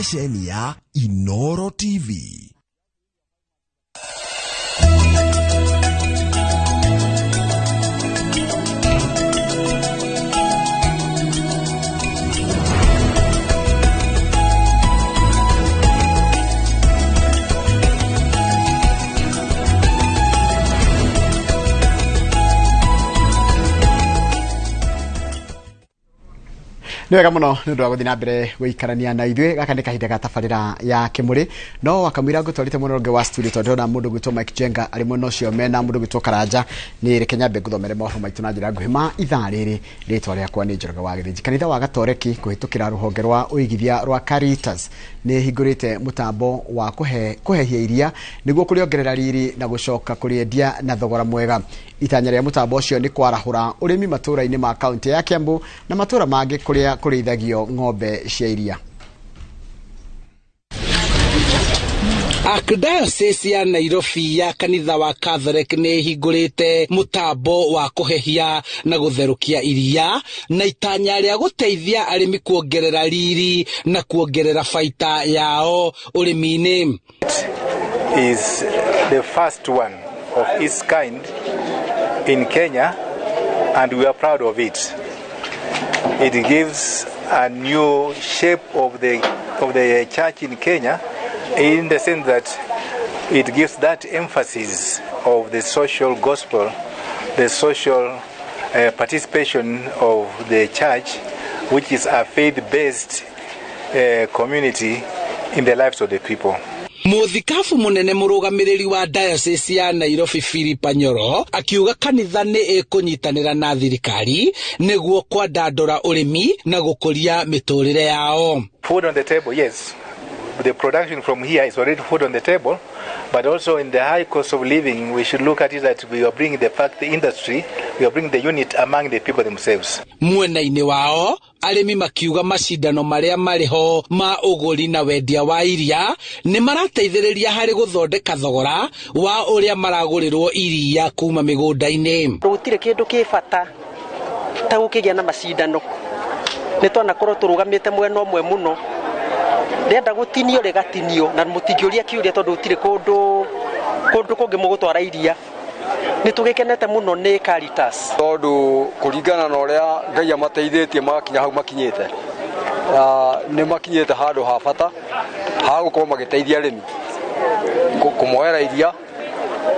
Ceceni ya Inoro TV. Nĩ wega mũno nĩ ũndũ wa gũthiĩ na mbere gũikarania na ithuĩ. Gaka nĩ kahinda ga tabarĩra ya Kĩmũrĩ, no wakamũira ngũtwarĩte mwena ũngĩ wa studio, tondũ ndĩrona mũndũ gwĩtwo Mike Jenga arĩ mwena ũcio mena mũndũ gwĩtwo Karanja. Nĩ reke nyambe ngũthomere mohoro maitũ na njĩra nguhĩ ma ithaa rĩrĩ. Rĩtwa rĩakwa nĩ Njoroge wa Gĩthĩnji. Kanitha wa Gatoreki kũhĩtũkĩra rũhonge rwa ũigithia rwa Caritas nĩ hingũrĩte mũtambo wa kũhehia iria nĩguo kũrĩongerera riri na gũcoka kũrĩendia na thogora mwega. Itanya rĩa mũtambo ũcio nĩ kwarahũra ũrĩmi matũũra-inĩ ma kaunti ya Kiambu na matũũra mangĩ kũrĩa kũrĩithagio ng'ombe cia iria. Archdiocese ya Nairobi ya kanitha wa Catholic nĩ ĩhingũrĩte mũtambo wa kũhehia na gũtherũkia iria na itanya rĩa gũteithia arĩmi kuongerera riri na kuongerera baita yao ũrĩmi-inĩ. Is the first one of its kind in Kenya, and we are proud of it. It gives a new shape of the church in Kenya, in the sense that it gives that emphasis of the social gospel, the social participation of the church, which is a faith-based community in the lives of the people. Mũthikabu mũnene mũrũgamĩrĩri wa Diocese ya Nairobi Philip Anyoro akiuga kanitha nĩ ĩkũnyitanĩra na thirikari nĩguo kwandandũra ũrĩmi na gũkũria mĩtũrĩre yao. Food on the table, yes. The production from here is already food on the table, but also in the high cost of living, we should look at it that we are bringing the fact, the industry, we are bringing the unit among the people themselves. Mwena-inĩ wao arĩmi makiuga macindano marĩa marĩ ho ma ũgũri na wendia wa iria nĩ marateithĩrĩria harĩ gũthondeka thogora wa ũrĩa maragũrĩrwo iria kuma mĩgũnda-inĩ. Gũtirĩ kĩndũ kĩ bata ta gũkĩgĩa na macindano, nĩ twanakorwo tũrũgamĩte mwena ũmwe mũno, rĩenda gũtinio rĩgatinio na mũtingĩũria kĩũria tondũ gũtirĩ kũndũ kũngĩ mũgũtwara iria. Nĩ tũgĩkenete mũno nĩ Caritas tondũ kũringana na ũrĩa Ngai amateithĩtie magakinya hau makinyĩte, nĩ makinyĩte handũ ha bata ha gũkorwo magĩteithia arĩmi kũmoera iria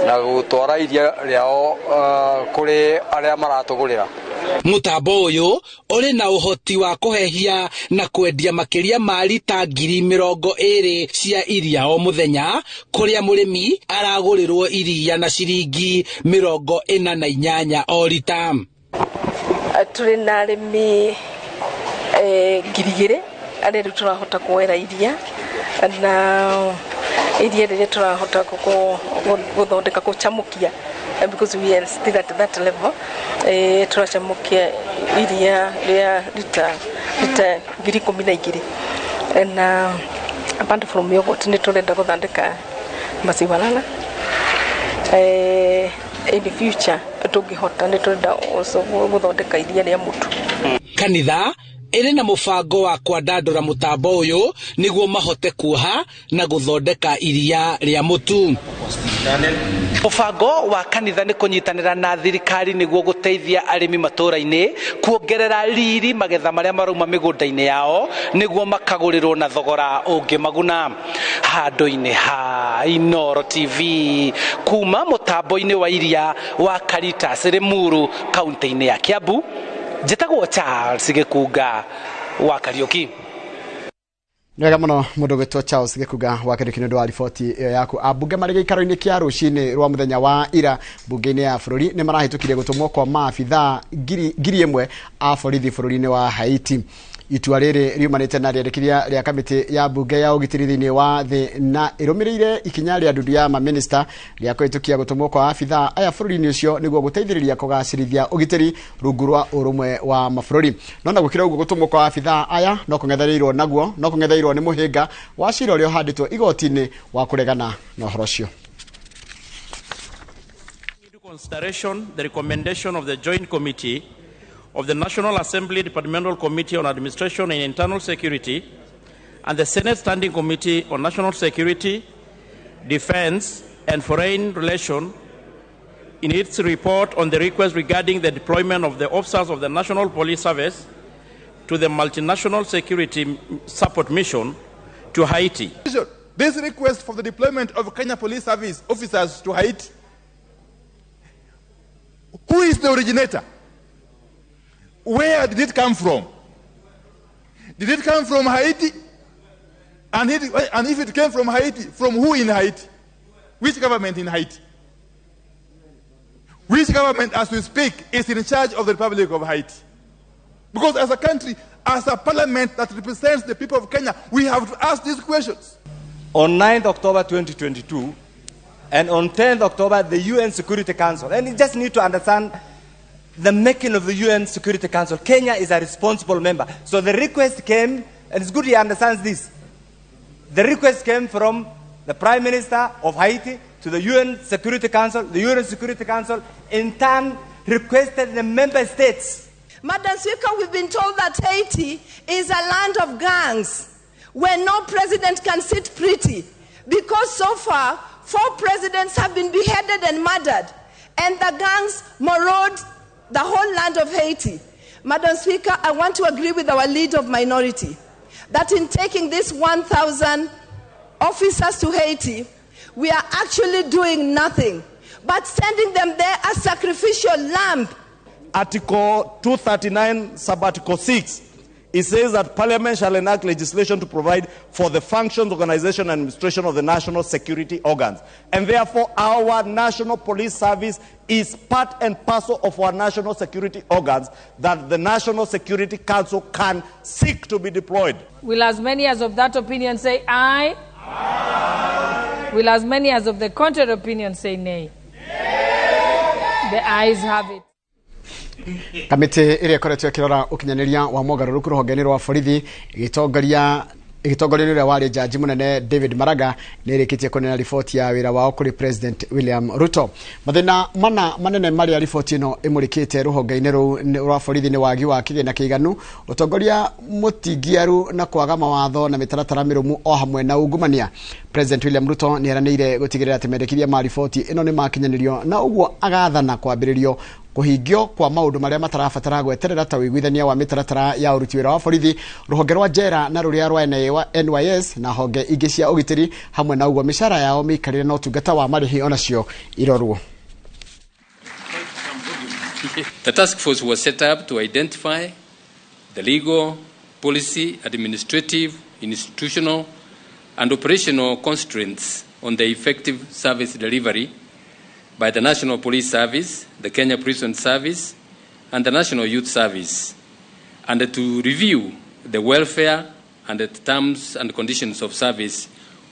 na gũtwara iria rĩao kũrĩ arĩa maratũgũrĩra. Mũtambo ũyũ ũrĩ na ũhoti wa kũhehia na kwendia makĩria ma rita 20,000 cia iria o mũthenya, kũrĩa mũrĩmi aragũrĩrwo iria na ciringi 48 o rita. Tũrĩ na arĩmi 2,000 arĩa rĩu tũrahota kuoera iria, na iria rĩrĩa tũrahota gũthondeka gũcamũkia, because we are still at that level. Tũracamũkia iria rĩa rita 12,000, na apart from yogurt nĩ tũrenda gũthondeka maziwa lala. In the future tũngĩhota nĩ tũrenda also gũthondeka iria rĩa mũtu. Kanitha ĩrĩ na mũbango wa kwandandũra mũtambo ũyũ nĩguo mahote kuoha na gũthondeka iria rĩa mũtu. Mũbango wa kanitha nĩ kũnyitanĩra na thirikari nĩguo gũteithia arĩmi matũũra-inĩ kuongerera riri magetha marĩa marauma mĩgũnda-inĩ yao nĩguo makagũrĩrwo na thogora ũngĩmaguna. Handũ-inĩ ha Inoro TV kuma mũtambo-inĩ wa iria wa Caritas Limuru kaunti-inĩ ya Kiambu, njĩtagwo Charles Gĩkunga wa Kariũki. Nĩ wega mũno mũndũ gwĩtwo Charles Gĩkunga wa Kariũki nĩ ũndũ wa riboti ĩyo yaku. Ambunge marĩ gĩikaro-inĩ kĩa rũcinĩ rwa mũthenya wa ira mbunge-inĩ ya bũrũri nĩ marahĩtũkirie gũtũmwo kwa maabithaa 1,000 a borithi bũrũri-inĩ wa Haiti. Itua rĩrĩ riumanĩte na rĩendekithia rĩa kamĩtĩ ya mbunge ya ũgitĩri thĩinĩ wa thĩ na ĩrũmĩrĩire ikinya rĩa ndundu ya mamĩnĩsta rĩa kũhĩtũkia gũtũmwo kwa abithaa aya bũrũri-inĩ ũcio nĩguo gũteithĩrĩria kũgacĩrithia ũgitĩri rungu rwa ũrũmwe wa mabũrũri. No na gũkĩra ũguo gũtũmwo kwa abithaa aya no kũng'ethereirwo naguo no kũng'etheirwo nĩ mũhĩnga wa cira ũrĩa ũhandĩtwo igoti-inĩ wa kũregana na ũhoro ũcio. Consideration the recommendation of the Joint Committee of the National Assembly Departmental Committee on Administration and Internal Security And the Senate Standing Committee on National Security, Defense, and Foreign Relations, in its report on the request regarding the deployment of the officers of the National Police Service to the Multinational Security Support Mission to Haiti. This request for the deployment of Kenya Police Service officers to Haiti, who is the originator? Where did it come from? Did it come from Haiti? And if it came from Haiti, from who in Haiti? Which government in Haiti? Which government, as we speak, is in charge of the Republic of Haiti? Because as a country, as a parliament that represents the people of Kenya, we have to ask these questions. On 9th October 2022, and on 10th October, the UN Security Council. And you just need to understand the making of the UN Security Council. Kenya is a responsible member. So the request came, and it's good he understands this. The request came from the Prime Minister of Haiti to the UN Security Council. The UN Security Council, in turn, requested the member states. Madam Speaker, we've been told that Haiti is a land of gangs where no president can sit pretty, because so far, 4 presidents have been beheaded and murdered, and the gangs maraud the whole land of Haiti. Madam Speaker, I want to agree with our leader of minority that in taking this 1,000 officers to Haiti, we are actually doing nothing but sending them there as sacrificial lamb. Article 239, sub-article 6, it says that Parliament shall enact legislation to provide for the functions, organization, and administration of the national security organs. And therefore, our National Police Service is part and parcel of our national security organs that the National Security Council can seek to be deployed. Will as many as of that opinion say aye? Aye. Will as many as of the contrary opinion say nay? Nay. The ayes have it. Kamĩtĩ ĩrĩa ĩkoretwo ĩkĩrora ũkinyanĩria wa mogarũrũku rũhonge-inĩ rwa borithi ĩgĩtongoria nĩ ũrĩa warĩ jaji mũnene David Maraga nĩ ĩrĩkĩtie kũneana riboti ya wĩra wao kũrĩ President William Ruto. Mathĩna mana manene marĩa riboti ĩno ĩmũrĩkĩte rũhonge-inĩ rũu rwa borithi nĩ wagi wa kĩgĩna kĩiganu, ũtongoria mũtingiaru na kwaga mawatho na mĩtaratara mĩrũmu o hamwe na ungumania. President William Ruto nĩ eranĩire gũtigĩrĩra atĩ mendekithia ma riboti ĩno nĩ makinyanĩrio na ũguo agathana kwambĩrĩrio kũhingio kwa maũndũ marĩa matarabatara gweterera ta ũiguithania wa mĩtaratara ya ũruti wĩra wa borithi, rũhonge rwa njera na rũrĩa rwa NYS na honge ingĩ cia ũgitĩri, hamwe na ũguo mĩcara yao mĩikarĩre na ũtungata wa marĩhi onacio irorwo. The task force was set up to identify the legal, policy, administrative, institutional and operational constraints on the effective service delivery by the National Police Service, the Kenya Prison Service, and the National Youth Service, and to review the welfare and the terms and conditions of service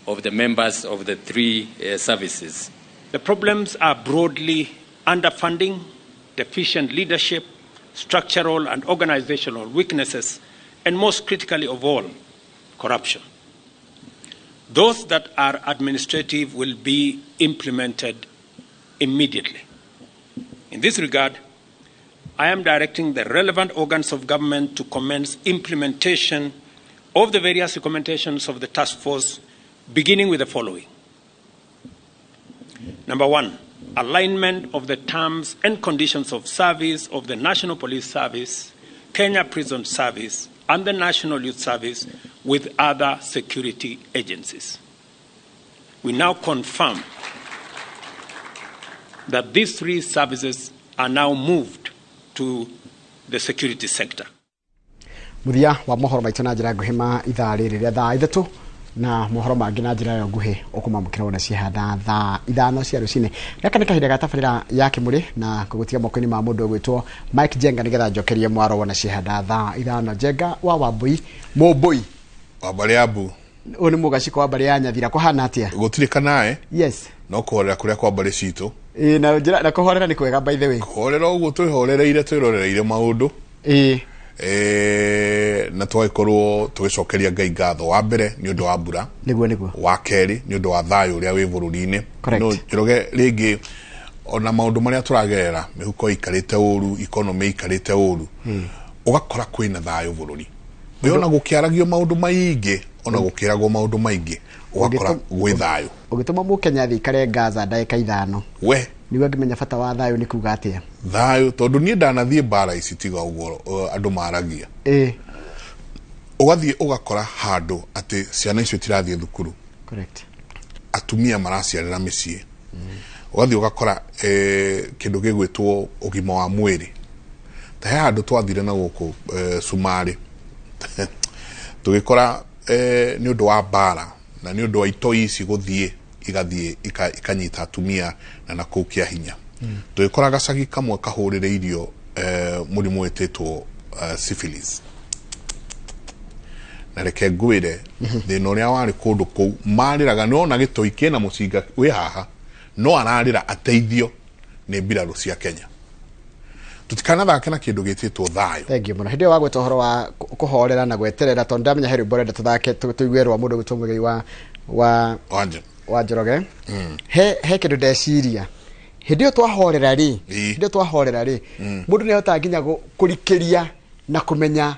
of the members of the three services. The problems are broadly underfunding, deficient leadership, structural and organizational weaknesses, and most critically of all, corruption. Those that are administrative will be implemented immediately. In this regard, I am directing the relevant organs of government to commence implementation of the various recommendations of the task force, beginning with the following. Number 1, alignment of the terms and conditions of service of the National Police Service, Kenya Prison Service, and the National Youth Service with other security agencies. We now confirm that these three services are now moved to the security sector. Muthia wa mohoro maitũ na njĩra nguhĩ ma ithaa rĩrĩ rĩa thaa 3 na mohoro mangĩ na njĩra ĩyo nguhĩ ũkũmamũkĩra wona cihana thaa 5 cia rũcinĩ. Gaka nĩ kahinda ga tabarĩra ya Kĩmũrĩ na kũgũtiga moko-inĩ ma mũndũ ũgwĩtwo Mike Jenga nĩgetha njokerie mwaro wona cihana thaa 5. Jenga wa Wambui Mũmbui wa mbarĩ ya Mbu, ũyũ nĩ mũgaciko wa mbarĩ ya Nyathira, kũhana atĩa? Gũtirĩ kanae. Yes, no kũhorera kũrĩa kwa mbarĩ citũ. Ĩĩ, na njĩra na kũhorera nĩ kwega, by the way. Kũhorera ũguo twĩhorereire twĩrorereire maũndũ. Ĩĩ. Na twagĩkorwo tũgĩcokeria Ngai ngatho wa mbere nĩ ũndũ wa mbura, nĩguo wa kerĩ nĩ ũndũ wa thayũ ũrĩa wĩ bũrũri-inĩ. No Njoroge, rĩngĩ ona maũndũ marĩa tũragerera, mĩhuko ĩikarĩte ũru, economy ĩikarĩte ũru, ũgakora kwĩna thayũ bũrũri. Ona gũkĩaragio maũndũ maingĩ Ona gũkĩragwo maũndũ maingĩ ũgakora gwĩ thayũ. Ũgĩtũma mũkenya thiĩ ikare Gaza ndagĩka 5 we nĩguo angĩmenya bata wa thayũ nĩ kuga atĩa. Thayũ tondũ niĩ ndanathiĩ mbara ici tiga ũguo andũ maragia. Ũgathiĩ ũgakora handũ atĩ ciana icio itirathiĩ thukuru. Correct. Atumia maraciarĩra mĩciĩ. Ũgathiĩ ũgakora kĩndũ gĩgwĩtwo ũgima wa mwĩrĩ. Ta he handũ twathire na gũkũ Cumarĩ tũgĩkora nĩ ũndũ wa mbara na nĩ ũndũ wa itoi ici gũthiĩ igathiĩ ikanyita atumia na kũu kĩa hinya. Tũgĩkora gacagi kamwe kahũrĩrĩirio mũrimũ wĩtĩtwo syphilis. Na reke ngwĩre thĩna ũrĩa warĩ kũndũ kũu marĩraga nĩwona gĩtoi kĩna mũcinga wĩ haha no ararĩra ateithio nĩ mbirarũ cia Kenya. Tutikanathake na kĩndũ gĩtĩtwo thayũ. Thank you mũno. Hĩndĩ ĩyo wagweta ũhoro wa kũhorera na gweterera tondũ ndamenya he rwĩmbo ũrenda tũthake tũigue rwa mũndũ gwĩtwo Mũigai wa Njoroge. He kĩndũ ndeciria hĩndĩ ĩyo twahorera rĩ, hĩndĩ ĩyo twahorera rĩ, mũndũ nĩahotaga nginya kũrikĩria na kũmenya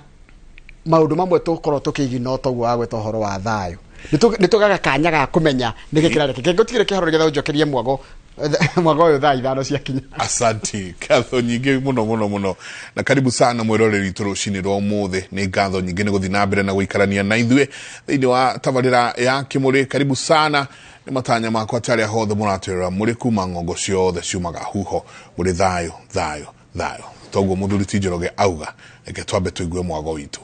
maũndũ mamwe tũkorwo tũkĩigina toguo wagweta ũhoro wa thayũ. Nĩtũgaga kanya ga kũmenya nĩkĩ kĩrareka. Ngũtigĩre kĩharo nĩgetha ũnjokerie mwago ũyũ thaa 5 ciakinya. Asanti, ngatho nyingĩ mũno mũno mũno na karibu sana mwĩroreri witũ rũcinĩ rwa ũmũthĩ. Nĩ ngatho nyingĩ nĩ gũthiĩ na mbere na gũikarania na ithuĩ thĩinĩ wa tabarĩra ya Kĩmũrĩ. Karibu sana. Nĩ matanya makwa atĩ arĩa hothe mũratwĩrora mũrĩ kuma ng'ongo ciothe ciumaga huho mũrĩ thayũ thayũ thayũ. Toguo mũthuri ti Njoroge auga, reke twambe tũigue mwago witũ.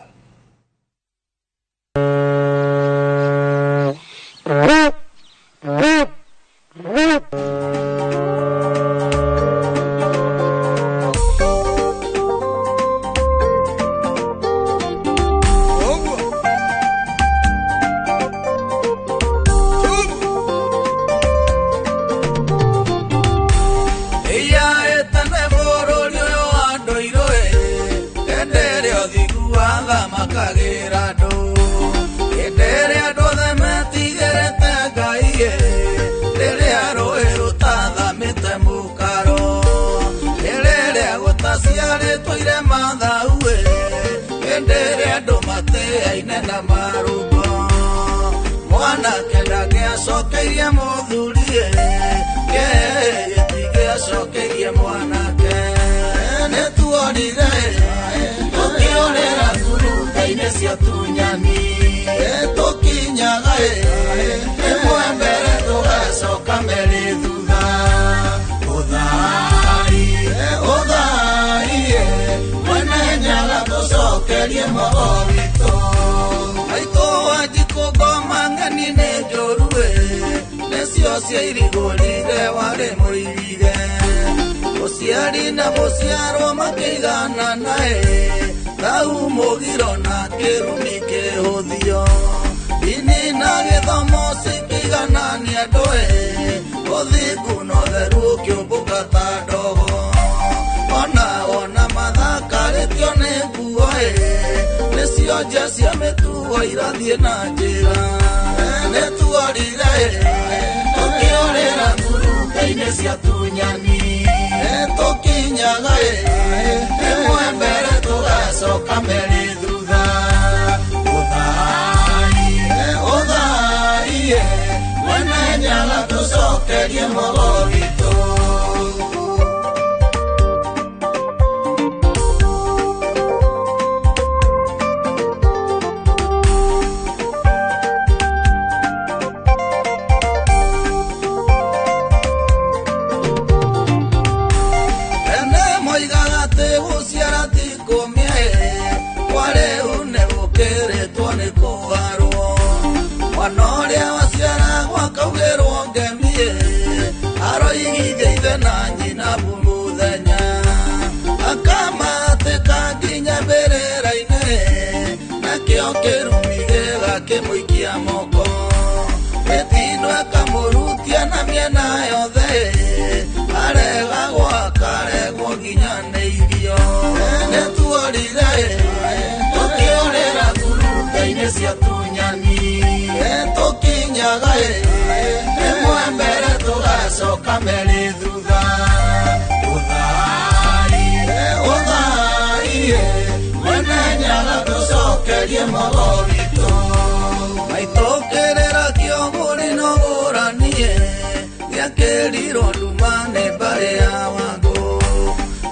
Ciakĩrirwo nduma nĩ mbarĩ ya Wangũ.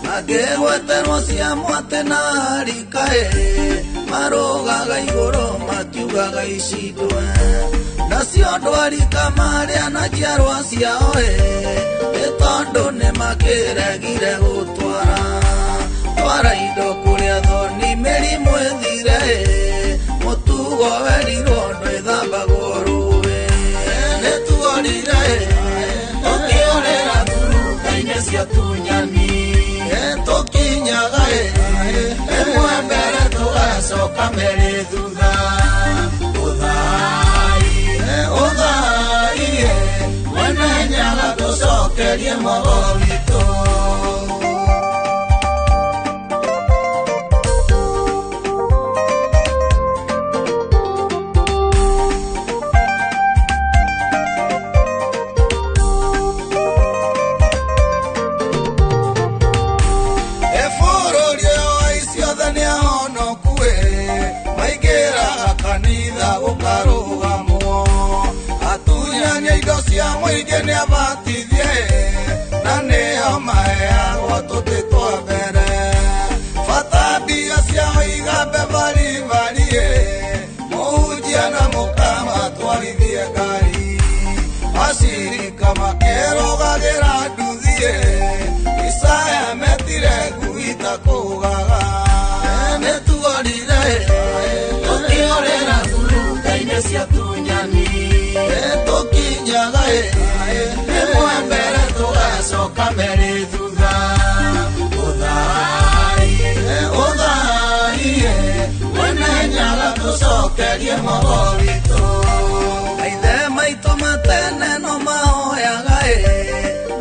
Makĩgweterwo cia mwatĩ na arikaĩ, marũgaga igũrũ makiugaga icindwe. Nacio ndwari kamarĩa na njiarwa ciao ĩ, nĩ tondũ nĩmakĩregire gũtwara. Twara indo kũrĩa thoni mĩrimũ ĩthire ĩ, mũtugo werirwo ndwĩthambagwo rũĩ. Nĩtuorire ĩ, tũkĩorĩra ngurunga-inĩ cia tunyani. Tũkinyaga ĩ, ĩmwe mbere tũgacoka merĩ thutha. Ũthai, ũthai, mwene Nyaga tũcokerie mwago witũ. Ebũrũri ũyũ wa ciothe nĩahonoku ĩ, maingĩraga kanitha gũkarũgamwo. Atunyani indo cia mũingĩ nĩabatithie ĩ, na nĩo maheagwo tũtĩ twa mbere. Bata mbia ciao igambe baribari ĩ, mũhunjia na mũkama atwarithie ngari. Acirika makĩrũgagĩra nduthi ĩ, Isaya metire ngui ta kũgaga. Nĩtuorire ĩ, tũkĩorĩra ngurunga-inĩ cia tunyani. Tũkinyaga ĩ, ĩmwe mbere tũgacoka merĩ thutha. Ũthai, ũthai, mwene Nyaga tũcokerie mwago witũ. Maithe maitũ matene no mahoyaga ĩ,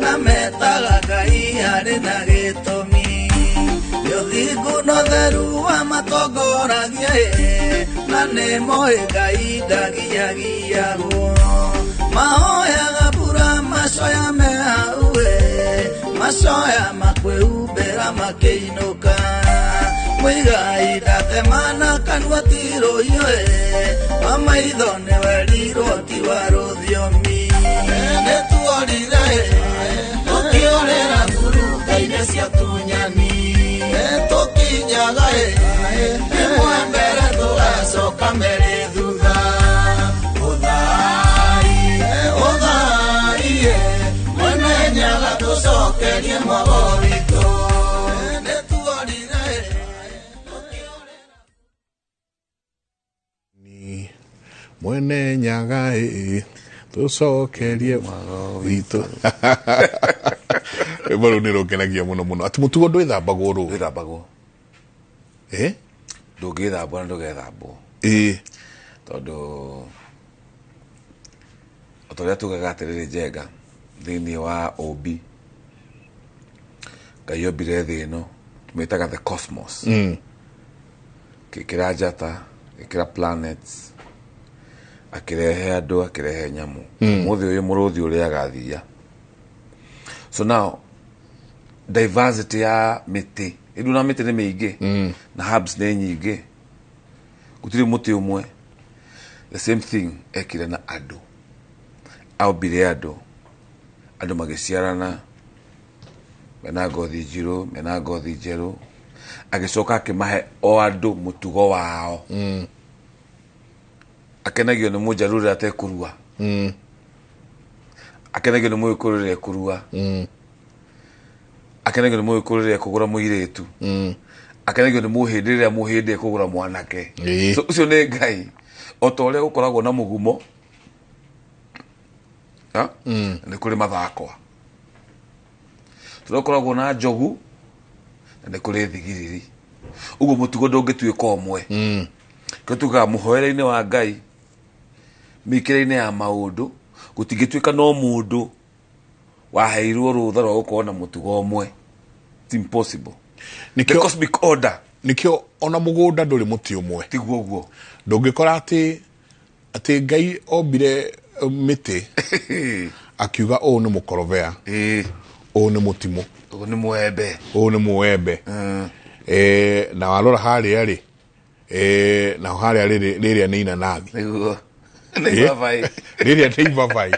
na metaga Ngai harĩ na gĩtũmi. Nĩ ũthingu na ũtheru wamatongoragia ĩ, na nĩmoĩ Ngai ndagiagiagwo. Mahoyaga mbura macoya me hau ĩ, macoya makwĩhumbĩra makĩinũka. Mũigai ndatemana kanua ti rũhiũ ĩ, wa maitho nĩwerirwo ti wa rũthiomi. Nĩtuorire ĩ, tũkĩorĩra ngurunga-inĩ cia tunyani. Tũkinyaga ĩ, ĩmwe mbere tũgacoka merĩ thutha. Ũthai, ũthai, mwene Nyaga tũcokerie mwago witũ. Nĩtuorire ĩ, Mwene Nyaga ĩ, tũcokerie mwago witũ. Rwĩmbo rũu nĩ rũngenagia mũno mũno. Atĩ mũtugo ndwĩthambagwo rũĩ. Ndwĩthambagwo. Ĩ? Ndũngĩthambwo na ndũgethambwo. Ĩ. Tondũ o ta ũrĩa tugaga atĩrĩrĩ Njenga, thĩinĩ wa ũmbi, Ngai ombire thĩ ĩno, tũmĩtaga the cosmos. Akĩĩkĩra njata, agĩĩkĩra planets, akĩrehe andũ, akĩrehe nyamũ. Ũmũthĩ ũyũ mũrũthi ũrĩaga thiia. So now, diversity ya mĩtĩ, rĩu na mĩtĩ nĩ mĩingĩ, na herbs nĩ nyingĩ, gũtirĩ mũtĩ ũmwe. The same thing ekire na andũ. Aombire andũ, andũ magĩciarana, mena ngothi njirũ, mena ngothi njerũ, agĩcoka akĩmahe o andũ mũtugo wao. Akenagio nĩ mũnjaruo rĩrĩa atekũrua. Akenagio nĩ mũgĩkũyũ rĩrĩa ekũrua. Akenagio nĩ mũgĩkũyũ rĩrĩa ekũgũra mũirĩtu. Akenagio nĩ mũhĩndĩ rĩrĩa mũhĩndĩ ekũgũra mwanake. So ũcio nĩ Ngai. O ta ũrĩa gũkoragwo na mũgumo, nĩ kũrĩ mathakwa. Tũrĩa gũkoragwo na njogu, na nĩ kũrĩ thigiriri. Ũguo mũtugo ndũngĩtuĩka ũmwe. Kĩo tugaga mũhoere-inĩ wa Ngai, mĩkĩre-inĩ ya maũndũ, gũtingĩtuĩka no mũndũ waheirwo rũtha rwa gũkorwo na mũtugo ũmwe. It's impossible. The cosmic order. Nĩkĩo ona mũgũnda ndũrĩ mũtĩ ũmwe. Tiguo ũguo. Ndũngĩkora atĩ Ngai ombire mĩtĩ akiuga ũũ nĩ mũkorobea, ũũ nĩ mũtimũ, ũũ nĩ mũembe, ũũ nĩ mũembe. Na warora harĩa rĩ, naho harĩa rĩrĩa nĩ inanathi. Nĩguo. Nĩ ibabaĩ. Rĩrĩa nĩ ibabaĩ.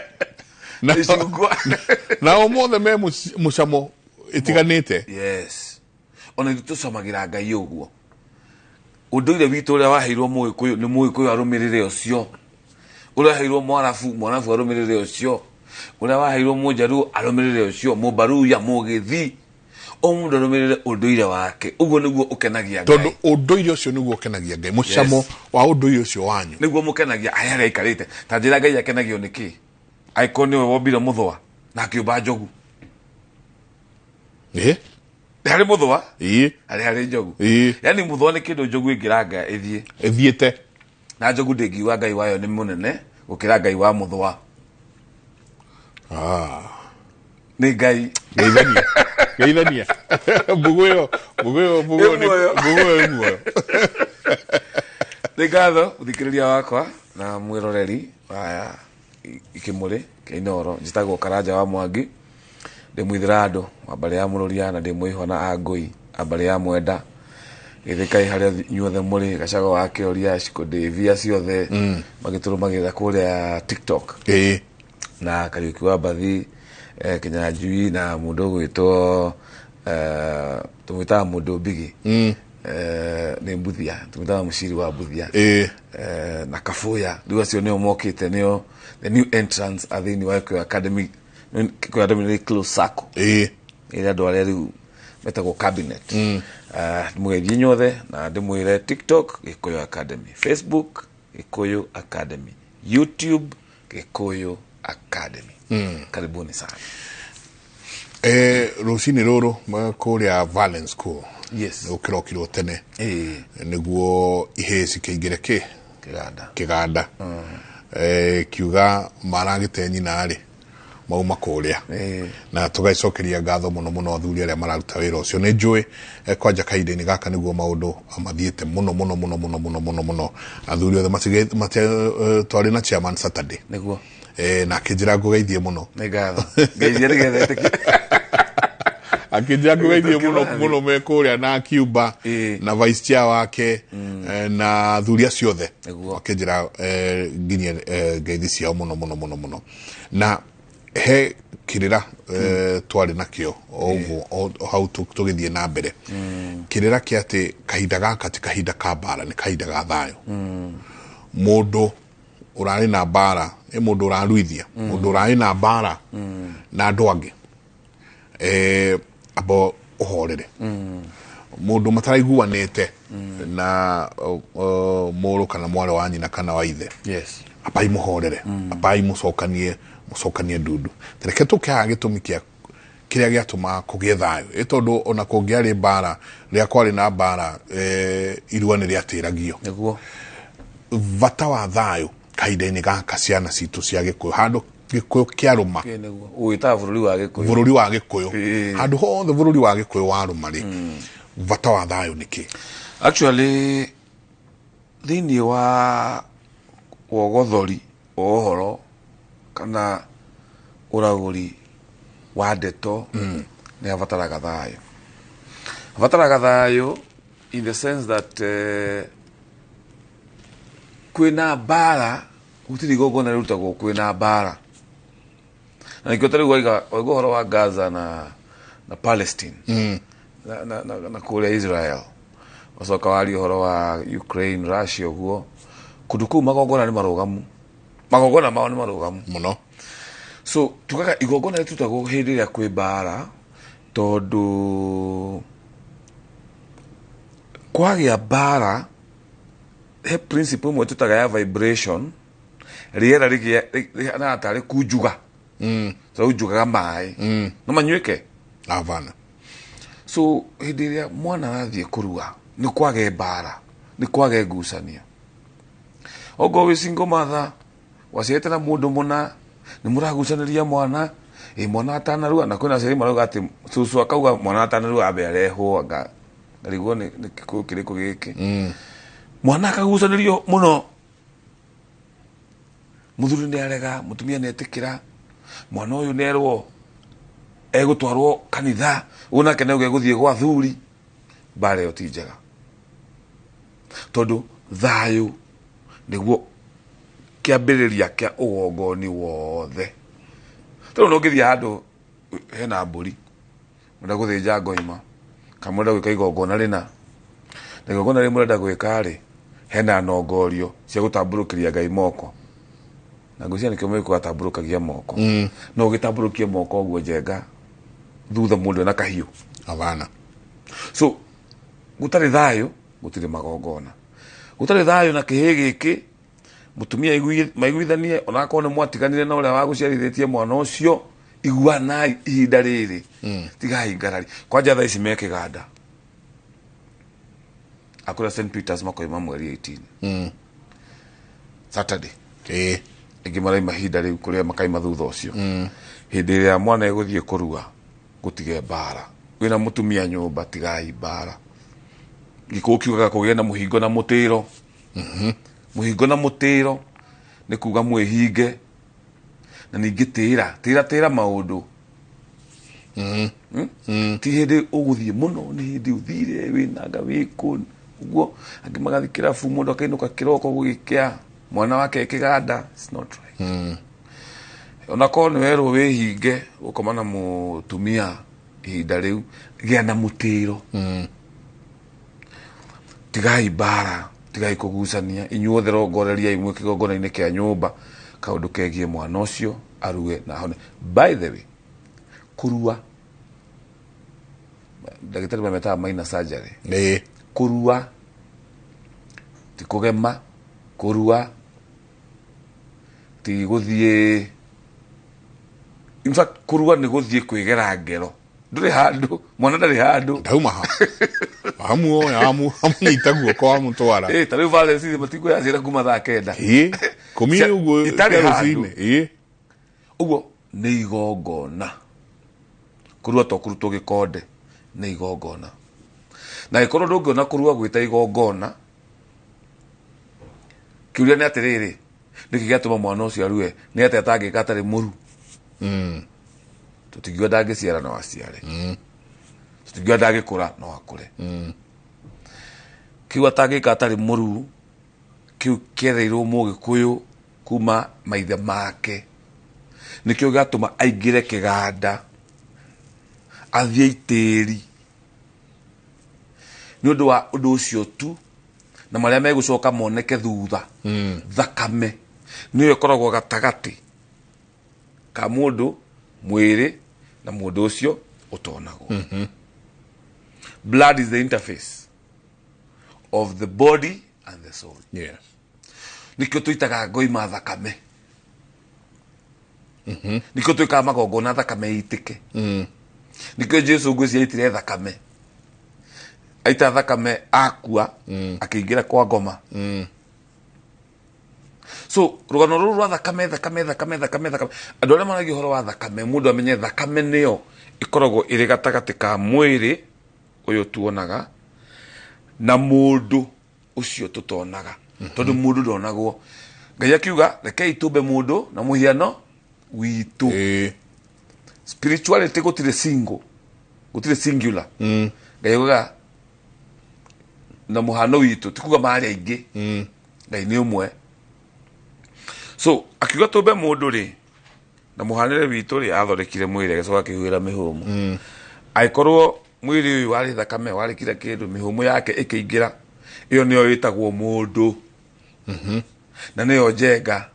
Na o mothe me mucamo itiganite. Yes, ona ithuĩ tũcamagĩra Ngai ũguo. Ũndũire witũ ũrĩa waheirwo Mũgĩkũyũ nĩ Mũgĩkũyũ arũmĩrĩre ũcio, ũrĩa waheirwo Mwarabu, Mwarabu arũmĩrĩre ũcio, ũrĩa waheirwo Mũnjaruo arũmĩrĩre ũcio, Mũbaruya, Mũgĩthi, o mũndũ arũmĩrĩre ũndũire wake. Ũguo nĩguo ũkenagia Ngai. Tondũ ũndũire ũcio nĩguo ũkenagia Ngai. Mũcamo wa ũndũire ũcio wanyu nĩguo mũkenagia arĩa aikarĩte. Ta njĩra Ngai akenagio nĩ kĩ? Angĩkorwo nĩwe wombire mũthũa na akĩũmba njogu. Harĩ mũthũa, harĩ njogu. Yaani mũthũa nĩ kĩndũ njogu ĩngĩranga ĩthiĩ ĩthiĩte, na njogu ndĩngiuga Ngai wayo nĩ mũnene gũkĩra Ngai wa mũthũa. Nĩ Ngai. Geithania. Geithania. Mbugu ĩyo nĩ muoyo. Nĩ ngatho mũthikĩrĩria wakwa na mwĩroreri waya Ikĩmũrĩ kĩa Inooro. Njĩtagwo Karanja wa Mwangi, ndĩ mũithĩra andũ wa mbarĩ ya Mũrũria na ndĩ mũihwa na Angũi a mbarĩ ya Mwenda. Gĩthĩkai harĩa inyuothe mũrĩ, Gacago wa Kĩoria, Shiko Davia ciothe magĩtũrũmagĩrĩra kũrĩa TikTok. Na Kariũki wa Mbathi, Kinyanjui na mũndũ ũgwĩtwo tũmwĩtaga mũndũ Mbigi. Nĩ Mbuthia, tũmwĩtaga mũciri wa Mbuthia. Na Kabuya. Rĩu acio nĩo mokĩte, nĩo the new entrance a thĩinĩ wa Gĩkũyũ Academy. Gĩkũyũ Academy nĩ close circle. Ĩrĩa andũ arĩa rĩu metagwo cabinet. Mũgeithie inyuothe na ndĩmwĩre TikTok Gĩkũyũ Academy, Facebook Gĩkũyũ Academy, YouTube Gĩkũyũ Academy. Karibuni sana. Rũcinĩ rũrũ kũrĩa Valence School. Yes. Nĩgũkĩrokirwo tene. Nĩguo ihĩĩ cikĩingĩre kĩ? Kĩganda. Kĩganda. Kiuga maragĩte nyina rĩ mauma kũrĩa. Na tũgaicokeria ngatho mũno mũno athuri arĩa mararuta wĩra ũcio. Nĩ njũĩ kwanja kahinda-inĩ gaka nĩguo maũndũ mathiĩte mũno mũno mũno mũno mũno mũno mũno. Athuri othe twarĩ na chairman Saturday. Nĩguo. Na akĩnjĩra ngũgeithie mũno. Nĩ ngatho. Ngeithie nĩgetha ĩtĩkie. Akĩnjĩra ngũgeithie mũno mũno me kũrĩa na Cuba na vice chair wake na athuri acio othe. Akĩnjĩra nginyie ngeithi ciao mũno mũno mũno mũno. Na he kĩrĩra twarĩ nakĩo ũguo hau tũgĩthiĩ na mbere. Kĩrĩra kĩa atĩ kahinda gaka ti kahinda ka mbara, nĩ kahinda ga thayũ. Mũndũ ũrarĩ na mbara, nĩ mũndũ ũraruithia, mũndũ ũrarĩ na mbara na andũ angĩ, amba ũhorere. Mũndũ mataraiguanĩte na mũrũ kana mwarĩ wa nyina kana wa ithe, ambai mũhorere, ambai mũcokanie ndundu. Reke tũke haha gĩtũmi kĩa kĩrĩa gĩatũmaga kũgĩe thayũ. Ĩ tondũ ona kũngĩarĩ mbara, rĩrĩa kwarĩ na mbara, irua nĩ rĩatĩragio. Nĩguo. Bata wa thayũ kahinda-inĩ gaka ciana citũ cia Gĩkũyũ, handũ Gĩkũyũ kĩarũma. Ũgĩtaga bũrũri wa Gĩkũyũ. Bũrũri wa Gĩkũyũ. Handũ hothe bũrũri wa Gĩkũyũ warũma rĩ, bata wa thayũ nĩ kĩ? Actually, thĩinĩ wa wogothori wa ũhoro kana ũragũri wa ndeto nĩ abataraga thayũ. Abataraga thayũ in the sense that kwĩna mbara, gũtirĩ igongona rĩrutagwo kwĩna mbara. Na nĩkĩo ta rĩu waigua ũhoro wa Gaza na Palestine, na kũrĩa Israel, wacoka waria ũhoro wa Ukraine, Russia ũguo, kũndũ kũu magongona nĩ marũgamu. Magongona mao nĩ marũgamu mũno. So tugaga igongona rĩrutagwo hĩndĩ ĩrĩa kwĩ mbara, tondũ kwagĩa mbara he principle ĩmwe tũtaga ya vibration, rĩera rĩhanaga tarĩ kunjuga. Tũraunjugaga maĩ. No manyuĩke? Hapana. So hĩndĩ ĩrĩa mwana arathiĩ kũrua, nĩ kwage mbara, nĩ kwage ngucanio. Okorwo wĩ single mother, waciarĩte na mũndũ mũna, nĩ mũragucanĩria mwana, mwana atanarua, na kwĩna aciari marauga atĩ cũcũ akauga mwana atanarua ambe arehwo, anga ngarigwo nĩ Gĩkũyũ kĩrĩkũ gĩkĩ. Mwana akagucanĩrio mũno, mũthuri nĩ arega, mũtumia nĩ etĩkĩra, mwana ũyũ nĩ erwo egũtwarwo kanitha, ũguo nake nĩ auga egũthiĩ gwa athuri. Mbara ĩyo ti njega, tondũ thayũ nĩguo kĩambĩrĩria kĩa ũgongoni wothe. Tondũ no ũngĩthiĩ handũ hena mbũri, mũrenda gũthĩnja ngoima, kana mũrenda gwĩka igongona rĩna, na igongona rĩrĩ mũrenda gwĩka rĩ, hena nongorio cia gũtambũrũkĩria Ngai moko. Na ngwĩciria nĩkĩo Mũgĩkũyũ atambũrũkagia moko. No ũgĩtambũrũkie moko ũguo njenga thutha mũndũ ena kahiũ. Hapana. So gũtarĩ thayũ gũtirĩ magongona. Gũtarĩ thayũ na kĩhĩ gĩkĩ mũtumia maiguithanie onakorwo nĩ mwatiganire na ũrĩa wagũciarithĩtie mwana ũcio, iguanai ihinda rĩrĩ. Tigai ngarari. Kwanja thaa ici me kĩganda. Akũrĩa St Peters makoima mweri 18. Saturday. Ingĩ maraima ihinda rĩu kũrĩa makaima thutha ũcio. Hĩndĩ ĩrĩa mwana egũthiĩ kũrua gũtige mbara. Wĩna mũtumia nyũmba tigai mbara. Gĩkũyũ kiugaga kũgĩe na mũhingo na mũtĩro. Mũhingo na mũtĩro nĩ kuga mwĩhinge na ningĩ tĩra tĩra tĩra maũndũ. Ti hĩndĩ ũgũthiĩ mũno, nĩ hĩndĩ ũthire wĩnanga wĩkũ ũguo, angĩ magathiĩ kĩrabu, mũndũ akainũka kĩroko gũgĩkĩa, mwana wake kĩganda. It's not right. Onakorwo nĩ werwo wĩhinge gũkoma na mũtumia ihinda rĩu, gĩa na mũtĩro. Tigai mbara, tigai kũgucania, inyuothe rongoreriai mwĩ kĩgongona-inĩ kĩa nyũmba kaũndũ kegiĩ mwana ũcio arue na ahone. By the way, kũrua ndagĩtarĩ mametaga minor surgery. Kũrua ti kũgema, kũrua ti gũthiĩ, in fact kũrua nĩ gũthiĩ kwĩgera ngero. Ndũrĩ handũ, mwana ndarĩ handũ. Ndauma ha. Amuoya, amunyita guoko amũtwara. Ta rĩu Valence matikũoya ciana kuma thaa kenda. Kũmi ũguo itarĩ cia handũ. rũcinĩ. Ũguo nĩ igongona. Kũrua to kũrutwo gĩkonde, nĩ igongona. Na gĩkorwo ndũngĩona kũrua gwĩta igongona, kĩũria nĩ atĩrĩrĩ, nĩkĩ gĩatũma mwana ũcio arue? Nĩ atĩa atangĩka atarĩ mũru? Tũtingiuga ndangĩciara, no aciare. Tũtingiuga ndangĩkũra, no akũre. Kĩu atangĩka atarĩ mũru, kĩu kĩetheirwo Mũgĩkũyũ kuma maithe make. Nĩkĩo gĩatũma aingĩre kĩganda, athiĩ itĩri. Nĩ ũndũ wa ũndũ ũcio tu, na marĩa megũcoka moneke thutha. Thakame nĩyo ĩkoragwo gatagatĩ ka mũndũ mwĩrĩ na mũndũ ũcio ũtonagwo. Blood is the interface of the body and the soul. Nĩkĩo tũitaga ngoima thakame. Nĩkĩo twĩkaga magongona thakame ĩitĩke. Nĩkĩo Jesu ngwĩciria aitire thakame. Aita thakame akua, akĩingĩra kwa ngoma. So rũgano rũrũ rwa thakame, thakame, thakame, thakame, thakame, andũ arĩa maragia ũhoro wa thakame, mũndũ amenye thakame nĩyo ĩkoragwo ĩrĩ gatagatĩ ka mwĩrĩ ũyũ tuonaga na mũndũ ũcio tũtonaga. Tondũ mũndũ ndonagwo. Ngai akiuga rekei tũmbe mũndũ na mũhiano witũ. Spirituality gũtirĩ single, gũtirĩ singular. Ngai augaga na mũhano witũ, ti kuga marĩ aingĩ. Ngai nĩ ũmwe. So akiuga tũmbe mũndũ rĩ na mũhanĩre witũ rĩ, athondekire mwĩrĩ agĩcoka akĩhuhĩra mĩhũmũ. Angĩkorwo mwĩrĩ ũyũ warĩ thakame, warĩ kila kĩndũ, mĩhũmũ yake ĩkĩingĩra, ĩyo nĩyo ĩtagwo mũndũ. Na nĩyo njenga.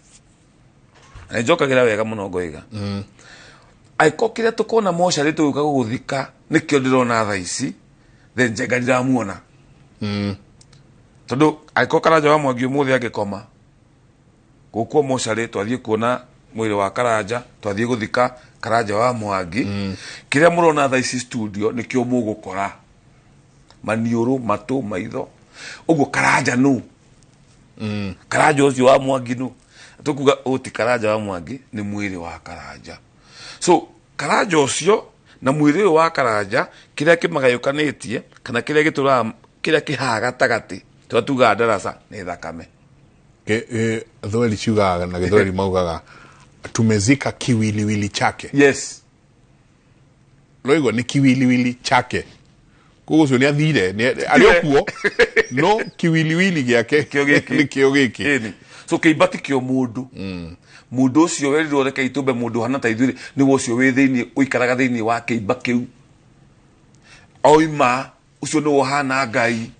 Na nĩnjokagĩra wega mũno ngoiga. Angĩkorwo kĩrĩa tũkona mocarĩ tũgĩũka gũgũthika nĩkĩo ndĩrona thaa ici, then njenga ndiramuona. Tondũ angĩkorwo Karanja wa Mwangi ũmũthĩ angĩkoma gũkũ mocarĩ, twathiĩ kuona mwĩrĩ wa Karanja, twathiĩ gũthika Karanja wa Mwangi, kĩrĩa mũrona thaa ici studio nĩkĩo mũgũkora. Maniũrũ, matũ, maitho. Ũguo Karanja nũ? Karanja ũcio wa Mwangi nũ? Tũkuga ũũ ti Karanja wa Mwangi, nĩ mwĩrĩ wa Karanja. So Karanja ũcio na mwĩrĩ ũyũ wa Karanja, kĩrĩa kĩmagayũkanĩtie kana kĩrĩa gĩtũraga, kĩrĩa kĩhaha gatagatĩ, tũrĩa tugaga ndaraca, nĩ thakame. Thweri ciugaga na Gĩthweri maugaga tumezika kiwiliwili chake. Yes. Roigo nĩ kiwiliwili chake. Koguo ũcio nĩ athire, arĩ o kuo, no kiwiliwili gĩake Kĩo gĩkĩ. nĩkĩo gĩkĩ. Ĩni. So kĩimba ti kĩo mũndũ. Mũndũ ũcio werirwo reke itũmbe mũndũ ũhana ta ithuĩ rĩ, nĩwe ũcio wĩ thĩinĩ ũikaraga thĩinĩ wa kĩimba kĩu. Oima ũcio nĩwe ũhana Ngai.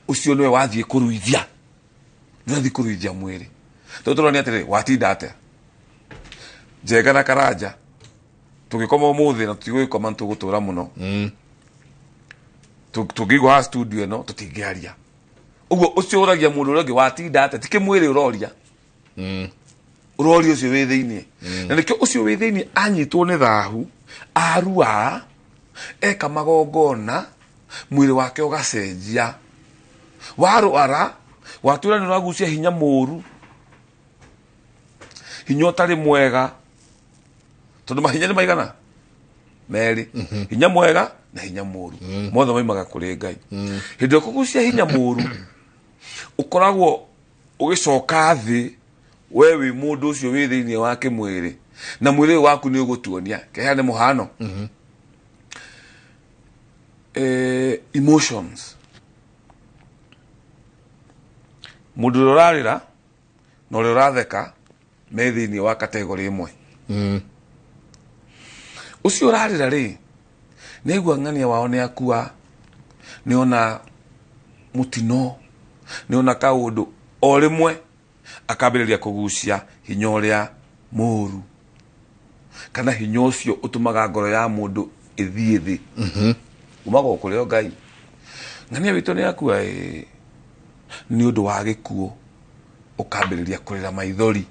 Ũcio nĩwe wathiĩ kũruithia. Nĩwe kũruithia mwĩrĩ. Tondũ tũrona atĩrĩrĩ, watinda atĩa? Njenga na Karanja tũgĩkoma ũmũthĩ na tũtigũgĩkoma nĩtũgũtũra mũno. Tũngĩigua haha studio ĩno tũtingĩaria. Ũguo ũcio ũragia mũndũ ũrĩa ũngĩ watinda atĩa, ti kĩmwĩrĩ ũroria. Ũroria ũcio wĩ thĩinĩ. Na nĩkĩo ũcio wĩ thĩinĩ anyitwo nĩ thahu, arua, eka magongona, mwĩrĩ wake ũgacenjia. Warwara, watwĩra nĩ ũragucia hinya mũru, hinya ũtarĩ mwega, tondũ mahinya nĩ maigana merĩ, hinya mwega na hinya mũru, mothe maimaga kũrĩ Ngai. Hĩndĩ ĩrĩa ũkũgucia hinya mũru, ũkoragwo ũgĩcoka thĩ, we wĩ mũndũ ũcio wĩ thĩinĩ wa kĩmwĩrĩ, na mwĩrĩ ũyũ waku nĩ ũgũtuonia. Keheane mũhano. Emotions. Mũndũ ũrĩa ũrarĩra na ũrĩa ũratheka me thĩinĩ wa category ĩmwe. Ũcio ũrarĩra rĩ, nĩaigua ng'ania wao nĩ akua, nĩona mũtino, nĩona kaũndũ, o rĩmwe akambĩrĩria kũgucia hinya ũrĩa mũru, kana hinya ũcio ũtũmaga ngoro ya mũndũ ĩthiĩ thĩ. Umaga o kũrĩ o Ngai. Ng'ania witũ nĩ akua ĩĩ, nĩ ũndũ wa gĩkuũ ũkambĩrĩria kũrĩra maithori.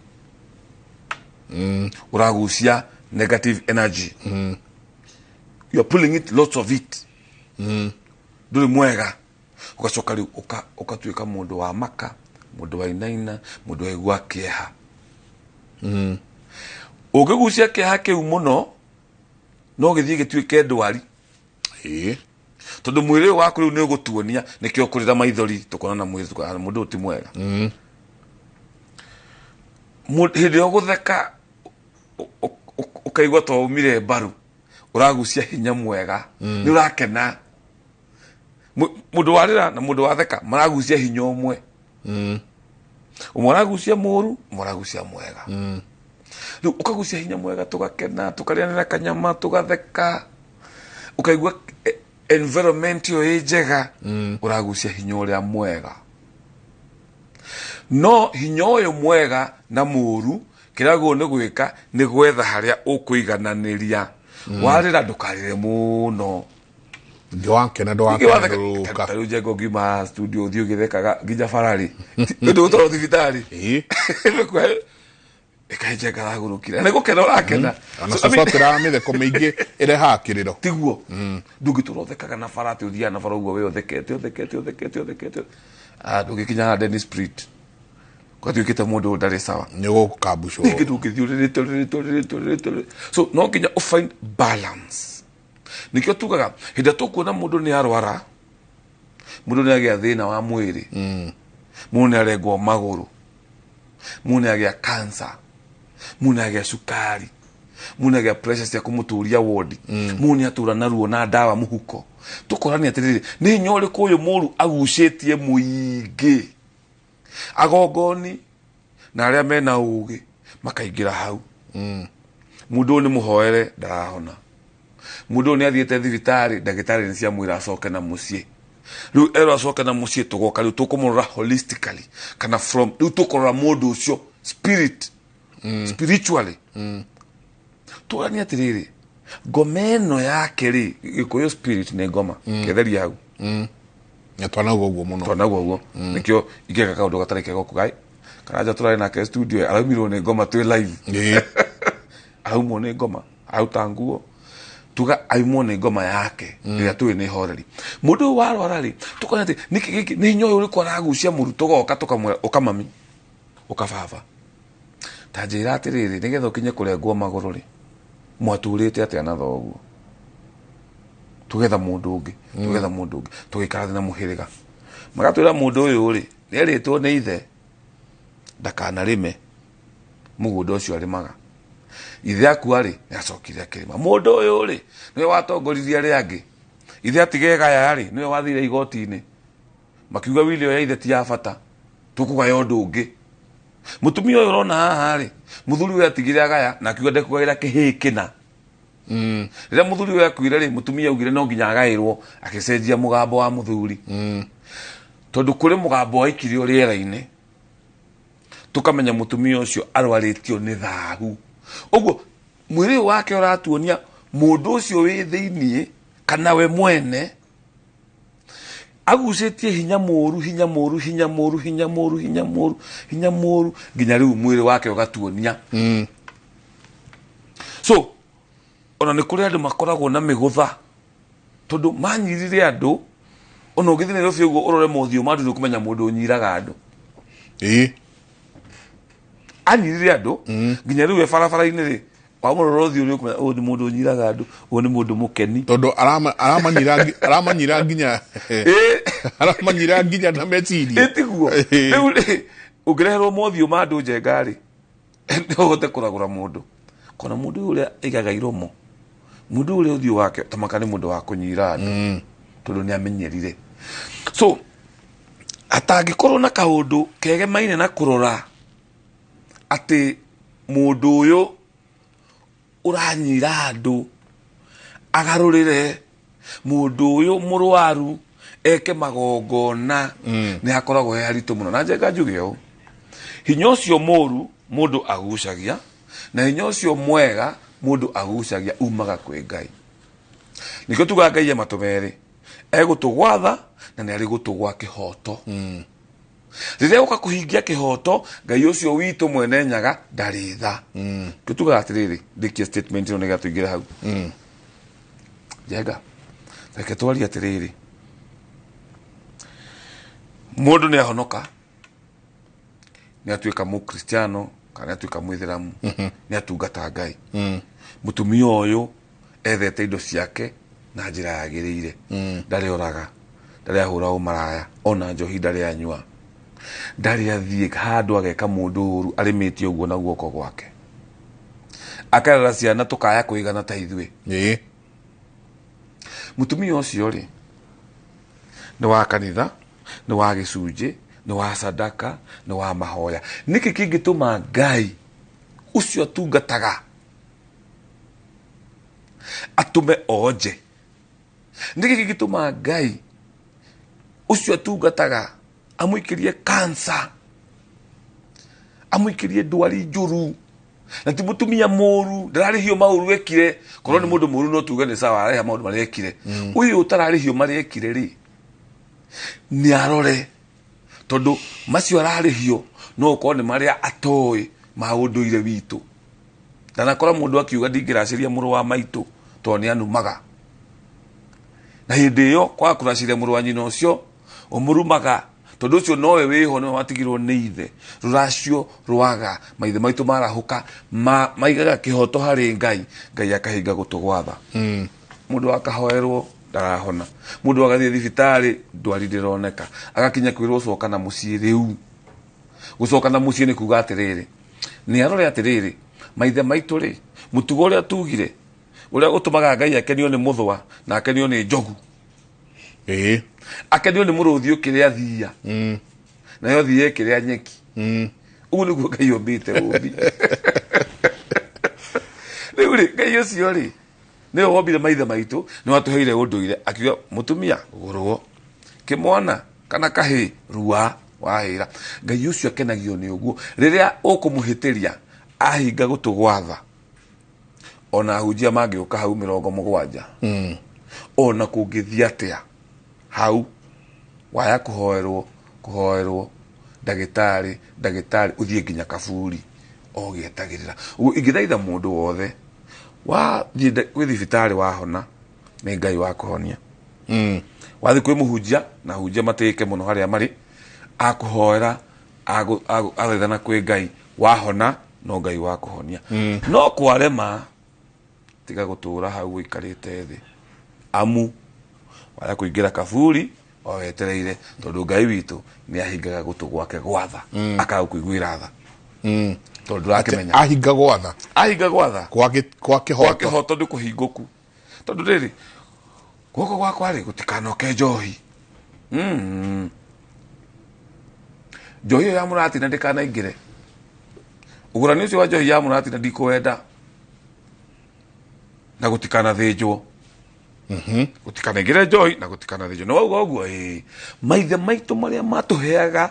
Ũragucia negative energy. You are pulling it, lots of it. Ndũrĩ mwega. Ũgacoka rĩu ũgatuĩka mũndũ wa maka, mũndũ wa inaina, mũndũ waigua kĩeha. Ũngĩgucia kĩeha kĩu mũno, no gĩthiĩ gĩtuĩke ndwari. Tondũ mwĩrĩ ũyũ waku rĩu nĩ ũgũtuonia, nĩkĩo ũkũrĩra maithori, tũkona na mwĩrĩ, tũkona mũndũ ũyũ ti mwega. Hĩndĩ ĩrĩa ũgũtheka, ũkaigua ta ũmire mbaru, ũragucia hinya mwega, nĩ ũrakena. Mũndũ warĩra na mũndũ watheka maragucia hinya ũmwe. Ũmwe aragucia mũru, ũmwe aragucia mwega. Rĩu ũkagucia hinya mwega, tũgakena, tũkarĩanĩra kanyama, tũgatheka, ũkaigua environment ĩyo ĩ njega, ũragucia hinya ũrĩa mwega. No hinya ũyũ mwega na mũru, kĩrĩa wagĩrĩirwo nĩ gwĩka nĩ gwetha harĩa ũkũigananĩria. Warĩra ndũkarĩre mũno. Ndwakena, ndwakenũrũka. Ta rĩu Njenga ũngiuma studio ũthiĩ ũgĩthekaga nginya bararĩ. Ũndũ ũtwarwo thibitarĩ. Ĩkaĩ Njenga aragũrũkire. Na nĩ gũkena ũrakena. Ona cucu atĩraga mĩtheko mĩingĩ ĩrehaga kĩrĩro. Tiguo. Ndũngĩtũra ũthekaga na bara atĩ ũthiaga na bara ũguo we ũthekete, ũthekete, ũthekete, ũthekete. Ndũngĩkinya haha Dennis Spirit. Gwatuĩkĩte mũndũ ũyũ ndarĩ sawa. Nĩ ũgũkambucwo. Ningĩ ndũngĩthiĩ ũrĩrĩte, ũrĩrĩte, ũrĩrĩte, ũrĩrĩte, ũrĩrĩte. So no nginya ũ find balance. Nĩkĩo tugaga hĩndĩ ĩrĩa tũkuona mũndũ nĩ arwara, mũndũ nĩ agĩa thĩna wa mwĩrĩ, mũndũ nĩ arengwo magũrũ, mũndũ nĩ agĩa cancer, mũndũ nĩ agĩa cukari, mũndũ nĩ agĩa pressure cia kũmũtũria wodi, mũndũ nĩ atũra na ruo na ndawa mũhuko. Tũkorania atĩrĩrĩ, nĩ hinya ũrĩkũ ũyũ mũru agucĩtie mũingĩ? Agongoni na arĩa mena ũgĩ makaingĩra hau. Mũndũ ũyũ nĩ mũhoere ndarahona. Mũndũ ũyũ nĩ athiĩte thibitarĩ, ndagĩtarĩ nĩ ciamwĩra acoke na mũciĩ. Rĩu erwo acoke na mũciĩ, tũgoka rĩu tũkũmũrora holistically, kana from rĩu tũkũrora mũndũ ũcio spirit, spiritually. Tũranie atĩrĩrĩ, ngoma ĩno yake rĩ, Gĩkũyũ spirit nĩ ngoma, kĩetheria hau. Na twanauga ũguo mũno. Twanauga ũguo. Nĩkĩo ingĩka kaũndũ gatarĩ kega ũkuga, Karanja tũrarĩ nake studio, araumirwo nĩ ngoma twĩ live. Araumwo nĩ ngoma, arauta nguo. Tuga aimwo nĩ ngoma yake, ĩrĩa tũĩ nĩ horeri. Mũndũ ũyũ warwara rĩ, tũkona atĩ nĩkĩ gĩkĩ, nĩ hinya ũyũ ũrĩkũ aragucia mũru, tũgoka tũkamwĩra, ũka mami, ũka baba. Ta njĩra atĩrĩrĩ, nĩgetha ũkinye kũrengwo magũrũ rĩ, mwatũrĩte atĩa na thoguo? Tũgetha mũndũ ũngĩ, tũgetha mũndũ ũngĩ, tũgĩikara thĩ na mũhĩrĩga. Magatwĩra mũndũ ũyũ rĩ, nĩerĩtwo nĩ ithe ndakanarĩme mũgũnda ũcio arĩmaga. Ithe akua rĩ, nĩacokire akĩrĩma. Mũndũ ũyũ rĩ, nĩwe watongoririe arĩa angĩ. Ithe atige gaya rĩ, nĩwe wathire igoti-inĩ. Makiuga wili ĩyo ya ithe ti ya bata, tũkũgaya ũndũ ũngĩ. Mutumia ũyũ ũrona haha rĩ, mũthuri ũyũ atigire agaya na akiuga ndekũgaĩra kĩhĩĩ kĩna. Rĩrĩa mũthuri ũyũ akuire rĩ, mũtumia augire no nginya agaĩrwo, agĩcenjia mũgambo wa mũthuri. Tondũ kũrĩ mũgambo waikirio rĩera-inĩ, tũkamenya mũtumia ũcio arwarĩtio nĩ thahu. Ũguo mwĩrĩ ũyũ wake ũratuonia mũndũ ũcio wĩ thĩiniĩ kana we mwene agucĩtie hinya mũru, hinya mũru, hinya mũru, hinya mũru, hinya mũru, hinya mũru, nginya rĩu mwĩrĩ wake ũgatuonia. So ona nĩ kũrĩ andũ makoragwo na mĩgũtha tondũ manyirire andũ. Ona ũngĩthiĩ Nairobi ũguo ũrore mothiũ ma andũ nĩ ũkũmenya mũndũ ũnyiraga andũ. Anyirire andũ nginya rĩu e barabara-inĩ rĩ, wamũrora ũthiũ nĩ ũkũmenya ũyũ nĩ mũndũ ũnyiraga andũ, ũyũ nĩ mũndũ mũkeni. Tondũ aramanyira nginya aramanyira nginya na meciria. Ĩtiguo. Rĩu rĩ, ũngĩreherwo mothiũ ma andũ njenga rĩ, no ũhote kũragũra mũndũ. Kona mũndũ ũyũ ũrĩa aigaga iromo, mũndũ ũrĩa ũthiũ wake tamaka nĩ mũndũ wa kũnyira andũ, tondũ nĩ amenyerire. So atangĩkorwo na kaũndũ kegemaine na kũrora atĩ mũndũ ũyũ ũranyira andũ agarũrĩre, mũndũ ũyũ mũrwaru eke magongona, nĩ hakoragwo he haritũ mũno. Na njenga njuge ũũ, hinya ũcio mũru mũndũ agucagia na hinya ũcio mwega mũndũ agucagia umaga kwĩ Ngai. Nĩkĩo tugaga Ngai e matũ merĩ, egũtũgwatha na nĩ arĩ gũtũ gwa kĩhoto. Rĩrĩa ũka kũhingia kĩhoto, Ngai ũcio witũ mwene nyaga ndarĩ tha. Nĩkĩo tugaga atĩrĩrĩ, ndĩkie statement ĩno nĩgetha tũingĩre hau. Njenga, reke twarie atĩrĩrĩ, mũndũ nĩ ahonoka, nĩ atuĩka mũkristiano kana nĩ atuĩka mũithĩramu, nĩ atungata Ngai. Mũtumia ũyũ ethete indo ciake na njĩra yagĩrĩire, ndarĩ oraga, ndarĩ ahũra ũmaraya, ona njohi ndarĩ anyua, ndarĩ athiĩ handũ ageka mũndũ ũru arĩmĩte ũguo na guoko gwake, akarera ciana tũkaya kũigana ta ithuĩ. Mũtumia ũcio rĩ, nĩ wa kanitha, nĩ wa gĩcunjĩ, nĩ wa sadaka, nĩ wa mahoya. Nĩkĩ kĩngĩtũma Ngai ũcio atungataga atũme onje? Nĩkĩ kĩngĩtũma Ngai ũcio atungataga amũikĩrie kansa, amũikĩrie ndwari njũru? Na ti mũtumia mũru, ndararĩhio maũru ekire. Korwo nĩ mũndũ mũru no tuge nĩ sawa, ararĩha maũndũ marĩa ekire. Ũyũ ũtararĩhio marĩa ekire rĩ, nĩ arore, tondũ macio ararĩhio no ũkorwo nĩ marĩa atoĩ ma ũndũire witũ. Ndanakora mũndũ akiuga ndingĩracĩria mũrũ wa maitũ tondũ nĩ anumaga, na hĩndĩ ĩyo kwaga kũracĩria mũrũ wa nyina ũcio ũmũrumaga, tondũ ũcio nowe wĩho, nĩwe watigirwo nĩ ithe. Rũracio rwaga maithe maitũ marahũka, maigaga kĩhoto harĩ Ngai, Ngai akahinga gũtũ gwatha. Mũndũ akahoerwo ndarahona, mũndũ agathiĩ thibitarĩ ndwari ndĩroneka, agakinya kwĩrwo coka na mũciĩ. Rĩu gũcoka na mũciĩ nĩ kuga atĩrĩrĩ, nĩ arore atĩrĩrĩ, maithe maitũ rĩ, mũtugo ũrĩa tugire ũrĩa ũtũmaga Ngai akenio nĩ mũthũa na akenio nĩ njogu, akenio nĩ mũrũthi ũkĩrĩa thiia, nayo thiia ĩkĩrĩa nyeki. Ũguo nĩguo Ngai ombĩte ũmbi. Rĩu rĩ, Ngai ũcio rĩ, nĩwe wombire maithe maitũ, nĩ watũheire ũndũire, akiuga mũtumia gũrwo, kĩmwana kana kahĩĩ rua wahĩra. Ngai ũcio akenagio nĩ ũguo. Rĩrĩa ũkũmũhĩtĩria ahinga gũtũ gwatha, ona ahunjia mangĩũka hau 70, ona kũngĩthiĩ atĩa hau waya kũhoerwo, kũhoerwo ndagĩtarĩ, ndagĩtarĩ ũthiĩ nginya kaburi ogĩetagĩrĩra. Ũguo ingĩthaitha mũndũ wothe wathiĩ kwĩ thibitarĩ wahona, nĩ Ngai wa kũhonia. Wathiĩ kwĩ mũhunjia, na ahunjia matĩĩke mũno harĩa marĩ, akũhoera, athaithana kwĩ Ngai, wahona no Ngai wa kũhonia. No kwarema, tiga gũtũra hau ũikarĩte thĩ, amu waya kũingĩra kaburi o wetereire, tondũ Ngai witũ nĩ ahingaga gũtũ gwake gwatha, akaga kũiguĩra tha, tondũ ndũrakĩmenya. Ahinga gwatha, ahinga gwatha kwa kwa kĩhoto, kĩhoto nĩ kũhingũku, tondũ rĩrĩ guoko gwakwa rĩ gũtikanoke njohi. Njohi ĩyo ya mũratina ndĩkanaingĩre. Ũgũrani ũcio wa njohi ya mũratina ndikũwenda na gũtikanathĩnjwo. Gũtikanaingĩre njohi na gũtikanathĩnjwo. Nĩ wauga ũguo ĩĩ. Maithe maitũ marĩa matũheaga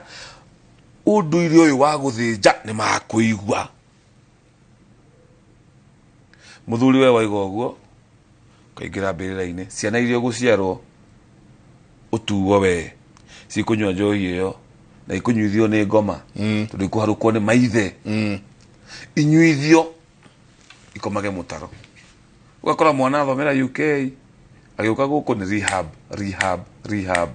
ũndũire ũyũ wa gũthĩnja nĩ makũigua. Mũthuri we waiga ũguo ũkaingĩra mbĩrĩra-inĩ, ciana iria ũgũciarwo ũtuo we cikũnyua njohi ĩyo na ikũnyuithio nĩ ngoma tondũ ikũharũkwo nĩ maithe. Inyuithio ikomage mũtaro. Ũgakora mwana athomera UK agĩũka gũkũ nĩ rehab rehab rehab.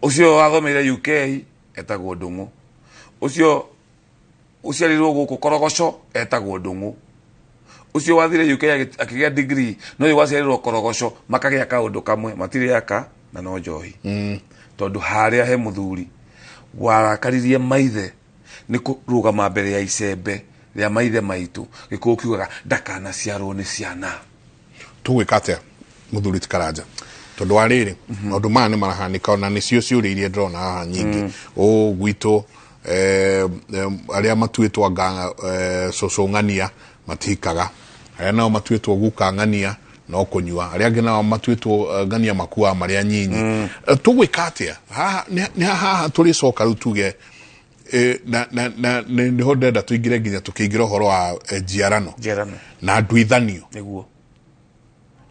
Ũcio wathomeire UK etagwo Ndung'u, ũcio ũciarirwo gũkũ Korogoco etagwo Ndung'u, ũcio wathire UK akĩgĩa degree no ũyũ waciarirwo Korogoco makagĩa kaũndũ kamwe matirĩ aka na no njohi. Tondũ harĩa he mũthuri warakaririe maithe nĩ kũrũgama mbere ya icembe rĩa maithe maitũ gĩkũyũ kiugaga ndakanaciarwo nĩ ciana. Tũgwĩka atĩa mũthuri ti Karanja? Tondũ wa rĩrĩ maũndũ maya nĩ marahanĩka ona nĩcio ciũria iria ndĩrona haha nyingĩ. Ũ gwitũ arĩa matuĩtwo anga cũcũ ng'ania matihikaga, arĩa nao matuĩtwo guka ng'ania no kũnyua, arĩa angĩ nao matuĩtwo ng'ania makuaga marĩa nyinyi. Tũgwĩka atĩa haha? Nĩ haha tũrĩcoka rĩu tuge na na na nĩho ndĩrenda tũingĩre nginya tũkĩingĩra ũhoro wa njiarano na nduithanio. Nĩguo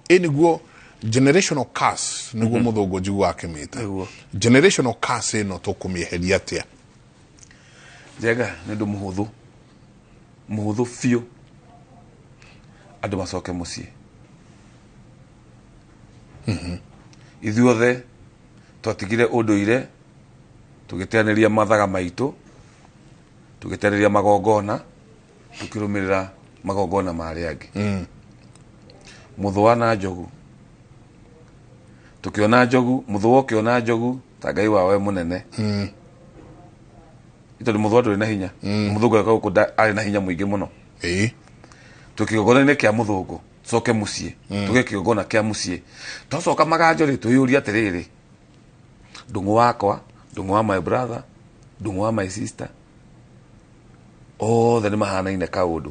ĩ nĩguo generational curse nĩguo mũthũngũ njiguaga akĩmĩta generational curse ĩno tũkũmĩeheria atĩa? Njega nĩ ũndũ mũhũthũ mũhũthũ biũ andũ macoke mũciĩ. Ithuothe twatigire ũndũire tũgĩteanĩria mathaga maitũ, tũgĩteanĩria magongona, tũkĩrũmĩrĩra magongona ma arĩa angĩ. Mũthũa na njogu, tũkĩona njogu, mũthũa ũkĩona njogu ta Ngai wawe mũnene. Tondũ mũthũa ndũrĩ na hinya. Mũthũngũ agĩũka gũkũ arĩ na hinya mũingĩ mũno. Twĩ kĩgongona-inĩ kĩa mũthũngũ, tũcoke mũciĩ, tũgĩe kĩgongona kĩa mũciĩ. Twacoka maganjo rĩ, twĩyũrie atĩrĩrĩ, Ndung'u wakwa, Ndung'u wa my brother, Ndung'u wa my sister, othe nĩ mahanaine kaũndũ,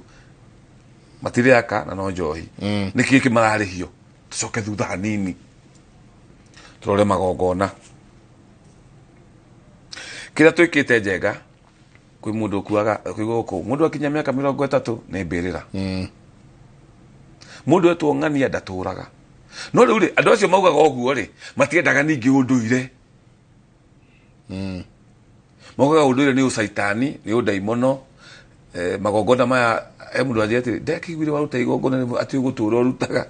matirĩ aka na no njohi. Nĩkĩ gĩkĩ mararĩhio? Tũcoke thutha hanini tũrore magongona kĩrĩa twĩkĩte. Njega kwĩ mũndũ ũkuaga kwĩ gũkũ mũndũ akinya mĩaka 30 nĩ mbĩrĩra. Mũndũ etwo ng'ania ndatũraga. No rĩu rĩ, andũ acio maugaga ũguo rĩ, matiendaga ningĩ ũndũire. Maugaga ũndũire nĩ ũcaitani, nĩ ũndaimono. Magongona maya he mũndũ anjĩra atĩrĩ, ndakĩiguire waruta igongona rĩmwe atĩ ũgũtũra ũrutaga.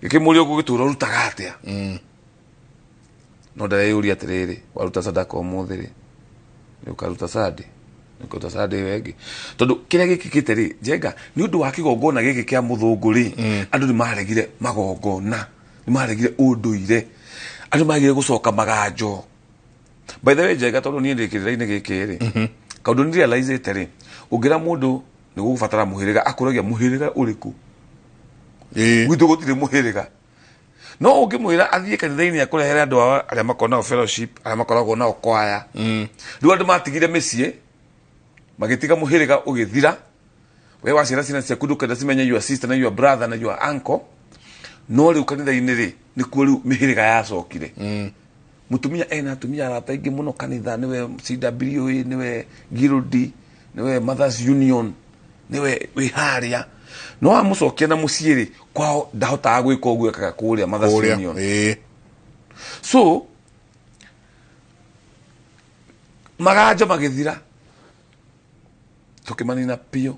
Gĩkĩmũria ũgũgĩtũra ũrutaga atĩa? No ndareyũria atĩrĩrĩ, waruta sadaka ũmũthĩ rĩ, nĩ ũkaruta sande, nĩ ũkaruta sande ĩyo ĩngĩ. Tondũ kĩrĩa gĩkĩkĩte rĩ, Njenga, nĩ ũndũ wa kĩgongona gĩkĩ kĩa mũthũngũ rĩ, andũ nĩ maregire magongona, nĩ maregire ũndũire, andũ magire gũcoka maganjo. By the way, Njenga, tondũ niĩ ndĩ kĩrĩra-inĩ gĩkĩ rĩ, kaũndũ nĩ realize-ĩte rĩ, ũngĩra mũndũ nĩ gũgũbatara mũhĩrĩga, akũragia mũhĩrĩga ũrĩkũ? Gwitũ gũtirĩ mũhĩrĩga. No ũngĩmwĩra athiĩ kanitha-inĩ akũrehere andũ ao arĩa makoragwo nao fellowship, arĩa makoragwo nao kwaya. Rĩu andũ matigire mĩciĩ, magĩtiga mũhĩrĩga ũgĩthira. We waciara ciana ciaku ndũkenda cimenye your sister na your brother na your uncle. No rĩu kanitha-inĩ rĩ, nĩkuo rĩu mĩhĩrĩga yacokire. Mũtumia ena atumia arata aingĩ mũno kanitha, nĩwe CWA, nĩwe Guild, nĩwe Mothers Union, nĩwe wĩ harĩa. No wamũcokia na mũciĩ rĩ, kwao ndahotaga gwĩka ũguo ekaga kũrĩa Mothers Union. So maganjo magĩthira, tũkĩmanina biũ.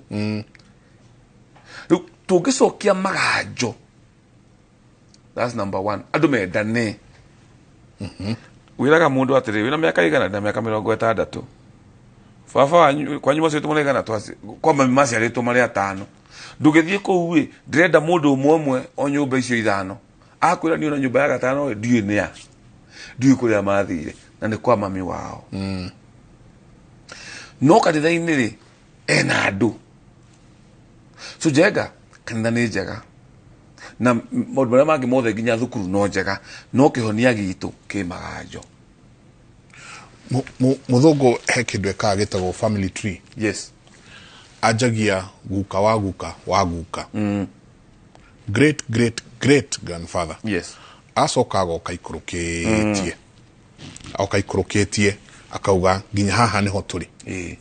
Rĩu tũngĩcokia maganjo, that's number one. Andũ mendane. Wĩraga mũndũ atĩrĩ, wĩna mĩaka igana na mĩaka 60, baba wanyu kwanyu maciarĩtwo marĩ igana, kwa mami maciarĩtwo marĩ atano, ndũgĩthiĩ kũu ĩ, ndĩrenda mũndũ ũmwe ũmwe o nyũmba icio ithano. Akwĩra niĩ ona nyũmba ya gatano ĩ, ndiũĩ nĩa, ndiũĩ kũrĩa mathire, na nĩ kwa mami wao. No kanitha-inĩ rĩ, ena andũ. So Njenga, kanitha nĩ njega na maũndũ marĩa mangĩ mothe nginya thukuru no njega, no kĩhonia gitũ kĩ maganjo. Muthũngũ he kĩndũ ekaga gĩtagwo family tree. Yes. Anjagia guka wa guka wa guka. Great great great grandfather. Yes. Acoka agoka ikũrũkĩtie. Agoka ikũrũkĩtie akauga nginya haha nĩho tũrĩ.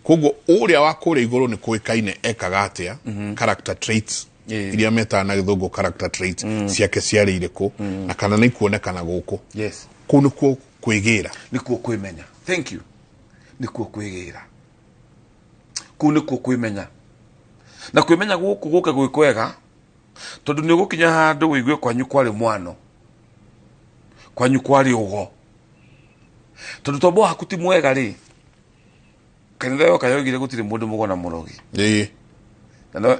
Koguo ũrĩa wa kũrĩa igũrũ nĩ kũĩkaine ekaga atĩa, character traits iria metaga na gĩthũngũ character traits ciake ciarĩ irĩkũ, na kana nĩ ikuonekana gũkũ. Yes. Kũu nĩkuo kwĩgĩra. Nĩkuo kwĩmenya. Thank you. Nĩkuo kwĩgĩra. Kũu nĩkuo kwĩmenya. Na kwĩmenya gũkũ gũke gwĩ kwega, tondũ nĩ ũgũkinya handũ wĩigue kwanyu kwarĩ mwano, kwanyu kwarĩ ũgo, tondũ tombo waku ti mwega rĩ, kanitha yoka yoigire gũtirĩ mũndũ mũgo na mũrogi.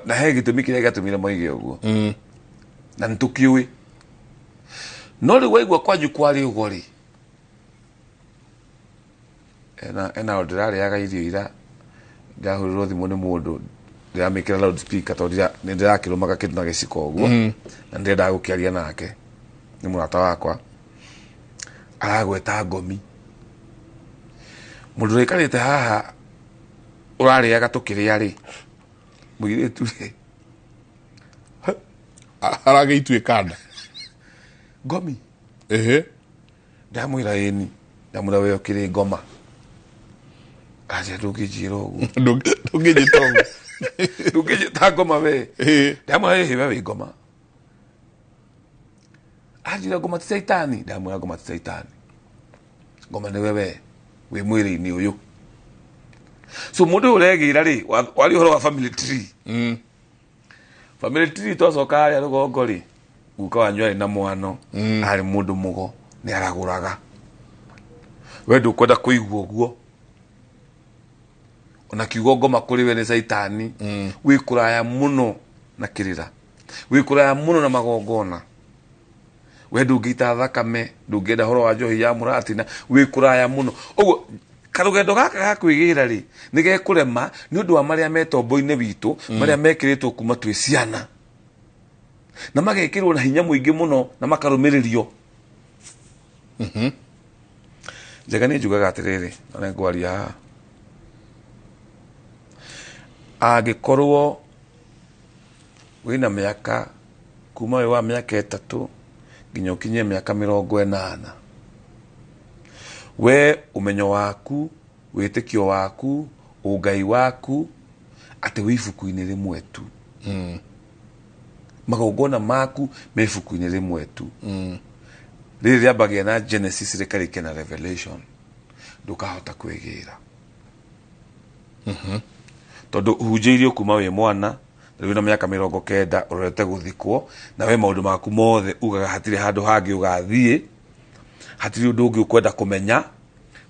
Na he gĩtũmi kĩrĩa gĩatũmire moige ũguo. Na nĩ tũkĩũĩ. No rĩu waigua kwanyu kwarĩ ũgo rĩ, ena ndĩrarĩaga irio ira, ndĩrahũrĩrwo thimũ nĩ mũndũ, ndĩramĩkĩra loudspeaker tondũ nĩ ndĩrakĩrũmaga kĩndũ na gĩciko ũguo, na ndĩrendaga gũkĩaria nake, nĩ mũrata wakwa, aragweta ngomi. Mũndũ ũrĩa ũikarĩte haha ũrarĩaga tũkĩrĩa rĩ, mũirĩtu rĩ, aragĩituĩka nda. Ngomi. Ndamwĩra ĩni, ndamwĩra we ũkĩrĩ ngoma. Aca ndũngĩnjĩra ũguo. Ndũngĩnjĩta ũguo. Ndũngĩnjĩta ngoma we. Ndamwĩra ĩhĩ we wĩ ngoma. Anjĩra ngoma ti caitani. Ndamwĩra ngoma ti caitani. Ngoma nĩwe we wĩ mwĩrĩ-inĩ ũyũ. So mũndũ ũyũ ũregĩra rĩ, waria ũhoro wa family tree. Family tree twacoka harĩa rũgongo rĩ, guka wanyu arĩ na mwano, arĩ mũndũ mũgo, nĩ aragũraga. We ndũkwenda kũigua ũguo. Ona kiugo ngoma kũrĩ we nĩ caitani. Wĩ kũraya mũno na kĩrĩra. Wĩ kũraya mũno na magongona. We ndũngĩita thakame, ndũngĩenda ũhoro wa njohi ya mũratina, wĩ kũraya mũno. Ũguo karũgendo gaka ga kwĩgĩra rĩ, nĩ gekũrema nĩ ũndũ wa marĩa me tombo-inĩ witũ, marĩa mekĩrĩtwo kuma twĩ ciana. Na magekĩrwo na hinya mũingĩ mũno na makarũmĩrĩrio. Njega nĩ njugaga atĩrĩrĩ, na nĩ ngwaria haha. Angĩkorwo wĩna mĩaka kuma wĩ wa mĩaka 3 nginya ũkinyie mĩaka 80, we ũmenyo waku, wĩtĩkio waku, ũngai waku, atĩ wĩ ibuku-inĩ rĩmwe tu. Magongona maku me ibuku-inĩ rĩmwe tu. Rĩrĩ rĩambagia na Genesis rĩkarĩkia na Revelation, ndũkahota kwĩgĩra. Tondũ ũhunjĩirio kuma wĩ mwana, rĩu na mĩaka 90 ũrorete gũthikwo, na we maũndũ maku mothe ugaga hatirĩ handũ hangĩ ũgathiĩ, hatirĩ ũndũ ũngĩ ũkwenda kũmenya,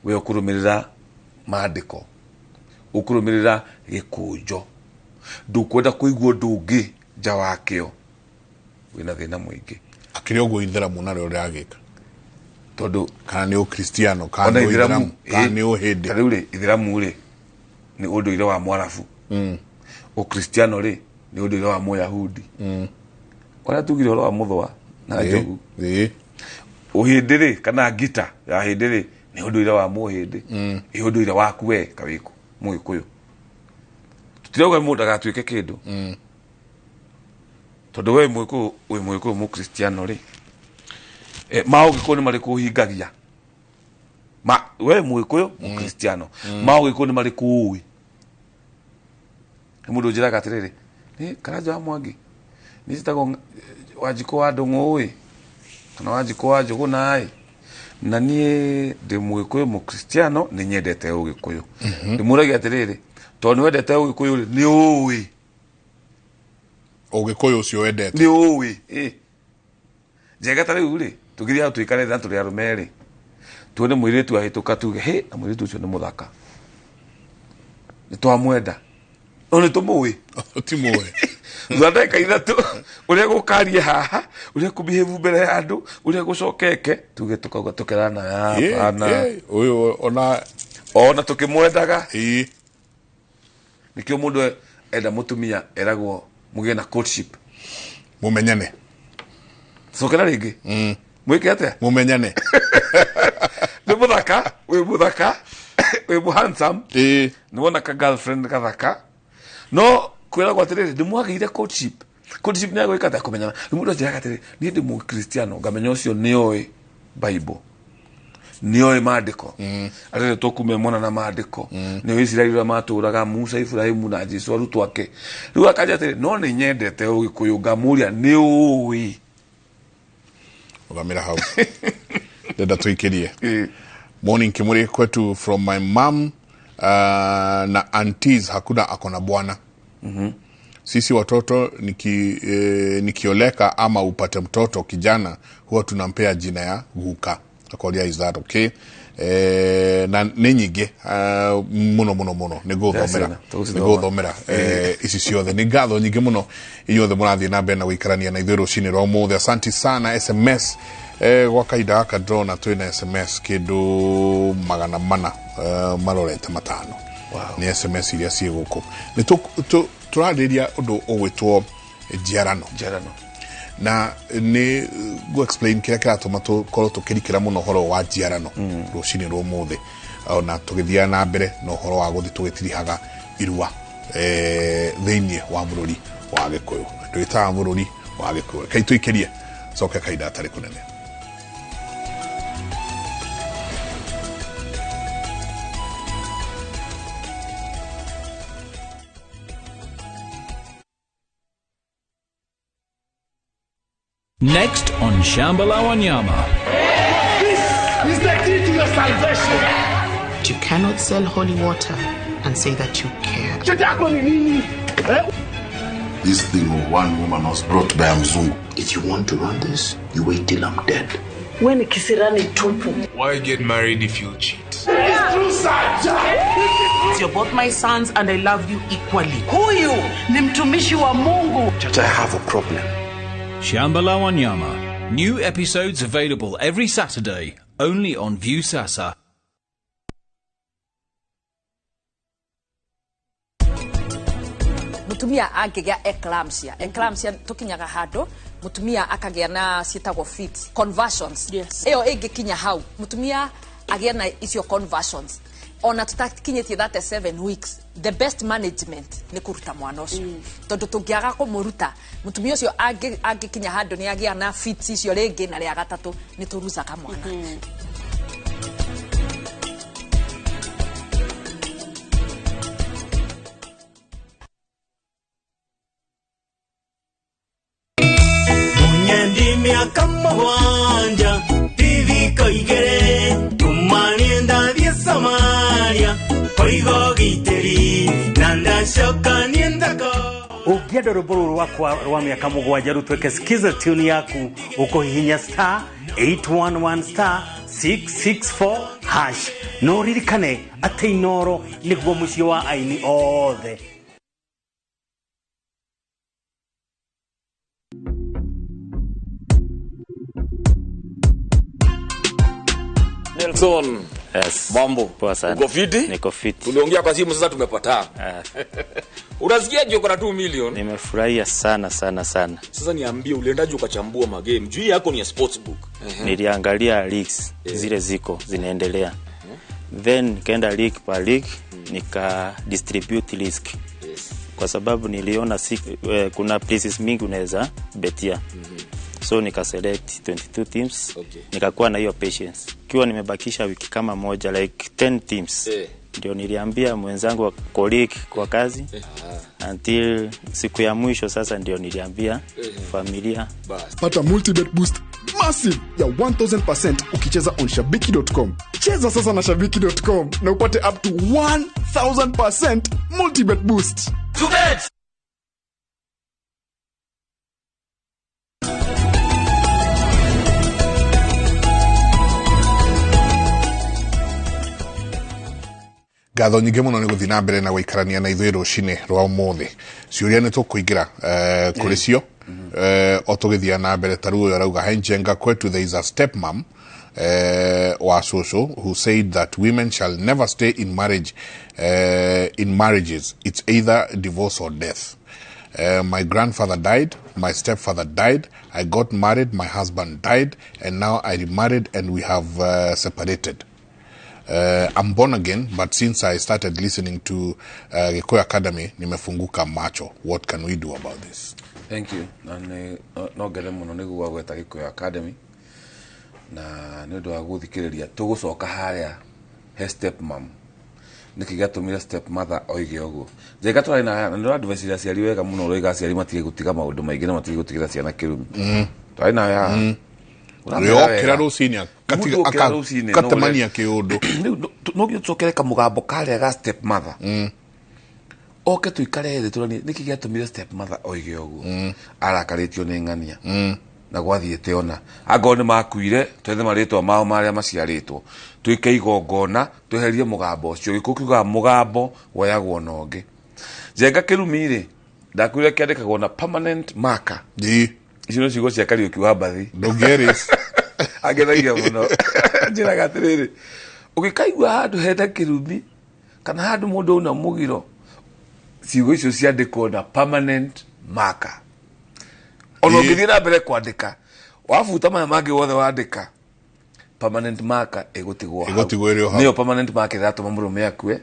we ũkũrũmĩrĩra maandĩko, ũkũrũmĩrĩra gĩkũnjo, ndũkwenda kũigua ũndũ ũngĩ nja wakĩo, wĩna thĩna mũingĩ. Akĩrĩ ũguo itheramu narĩo rĩragĩka. Tondũ kana nĩ ũkristiano, kana Ona nĩ itheramu, ũitheramu, kana nĩ ũhĩndĩ. Ta rĩu rĩ, itheramu rĩ, nĩ ũndũire wa Mwarabu. Ũkristiano rĩ, nĩ ũndũire wa Mũyahudi. Ũrĩa tugire ũhoro wa mũthũa na njogu. Ũhĩndĩ rĩ, kana ngita ya hĩndĩ rĩ, nĩ ũndũire wa mũhĩndĩ. Ĩ ũndũire waku we kawĩkũ mũgĩkũyũ. Tũtirauga mũndũ ndagatuĩke kĩndũ. Tondũ we mũgĩkũyũ, wĩ mũgĩkũyũ mũkristiano rĩ, ma ũgĩkũyũ nĩ marĩkũ ũhingagia? Ma, we mũgĩkũyũ mũkristiano, ma ũgĩkũyũ nĩ marĩkũ ũĩ? Nĩ mũndũ ũnjĩraga atĩrĩrĩ, nĩ Karanja wa Mwangi, nĩ njĩtagwo Wanjikũ wa Ndũng'ũ ĩ, kana Wanjikũ wa Njũgũna ĩ, na niĩ ndĩ mũgĩkũyũ mũkristiano, nĩ nyendete ũgĩkũyũ. Ndĩmũragia atĩrĩrĩ, tondũ nĩ wendete ũgĩkũyũ rĩ, nĩ ũĩ ũgĩkũyũ ũcio wendete? Nĩ ũĩ. Njega ta rĩu rĩ, tũngĩthiĩ tũikare na tũrĩ arũme rĩ, tuone mũirĩtu ahĩtũka tuge, hĩ, na mũirĩtu ũcio nĩ mũthaka, nĩ twamwenda, no nĩ tũmũĩ. Ti mũĩ. Thutha ndagĩka 3, ũrĩa gũkaria haha, ũrĩa kũbehave mbere ya andũ, ũrĩa gũcokeke, tuge tũkauga tũkerana, hapana. Ũyũ ona ona tũkĩmwendaga. Nĩkĩo mũndũ enda mũtumia eragwo mũgĩe na courtship. Mũmenyane. Cokera rĩngĩ. Mwĩke atĩa? Mũmenyane. Nĩ mũthaka. Wĩ mũthaka, wĩ mũ handsome, nĩ wona ka girlfriend gathaka, no kwĩragwo atĩrĩrĩ, ndĩmwagĩire courtship. Courtship nĩ agwĩka atĩa? Kũmenyana. Rĩu mũndũ anjĩraga atĩrĩ, niĩ ndĩ mũkristiano, ngamenya ũcio nĩoĩ Bible, nĩoĩ maandĩko, atĩrĩ tũkume mwana na maandĩko, nĩoĩ Isiraeli ũrĩa matũraga, Musa, Ibrahimu na Jesu, arutwo ake. Rĩu akanja atĩrĩ, no nĩ nyendete Ũgĩkũyũ. Ngamũria, nĩ ũĩ? Rugamĩra hau, ndenda tũikĩrie. Morning Kimuri, kwetu from my mom na aunties hakuna akona bwana. Sisi watoto nikioleka ama upate mtoto kijana, huwa tunampea jina ya guka. Akoria, is that okay? Na nĩ nyingĩ mũno mũno mũno, nĩ ngũthomera nĩ ngũthomera ici ciothe. Nĩ ngatho nyingĩ mũno inyuothe mũrathiĩ na mbere na gũikarania na ithuĩ rũcinĩ rwa ũmũthĩ. Asanti sana. SMS gwa kahinda gaka ndĩrona twĩna SMS kĩndũ 400 marorete 5. Nĩ SMS iria ciĩ gũkũ. Nĩ tũrarĩrĩria ũndũ ũgwĩtwo njiarano. Njiarano. Na nĩ ngũ explain kĩrĩa kĩratũma tũkorwo tũkĩrikĩra mũno ũhoro wa njiarano rũcinĩ rwa ũmũthĩ, ona tũgĩthiaga na mbere na ũhoro wa gũthiĩ tũgĩtirihaga irua thĩinĩ wa bũrũri wa Gĩkũyũ. Twĩtaga bũrũri wa Gĩkũyũ. Rekei tũikĩrie, coke kahinda gatarĩ kũnene. Next on Shamba la Wanyama. This is the key to your salvation. You cannot sell holy water and say that you care. This thing of one woman was brought by a Mzungu. If you want to run this, you wait till I'm dead. We ni kisirani tupu. Why get married if you cheat? It's true, sir. You're both my sons and I love you equally. Huyu ni mtumishi wa Mungu. Chacha, I have a problem. Shamba la Wanyama. New episodes available every Saturday, only on Viusasa. Mutumia angĩgĩa eclampsia, eclampsia tũkinyaga handũ mutumia akagĩa na ciĩtagwo fit conversions. Ĩyo ĩngĩkinya hau mutumia agĩa na icio conversions, ona tũtakinyĩtie 37 weeks, the best management nĩ kũruta mwana ũcio, tondũ tũngĩaga kũmũruta, mũtumia ũcio angĩkinya handũ nĩ agĩa na fits icio rĩngĩ na rĩa gatatũ, nĩ tũrucaga mwana. Munyendi mĩaka 7 tithiko 2 kuma niĩ ndathiĩ Somalia kũiga ũgitĩri na ndacoka niĩ ndako. Ũngĩenda rwĩmbo rũrũ rwakwa rwa mĩaka 7 rũtuĩke skiza tune yaku, ũkũhihinya star 811 star 664 hash. No ririkane atĩ Inooro nĩguo mũciĩ wa aini othe. Nelson. Yes. Mambo. Poa sana. Uko fiti? Niko fiti. Tuliongea kwa simu, sasa tumepatana. Unasikiaje uko na 2 million? Nimefurahia sana sana sana. Sasa niambie, uliendaje ukachambua magame? Juu yako ni ya sportsbook. Niliangalia leagues zile ziko zinaendelea. Then nikaenda league per league, nika distribute risk. Kwa sababu niliona kuna places mingi unaweza betia. So nika select 22 teams. Nikakuwa na hiyo patience. Kiwa nimebakisha wiki kama moja, like 10 teams. Ndio niliambia mwenzangu wa colleague kwa kazi. Until siku ya mwisho sasa ndio niliambia familia. Pata multibet boost massive ya 1000% ukicheza on shabiki.com. Cheza sasa na shabiki.com na upate up to 1000% multibet boost. To bet. Ngatho nyingĩ mũno nĩ gũthiĩ na mbere na gũikarania na ithuĩ rũcinĩ rwa ũmũthĩ. Ciũria nĩ tũkũingĩra kũrĩ cio o tũgĩthiĩ na mbere. Ta rĩu ũyũ arauga, "Hi Njenga, kwetu there is a stepmom wa shosho who said that women shall never stay in marriage, in marriages it's either divorce or death. My grandfather died, my stepfather died, I got married, my husband died, and now I remarried and we have separated. I'm born again, but since I started listening to Gikuyu Academy, nimefunguka macho. What can we do about this? Thank you. Na nĩ no ngethe mũno nĩguo gweta Gikuyu Academy na nĩ ũndũ wa gũthikĩrĩria. Tũgũcoka harĩa he step mom, nĩkĩ gĩatũmire step mother oige ũguo. Njenga tũrarĩ na nĩ ũradvise aciari wega mũno, ũroiga aciari matige gũtiga maũndũ maingĩ na matige gũtigĩra ciana kĩrumi. Tũrarĩ nawe haha. Ũramera Ũrĩa wega. okĩra rũcinĩ Mũndũ okĩra rũcinĩ, no akatemania kĩũndũ. Rĩu no nginya tũcokere kamũgambo karĩa ga step mother, oke tũikare thĩ tũranie nĩkĩ gĩatũmire step mother oige ũguo. Arakarĩtio nĩ ng'ania na gwathiĩte ona angorwo nĩ makuire, twethe marĩtwa mao marĩa maciarĩtwo, twĩke igongona tweherie mũgambo ũcio. Gĩkũ kiugaga mũgambo woyagwo na ũngĩ. Njenga, kĩrumi rĩ, ndakwĩrire kĩandĩkagwo na permanent marker. Icio nĩ ciugo cia Kariũki wa Mbathi. Ndũngĩerase. Angenagia mũno. Njĩraga atĩrĩrĩ, ũgĩkaigua handũ hena kĩrumi kana handũ mũndũ auna mũgiro, ciugo icio ciandĩkwo na permanent marker. Ona ũngĩthiĩ na mbere kwandĩka, wabuta maya mangĩ wothe wandĩka, permanent marker ĩgũtigwo hau. Ĩgũtigwo ĩrĩ o hau. Nĩyo permanent marker ĩratũma mũrũme akue,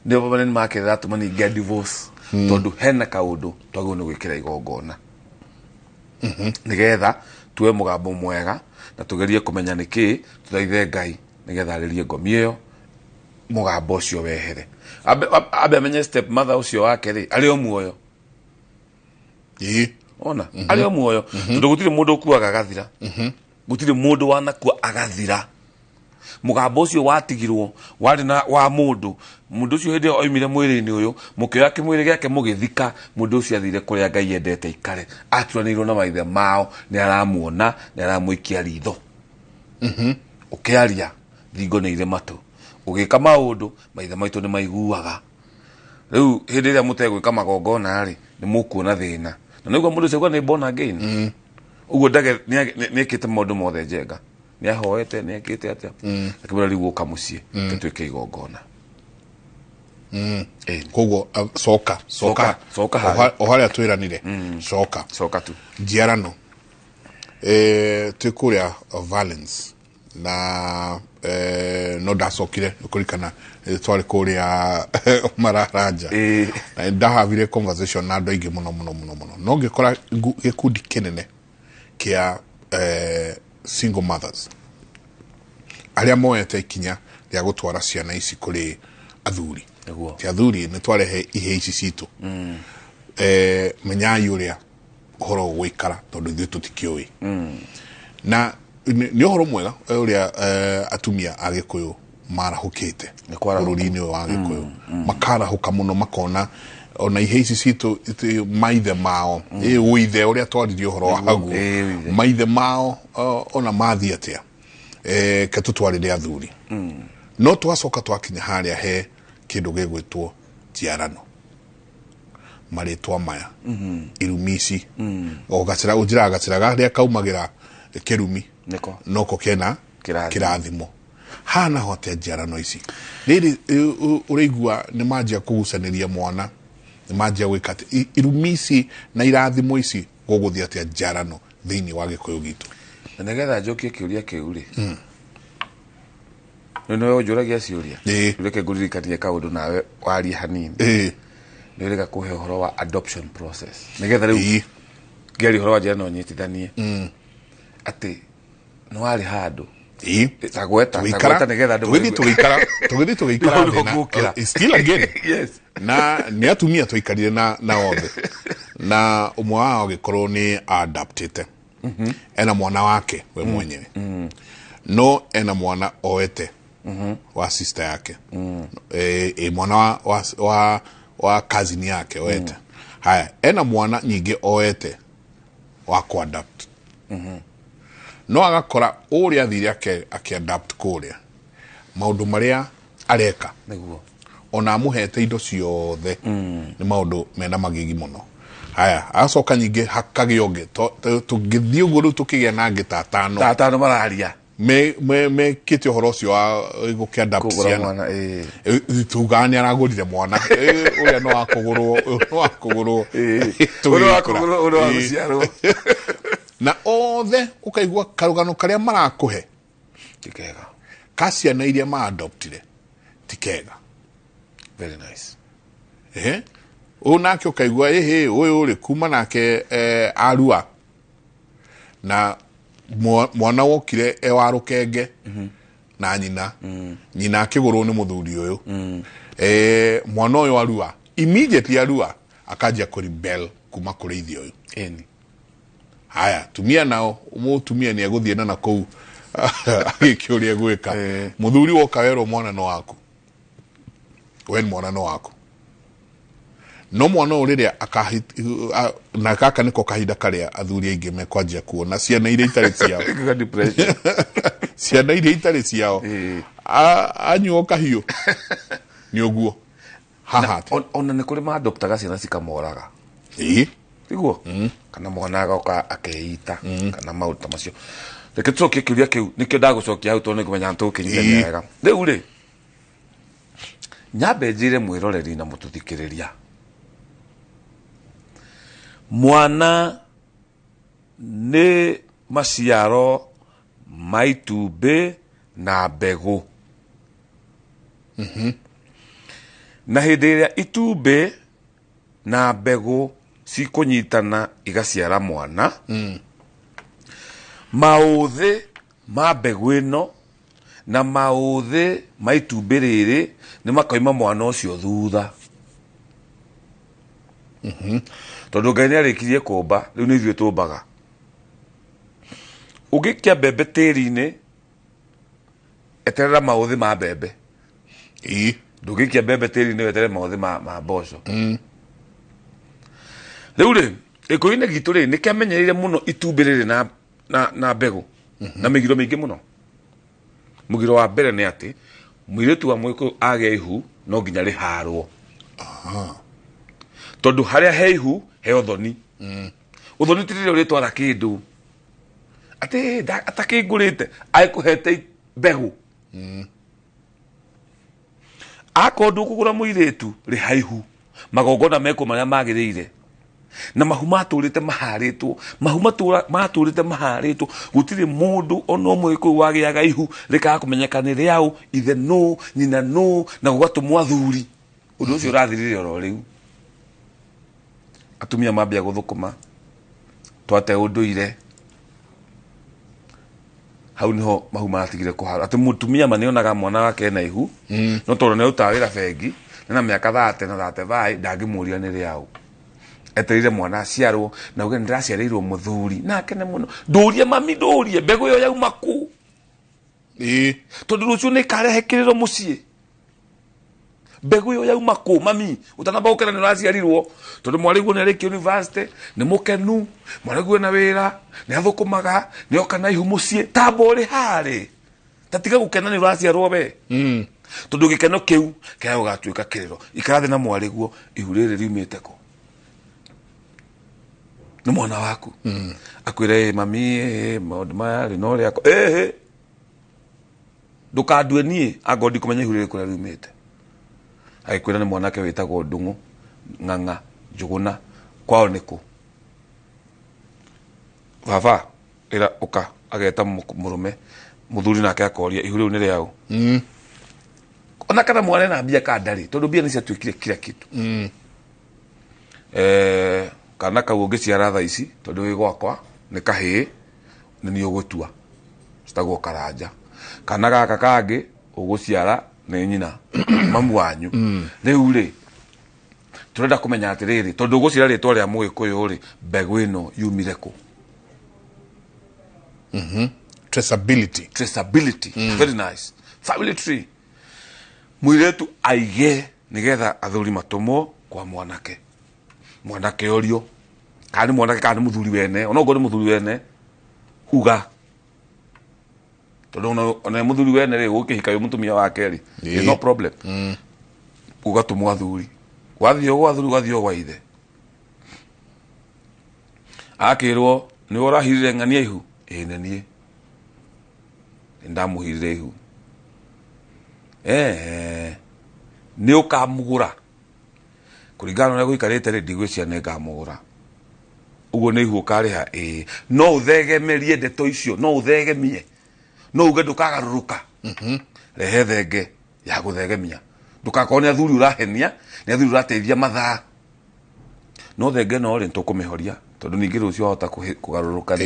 nĩyo permanent marker ĩratũma ningĩ a divorce, tondũ hena kaũndũ twagĩrĩirwo nĩ gwĩkĩra igongona nĩgetha tuwe mũgambo mwega na tũgerie kũmenya nĩkĩ, tũthaithe Ngai nĩgetha arĩrie ngomi ĩyo, mũgambo ũcio wehere. Ambe amenye step mother ũcio wake rĩ, arĩ o muoyo. Ona arĩ o muoyo, tondũ gũtirĩ mũndũ ũkuaga agathira, gũtirĩ mũndũ wanakua agathira. Mũgambo ũcio watigirwo warĩ na wa mũndũ, mũndũ ũcio hĩndĩ ĩyo oimire mwĩrĩ-inĩ ũyũ, mũkĩoya kĩmwĩrĩ gĩake mũgĩthika, mũndũ ũcio athire kũrĩa Ngai endete ikare, aturanĩirwo na maithe mao, nĩ aramuona, nĩ aramũikia ritho. Ũkĩaria thingo nĩ irĩ matũ, ũgĩka maũndũ maithe maitũ nĩ maiguaga. Rĩu hĩndĩ ĩrĩa mũtegwĩka magongona rĩ, nĩ mũkuona thĩna, na nĩguo mũndũ ũcio auga nĩ born again ũguo ndage nĩekĩte maũndũ mothe. Njenga, nĩ ahoete, nĩ ekĩte atĩa, akĩmwĩra rĩu ũka mũciĩ tũtuĩke igongona. Koguo coka. Coka, coka harĩa. O harĩa twĩranire, coka. Coka tu. Njiarano, twĩ kũrĩa Valence na no ndacokire kũrikana, twarĩ kũrĩa Mararanja na ndahavire conversation na andũ aingĩ mũno mũno mũno mũno, no ngĩkora gĩkundi kĩnene kĩa single mothers arĩa moete ikinya rĩa gũtwara ciana ici kũrĩ athuri. Nĩguo. Ti athuri, nĩ twarehe ihĩ ici citũ, menyai ũrĩa ũhoro ũgũikara tondũ ithuĩ tũtikĩũĩ. Na nĩ ũhoro mwega ũrĩa atumia a Gĩkũyũ marahũkĩte bũrũri-inĩ ũyũ wa Gĩkũyũ, makarahũka mũno, makona ona ihe ici citũ maithe mao, ĩ ũithe ũrĩa twaririe ũhoro wa haguo, maithe mao ona mathiĩ atĩa, ke tũtwarĩre athuri. No twacoka twakinya harĩa he kĩndũ gĩgwĩtwo njiarano, marĩtwa maya, irumi ici, o gacĩra ũnjĩraga gacĩra karĩa kaumagĩra kĩrumi nĩko noko kena Kĩrathimo. Kĩrathimo hana ho atĩa njiarano ici rĩrĩ ũraigua nĩ manjia kũgucanĩria mwana, nĩ manjia gwĩka atĩ irumi ici na irathimo ici gũgũthiĩ atĩa njiarano thĩinĩ wa Gĩkũyũ gitũ? Na nĩgetha njokie kĩũria kĩu rĩ, nĩ nĩwe ũnjũragia ciũria, reke ngũririkanie kaũndũ nawe warie hanini. Nĩ ũrĩga kũhe ũhoro wa adoption process, nĩgetha rĩu ngĩaria ũhoro wa njĩra no nyitithanie atĩ nĩ warĩ handũ. Tagweta, tagweta nĩgetha andũ tũgĩthiĩ tũgĩikara, tũgĩthiĩ tũgĩikara Nĩguo thĩ na ngũkĩra. Still again Yes. na nĩ atumia tũikarire na othe, na ũmwe wao agĩkorwo nĩ adaptĩte, ena mwana wake we mwenyewe, no ena mwana oete wa sister yake, mwana wa cousin yake oete. Haya, ena mwana nyingĩ oete wa kuadapt, no agakora ũrĩa athire akĩadapt kũrĩa, maũndũ marĩa areka nĩguo ona amũhete indo ciothe nĩ maũndũ mena magigi mũno. Haya, agacoka nyingĩ hakagĩa ũngĩ. Tũngĩthiĩ ũguo rĩu tũkĩgĩa na angĩ ta atano. Ta atano mararia mekĩte ũhoro ũcio wa gũkĩadapt Kũgũra ciana. mwana, ĩĩ. Tugaga nĩ aragũrire mwana. Ũrĩa no wakũgũrwo, ũyũ no wakũgũrwo. Ũyũ wa kũgũrwo, ũyũ wa gũciarwo. Na othe ũkaigua karũgano karĩa marakũhe ti kega. Ka ciana iria maadoptire ti kega. Very nice. Ũyũ nake ũkaigua ĩhĩ ũyũ rĩ kuma nake arua na mwana wokire e wa rũkenge na nyina nyina akĩgũrwo nĩ mũthuri ũyũ. Mwana ũyũ arua immediately arua akanjia kũrebel kuma kũrĩ ithe ũyũ. Ĩni. Haya tumia nao mũtumia nĩ egũthiĩ na kũu agĩke ũrĩa egwĩka. Mũthuri woka werwo mwana no waku, we nĩ mwana no waku, no mwana ũyũ rĩrĩa na gaka nĩko kahinda karĩa athuri aingĩ mekwanjia kuona ciana iria itarĩ ciao. Ciana iria itarĩ ciao anyuo kahiũ nĩ ũguo haha. Ona nĩ kũrĩ maadoptaga ciana cikamoraga. Tiguo kana mwana agoka akeita kana maũndũ ta macio. Reke tũcokie kĩũria kĩu nĩkĩo ndagũcokia hau tondũ nĩngũmenya nĩtũgũkĩnyitania wega. Rĩu rĩ nyambe njĩre mwĩroreri na mũtũthikĩrĩria, mwana nĩ maciaro ma itumbĩ na mbegũ. Na hĩndĩ ĩrĩa itumbĩ na mbegũ cikũnyitana igaciara mwana, maũthĩ ma mbegũ ĩno na maũthĩ ma itumbĩ rĩrĩ nĩ makauma mwana ũcio thutha. Tondũ Ngai nĩ arĩkirie kũmba, rĩu nĩ ithuĩ tũmbaga. Ũngĩikia mbembe tĩri-inĩ, eterera maũthĩ ma mbembe. Ndũngĩikia mbembe tĩri-inĩ weterere maũthĩ ma mboco. Rĩu rĩ gĩkũyũ-inĩ gitũ rĩ nĩ kĩamenyereire mũno itumbĩ rĩrĩ na mbegũ na mĩgiro mĩingĩ mũno. Mũgiro wa mbere nĩ atĩ mũirĩtu wa mũgĩkũyũ agĩa ihu no nginya rĩharwo. Tondũ harĩa he ihu he ũthoni. Ũthoni ti rĩrĩa ũrĩtwara kĩndũ atĩ atakĩngũrĩte agĩkũhete mbegũ. Akorwo ndũkũgũra mũirĩtu rĩha ihu, magongona mekwo marĩa magĩrĩire na mahu matũrĩte maharĩtwo, mahu matũrĩte maharĩtwo, gũtirĩ mũndũ ona ũmwe gĩkũyũ wagĩaga ihu rĩkaga kũmenyeka nĩ rĩaũ, ithe nũ, nyina nũ, na gũgatũmwo athuri. Ũndũ ũcio ũrathirire oro rĩu. Atumia mambia gũthũkũma twate ũndũire, hau niho mahu maratigire kũharwo. Atĩ mũtumia ma nĩonaga mwana wake ena ihu, no tondũ nĩarutaga wĩra bengi na mĩaka 30 na 35 ndangĩmũria nĩ rĩaũ. Etereire mwana aciarwo na uge nĩndĩraciarĩirwo mũthuri na akene mũno. Ndũrie mami, ndũrie mbegũ ĩyo yauma kũ? Tondũ rũciũ nĩĩkarehe kĩrĩro mũciĩ. Mbegũ ĩyo yauma kũ mami? Ũtanamba gũkena nĩũraciarirwo, tondũ mwarĩguo nĩarĩkia university, nĩ mũkenu, mwarĩguo ena wĩra, nĩathũkũmaga, nĩoka na ihu mũciĩ, tamba ũrĩ harĩ. Ta tiga gũkena nĩũraciarwo we. Tondũ gĩkeno kĩu kĩaya gũgatuĩka kĩrĩro. Ikara thĩ na mwarĩguo, ihu rĩrĩ riumĩte kũ? Nĩ mwana waku. Akwĩre mami, maũndũ maya rĩ no rĩakwa. Ĩhĩ. Ndũkandue niĩ angorwo ndikũmenya ihu rĩrĩ kũrĩa riumĩte. Agĩkwĩra nĩ mwanake wĩtagwo Ndung'u, Ng'ang'a, Njũgũna, kwao nĩ kũ? Baba, ĩra ũka, ageta mũrũme, mũthuri nake akoria ihu rĩu nĩ rĩaũ. Ona kana mwana ena mbia kana ndarĩ, tondũ mbia nĩ ciatuĩkire kila kitu. Kana kau ũngĩciara thaa ici, tondũ wĩ gwakwa, nĩ kahĩĩ, nĩ niĩ ũgũtua. Citagwo karanja. Kana gaka kangĩ ũgũciara nĩ nyina, mamu wanyu. Rĩu rĩ tũrenda kũmenya atĩrĩrĩ, tondũ ũgũciara rĩtwa rĩa mũgĩkũyũ rĩ, mbegũ ĩno yumire kũ? Traceability. Traceability. Very nice. Family tree. Mũirĩtu aige nĩgetha athuri matũmwo kwa mwanake. Mwanake orio kana nĩ mwanake kana nĩ mũthuri wene, ona okorwo nĩ mũthuri wene uga, tondũ ona mũthuri wene rĩ gũkĩhika wĩ mũtumia wake rĩ, no problem. Ugatũmwo athuri, wathiĩ gwa athuri, wathiĩ gwa ithe, akĩrwo nĩ ũrahirire ng'ania ihu. Ĩĩ nĩ niĩ ndamũhirire ihu. Nĩ ũkamũgũra kũringana na ũrĩa gũikarĩte rĩ, ndigwĩciria nĩ ngamũgũra. Ũguo nĩ ihu ũkarĩha. Ĩĩ, no ũthegemerie ndeto icio, no ũthegemie, No uge ndũkagarũrũka. Rehe thenge ya gũthegemia. Ndũgakorwo nĩ athuri ũrahenia, nĩ athuri ũrateithia mathaa. No thenge no rĩ tũkũmĩhoria tondũ ningĩ rũciũ wahota kũgarũrũka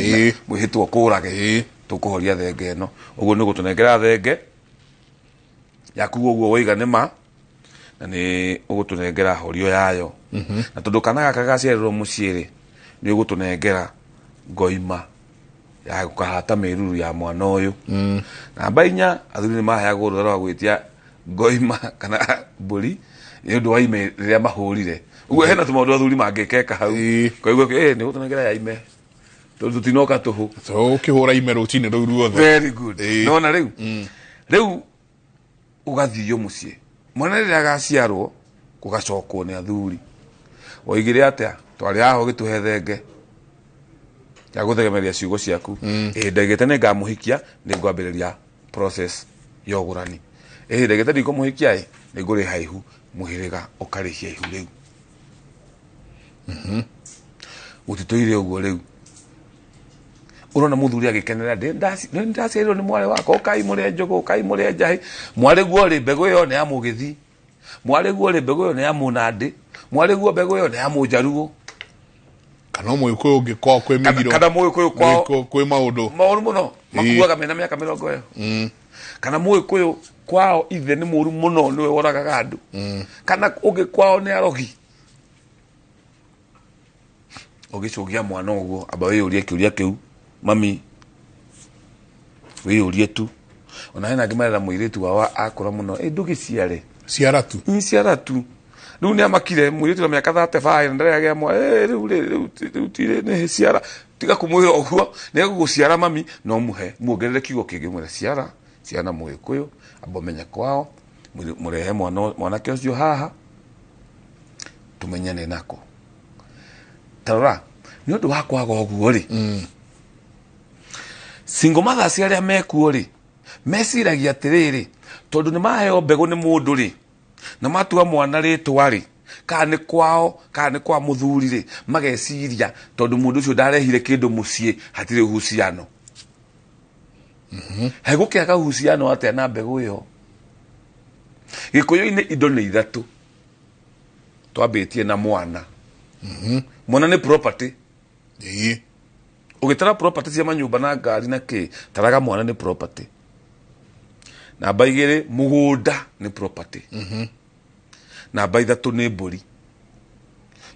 mwĩhĩtwa kũrage. Tũkũhoria thenge ĩno. Ũguo nĩ gũtũnengera thenge yaku ũguo waiga nĩ ma na nĩ ũgũtũnengera horio yayo. Na tondũ kana gaka gaciarĩrwo mũciĩ rĩ nĩ ũgũtũnengera ngoima ya gũkahata mĩruru ya mwana ũyũ. Namba 4 athuri nĩ maheagwo rũtha rwa gwĩtia ngoima kana mbũri nĩ ũndũ wa ime rĩrĩa mahũrire. Ũguo hena tũmaũndũ athuri mangĩkeka hau. Koiguo nĩ ũgũtũnengera ya ime tondũ tũtinoka tũhũ. So ũkĩhũra ime rũcinĩ rũu ruothe. Very good. Nona rĩu rĩu ũgathio mũciĩ mwana rĩrĩa agaciarwo gũgacokwo nĩ athuri. Woigire atĩa twarĩ haha ũgĩtũhe thenge ya gũthegemeria ciugo ciaku. Ndaigĩte nĩ ngamũhikia nĩ ngwambĩrĩria process ya ũgũrani. Ndaigĩte ndikũmũhikia ĩ nĩ ngũrĩha ihu mũhĩrĩga ũkarĩhia ihu rĩu. Gũtitũire ũguo rĩu ũrona mũthuri agĩkenera ndaciarirwo nĩ mwarĩ wakwa ũkai mũrĩe njũgũ ũkai mũrĩe njahĩ. Mwarĩ guo rĩ mbegũ ĩyo nĩ ya mũgĩthi, mwarĩ guo rĩ mbegũ ĩyo nĩ ya mũnandĩ, mwarĩ guo mbegũ ĩyo nĩ ya mũnjaruo. Kana mũgĩkũyũ ũngĩ kwao kwĩ mĩgiro, kana mũgĩkũyũ kwao kwĩ maũndũ maũru mũno makuaga mena mĩaka 20 ĩyo. Kana mũgĩkũyũ kwao ithe nĩ mũru mũno nĩwe woragaga andũ. Kana ũngĩ kwao nĩ arogi. Ũgĩcũgia mwana ũguo amba wĩyũrie kĩũria kĩu mami wĩyũrie tu. Ona hena angĩ marera mũirĩtu wao akũra mũno ndũgĩciare ciara tu ciara tu. Rĩu nĩ amakire mũirĩtu na mĩaka 35 na ndaragĩa mwa rĩu rĩu tirĩ nĩ ciara tiga kũmwĩra ũguo nĩ egũgũciara mami no mũhe muongerere kiugo kĩngĩ mwĩre ciara ciana mũgĩkũyũ amba ũmenye kwao mũrehe mwanake ũcio haha tũmenyane nako. Tarora nĩ ũndũ wa kwaga ũguo rĩ single mothers arĩa mekuo rĩ meciragia atĩrĩrĩ tondũ nĩ maheo mbegũ nĩ mũndũ rĩ na matua mwana rĩtwa rĩ kana nĩ kwao kana nĩ kwa mũthuri rĩ mageciria tondũ mũndũ ũcio ndarehire kĩndũ mũciĩ hatirĩ uhusiano. Hegũkĩaga uhusiano atĩa na mbegũ ĩyo? Gĩkũyũ-inĩ indo nĩ ithatũ twambĩtie na mwana. Mwana nĩ property. Ũgĩtara property cia manyũmba na ngari na kĩ taraga mwana nĩ property. Namba 2 mũgũnda nĩ property. Namba 3 nĩ mbũri.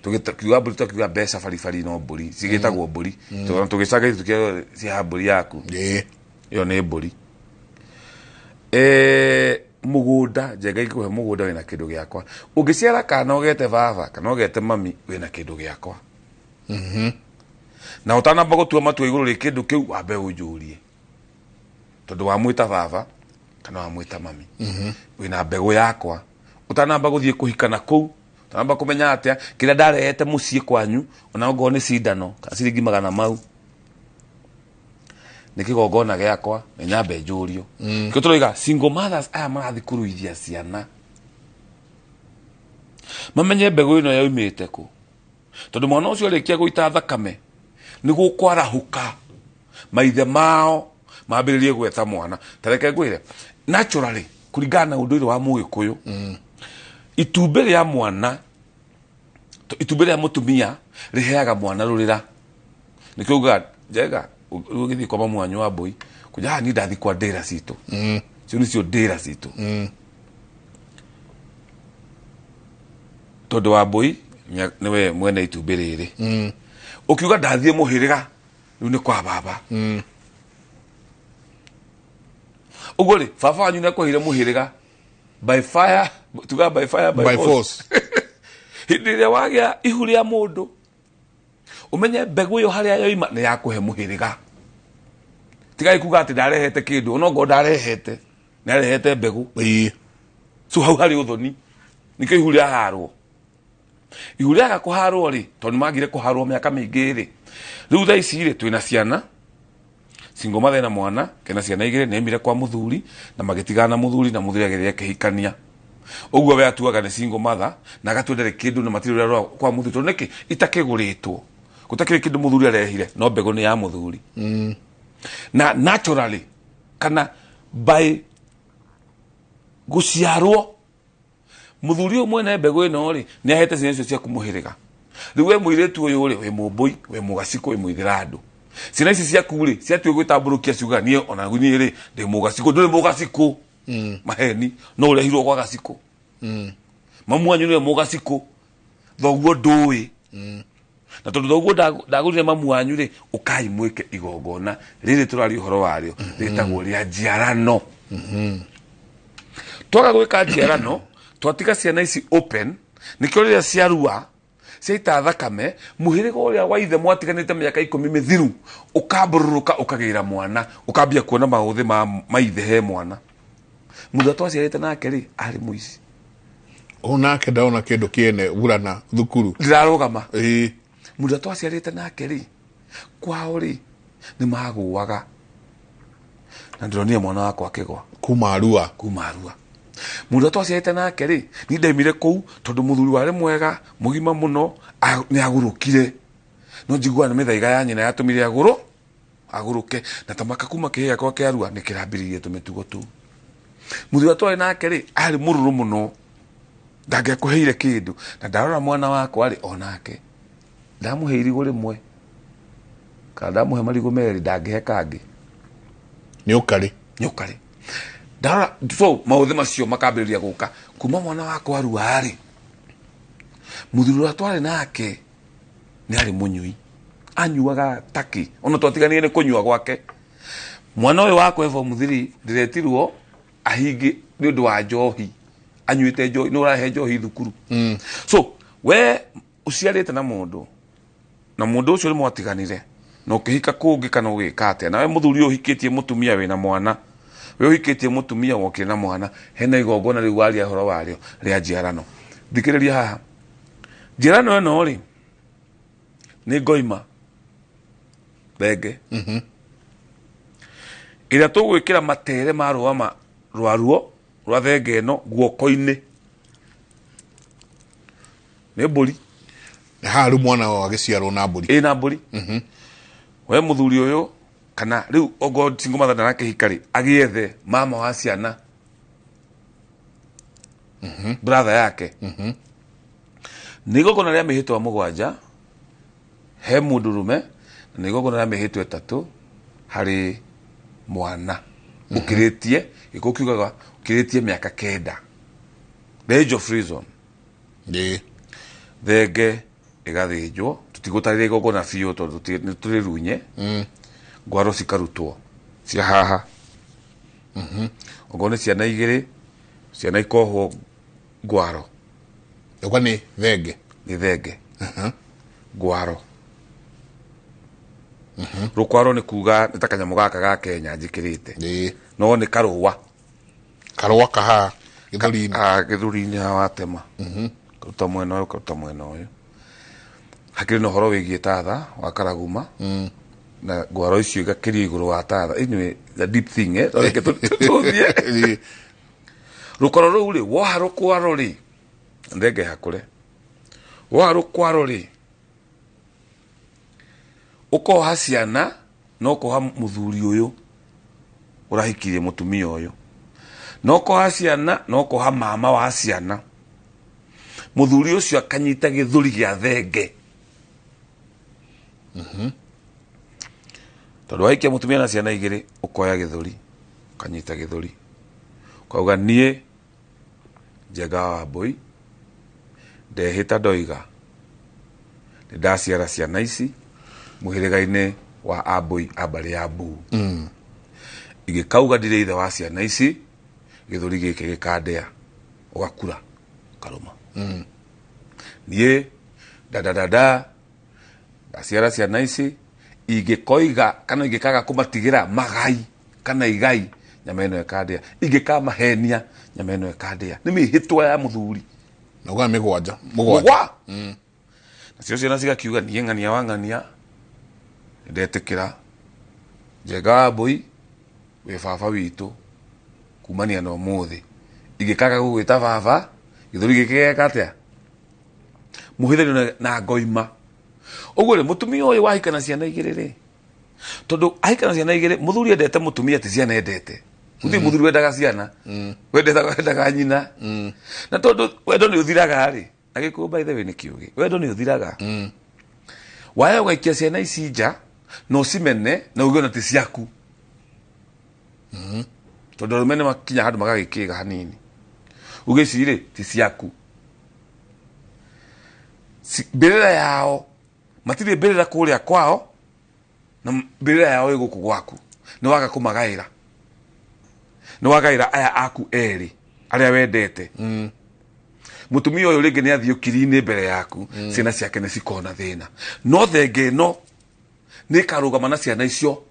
Tũgĩkiuga mbũri tũkiuga mbeca baribari no mbũri cigĩtagwo mbũri. Tũgĩcaga tũkiuga cia mbũri yaku. Ĩyo nĩ mbũri. Mũgũnda njenga ikũhe mũgũnda wĩna kĩndũ gĩakwa. Ũngĩciara kana ũgete baba kana ũgete mami wĩna kĩndũ gĩakwa. Na ũtanamba gũtua matua igũrũ rĩ kĩndũ kĩu wambe ũnjũrie tondũ wamwĩta baba kana wamwĩta mami wĩna mbegũ yakwa. Ũtanamba gũthiĩ kũhikana kũu ũtanamba kũmenya atĩa kĩrĩa ndarehete mũciĩ kwanyu ona ongorwo nĩ cindano kana ciringi 100 mau nĩ kĩgongona gĩakwa nĩ nyambe njũrio. Kĩo tũroiga single mothers aya marathiĩ kũruithia ciana mamenye mbegũ ĩno yaumĩte kũ tondũ mwana ũcio arĩkia gũita thakame nĩ gũkwarahũka maithe mao mambĩrĩrie gwetha mwana. Tareke ngwĩre naturally kũringana na ũndũire wa mũgĩkũyũ itumbĩ rĩa mwana itumbĩ rĩa mũtumia rĩheaga mwana rũrĩra. Nĩkĩo ugaga njega ũgĩthiĩ kwa mamu wanyu wa mbũi kuja haha niĩ ndathiĩ kwa ndĩra citũ cio nĩcio ndĩra citũ tondũ wa mbũi nĩwe mwene itumbĩ rĩrĩ. Ũkiuga ndathiĩ mũhĩrĩga rĩu nĩ kwa baba. Ũguo rĩ baba wanyu nĩakũheire mũhĩrĩga by fire tuga by fire by force. Hĩndĩ ĩrĩa wagĩa ihu rĩa mũndũ ũmenye mbegũ ĩyo harĩa yoima nĩ yakũhe mũhĩrĩga. Tigai kuga atĩ ndarehete kĩndũ ona ongorwo ndarehete nĩarehete mbegũ. So hau harĩ ũthoni nĩkĩo ihu rĩaharwo. Ihu rĩaga kũharwo rĩ tondũ nĩmagire kũharwo mĩaka mĩingĩ rĩ rĩu thaa ici rĩ twĩna ciana single mother na mwana kena ciana 2 nĩaimire kwa mũthuri na magĩtigana mũthuri na mũthuri agĩthiĩ akĩhikania. Ũguo we atuaga nĩ single mother na agatua ndarĩ kĩndũ na matirĩ ũrĩa kwa mũthuri tondũ nĩkĩ itakĩgũrĩtwo gũtakĩrĩ kĩndũ mũthuri arehire no mbegũ nĩ ya mũthuri. Na naturally Kana by guciarwo muthuri ũyũ mwene mbegũ ĩno rĩ nĩ ahete ciana icio ciaku mũhĩrĩga. Rĩu we mũirĩtu ũyũ rĩ wĩ mũmbũi, wĩ mũgacikũ, wĩ mũithĩrandũ. Ciana ici ciaku rĩ ciatua gwĩtambũrũkia ciuga niĩ ona niĩ rĩ ndĩ mũgacikũ, ndũrĩ mũgacikũ. Maheni no ũrehirwo gwa gacikũ. Mamu wanyu nĩwe mũgacikũ, thoguo ndũĩ. Na tondũ thoguo ndagũrire mamu wanyu rĩ, ũkai mwĩke igongona rĩrĩ tũraria ũhoro warĩo rĩtagwo rĩa njiarano. Twaga gwĩka njiarano twatiga ciana ici open, nĩkĩo rĩrĩa ciarua ciaita thakame mũhĩrĩga ũrĩa wa ithe mwatiganĩte mĩaka 10 mĩthiru ũkambũrũrũka ũkagĩra mwana, ũkambia kuona maũthĩ ma ithe he mwana. Mũndũ ũrĩa twaciarĩte nake rĩ arĩ mũici. Onake ndaona kĩndũ kĩene burana thukuru. Ndirarũgama. Mũndũ ũrĩa twaciarĩte nake rĩ kwao rĩ nĩ magũaga, na ndĩronire mwana wakwa akĩgwa kuma Arua. Kuma Arua. Mũndũ ũrĩa twaciarĩte nake rĩ niĩ ndaimire kũu tondũ mũthuri warĩ mwega mũgima mũno nĩ agũrũkire, no njiguaga nĩ mĩthaiga ya nyina yatũmire agũrũke, na tamaka kuma kĩhĩ gĩakwa kĩa Arua nĩ kĩrambĩrĩirie tũmĩtugo tũu. Mũthuri ũrĩa twarĩ nake rĩ arĩ mũrũrũ mũno, ndangĩakũheire kĩndũ, na ndarora mwana wakwa rĩ onake ndamũhe irigũ rĩmwe kana ndamũhe marigũ merĩ ndangĩhe kangĩ. Nĩ ũkarĩ. Nĩ ũkarĩ. Ndarora so maũthĩ macio makambĩrĩria gũka kuma mwana wakwa Arua rĩ mũthuri ũrĩa twarĩ nake nĩ arĩ mũnyui, anyuaga taki ona twatiganire nĩ kũnyua gwake. Mwana ũyũ wakwa e form 3 ndĩretirwo ahingi nĩ ũndũ wa njohi, anyuĩte njohi, nĩ ũrahe njohi thukuru. So we ũciarĩte na mũndũ na mũndũ ũcio nĩ mwatiganire na ũkĩhika kũngĩ kana ũgĩka atĩa, nawe mũthuri ũyũ ũhikĩtie mũtumia wĩna mwana, we ũhikĩtie mũtumia wokire na mwana, hena igongona rĩu waria ũhoro warĩo rĩa njiarano. Thikĩrĩria haha, njiarano ĩno rĩ nĩ ngoima thenge ĩrĩa tũgwĩkĩra matere ma rũa ma rwaruo rwa thenge ĩno guoko-inĩ nĩ mbũri. Haha rĩu mwana agĩciarwo na mbũri. Ĩ na mbũri. We mũthuri ũyũ kana rĩu ogo single mother ndarakĩhika rĩ agĩethe mama wa ciana, brother yake. Nĩ igongona rĩa mĩhĩtwa 7 he mũndũrũme na nĩ igongona rĩa mĩhĩtwa 3 harĩ mwana ũkĩrĩtie gĩkũ kiugaga ũkĩrĩtie mĩaka 9, the age of reason. Thenge ĩgathĩnjwo, tũtigũtarĩria igongona biũ tondũ nĩ tũrĩ runye. Ngwaro cikarutwo cia haha. Okorwo nĩ ciana 2 ciana ikohwo ngwaro. Ũguo nĩ thenge. Nĩ thenge. Ngwaro. Rũkwaro nĩ kuga nĩ ta kanyamũ gaka ga Kenya njĩkĩrĩte. No nĩ karũa. Karũa kaha gĩthũri-inĩ. Gĩthũri-inĩ haha watema. Karuta mwena ũyũ, karuta mwena ũyũ. Hakĩrĩ na ũhoro wĩgiĩ tatha wa karaguma. Na ngwaro icio igakĩrio igũrũ wa tatha. Anyway, the deep thing, reke tũthiĩ. Rũkwaro rũu rĩ, woha rũkwaro rĩ, thenge hakũre. Woha rũkwaro rĩ, ũkoha ciana na ũkoha mũthuri ũyũ ũrahikirie mũtumia ũyũ, na ũkoha ciana na ũkoha mama wa ciana. Mũthuri ũcio akanyita gĩthũri gĩa thenge. Tondũ wahikia mũtumia na ciana 2 ũkoya gĩthũri, ũkanyita gĩthũri, ũkauga niĩ Njenga wa Mbũi ndehĩta ndoiga nĩ ndaciara ciana ici mũhĩrĩga-inĩ wa Ambũi a mbarĩ ya Mbuu. Ingĩkauga ndirĩ ithe wa ciana ici, gĩthũri gĩkĩ gĩkandĩa, ũgakura ũkarũma. Niĩ dadadada ndaciara ciana ici, ingĩkoiga kana ingĩkaga kũmatigĩra magai kana igai, nyama ĩno ĩkandĩa. Ingĩkamahenia, nyama ĩno ĩkandĩa. Nĩ mĩhĩtwa ya mũthuri. Na uga mĩgwanja. Mũgwanja. Nacio ciana cigakiuga niĩ ng'ania wa ng'ania ndetĩkĩra Njenga wa Mbũi wĩ baba witũ kumania na ũmũthĩ. Ingĩkaga gũgwĩta baba, gĩthũri gĩkĩ gĩgeka atĩa? Mũhĩthanio na ngoima. Ũguo rĩ, mũtumia ũyũ wahika na ciana 2 rĩ, Tondu ahika na ciana igĩrĩ, mũthuri endete mũtumia ti ciana endete. Gũtirĩ mũthuri wendaga ciana, wendaga nyina. Na tondu wendo nĩ ũthiraga rĩ, na gĩkũyũ by the way nĩ kĩũgĩ, wendo nĩ ũthiraga. Waya ũgaikia ciana ici nja na ũcimene na uge ona ti ciaku. Tondu arũme nĩ makinya handũ magagĩkĩga hanini, uge ici rĩ ti ciaku. Mbĩrĩra yao matirĩ mbĩrĩra kũrĩa kwao, na mbĩrĩra yao ĩ gũkũ gwaku. Nĩ waga kũmagaĩra, nĩ wagaĩra aya aku erĩ arĩa wendete. Mũtumia ũyũ rĩngĩ nĩ athiĩ ũkiri-inĩ mbere yaku, ciana ciake nĩ cikona thĩna. No thenge ĩno nĩ ĩkarũgama na ciana icio,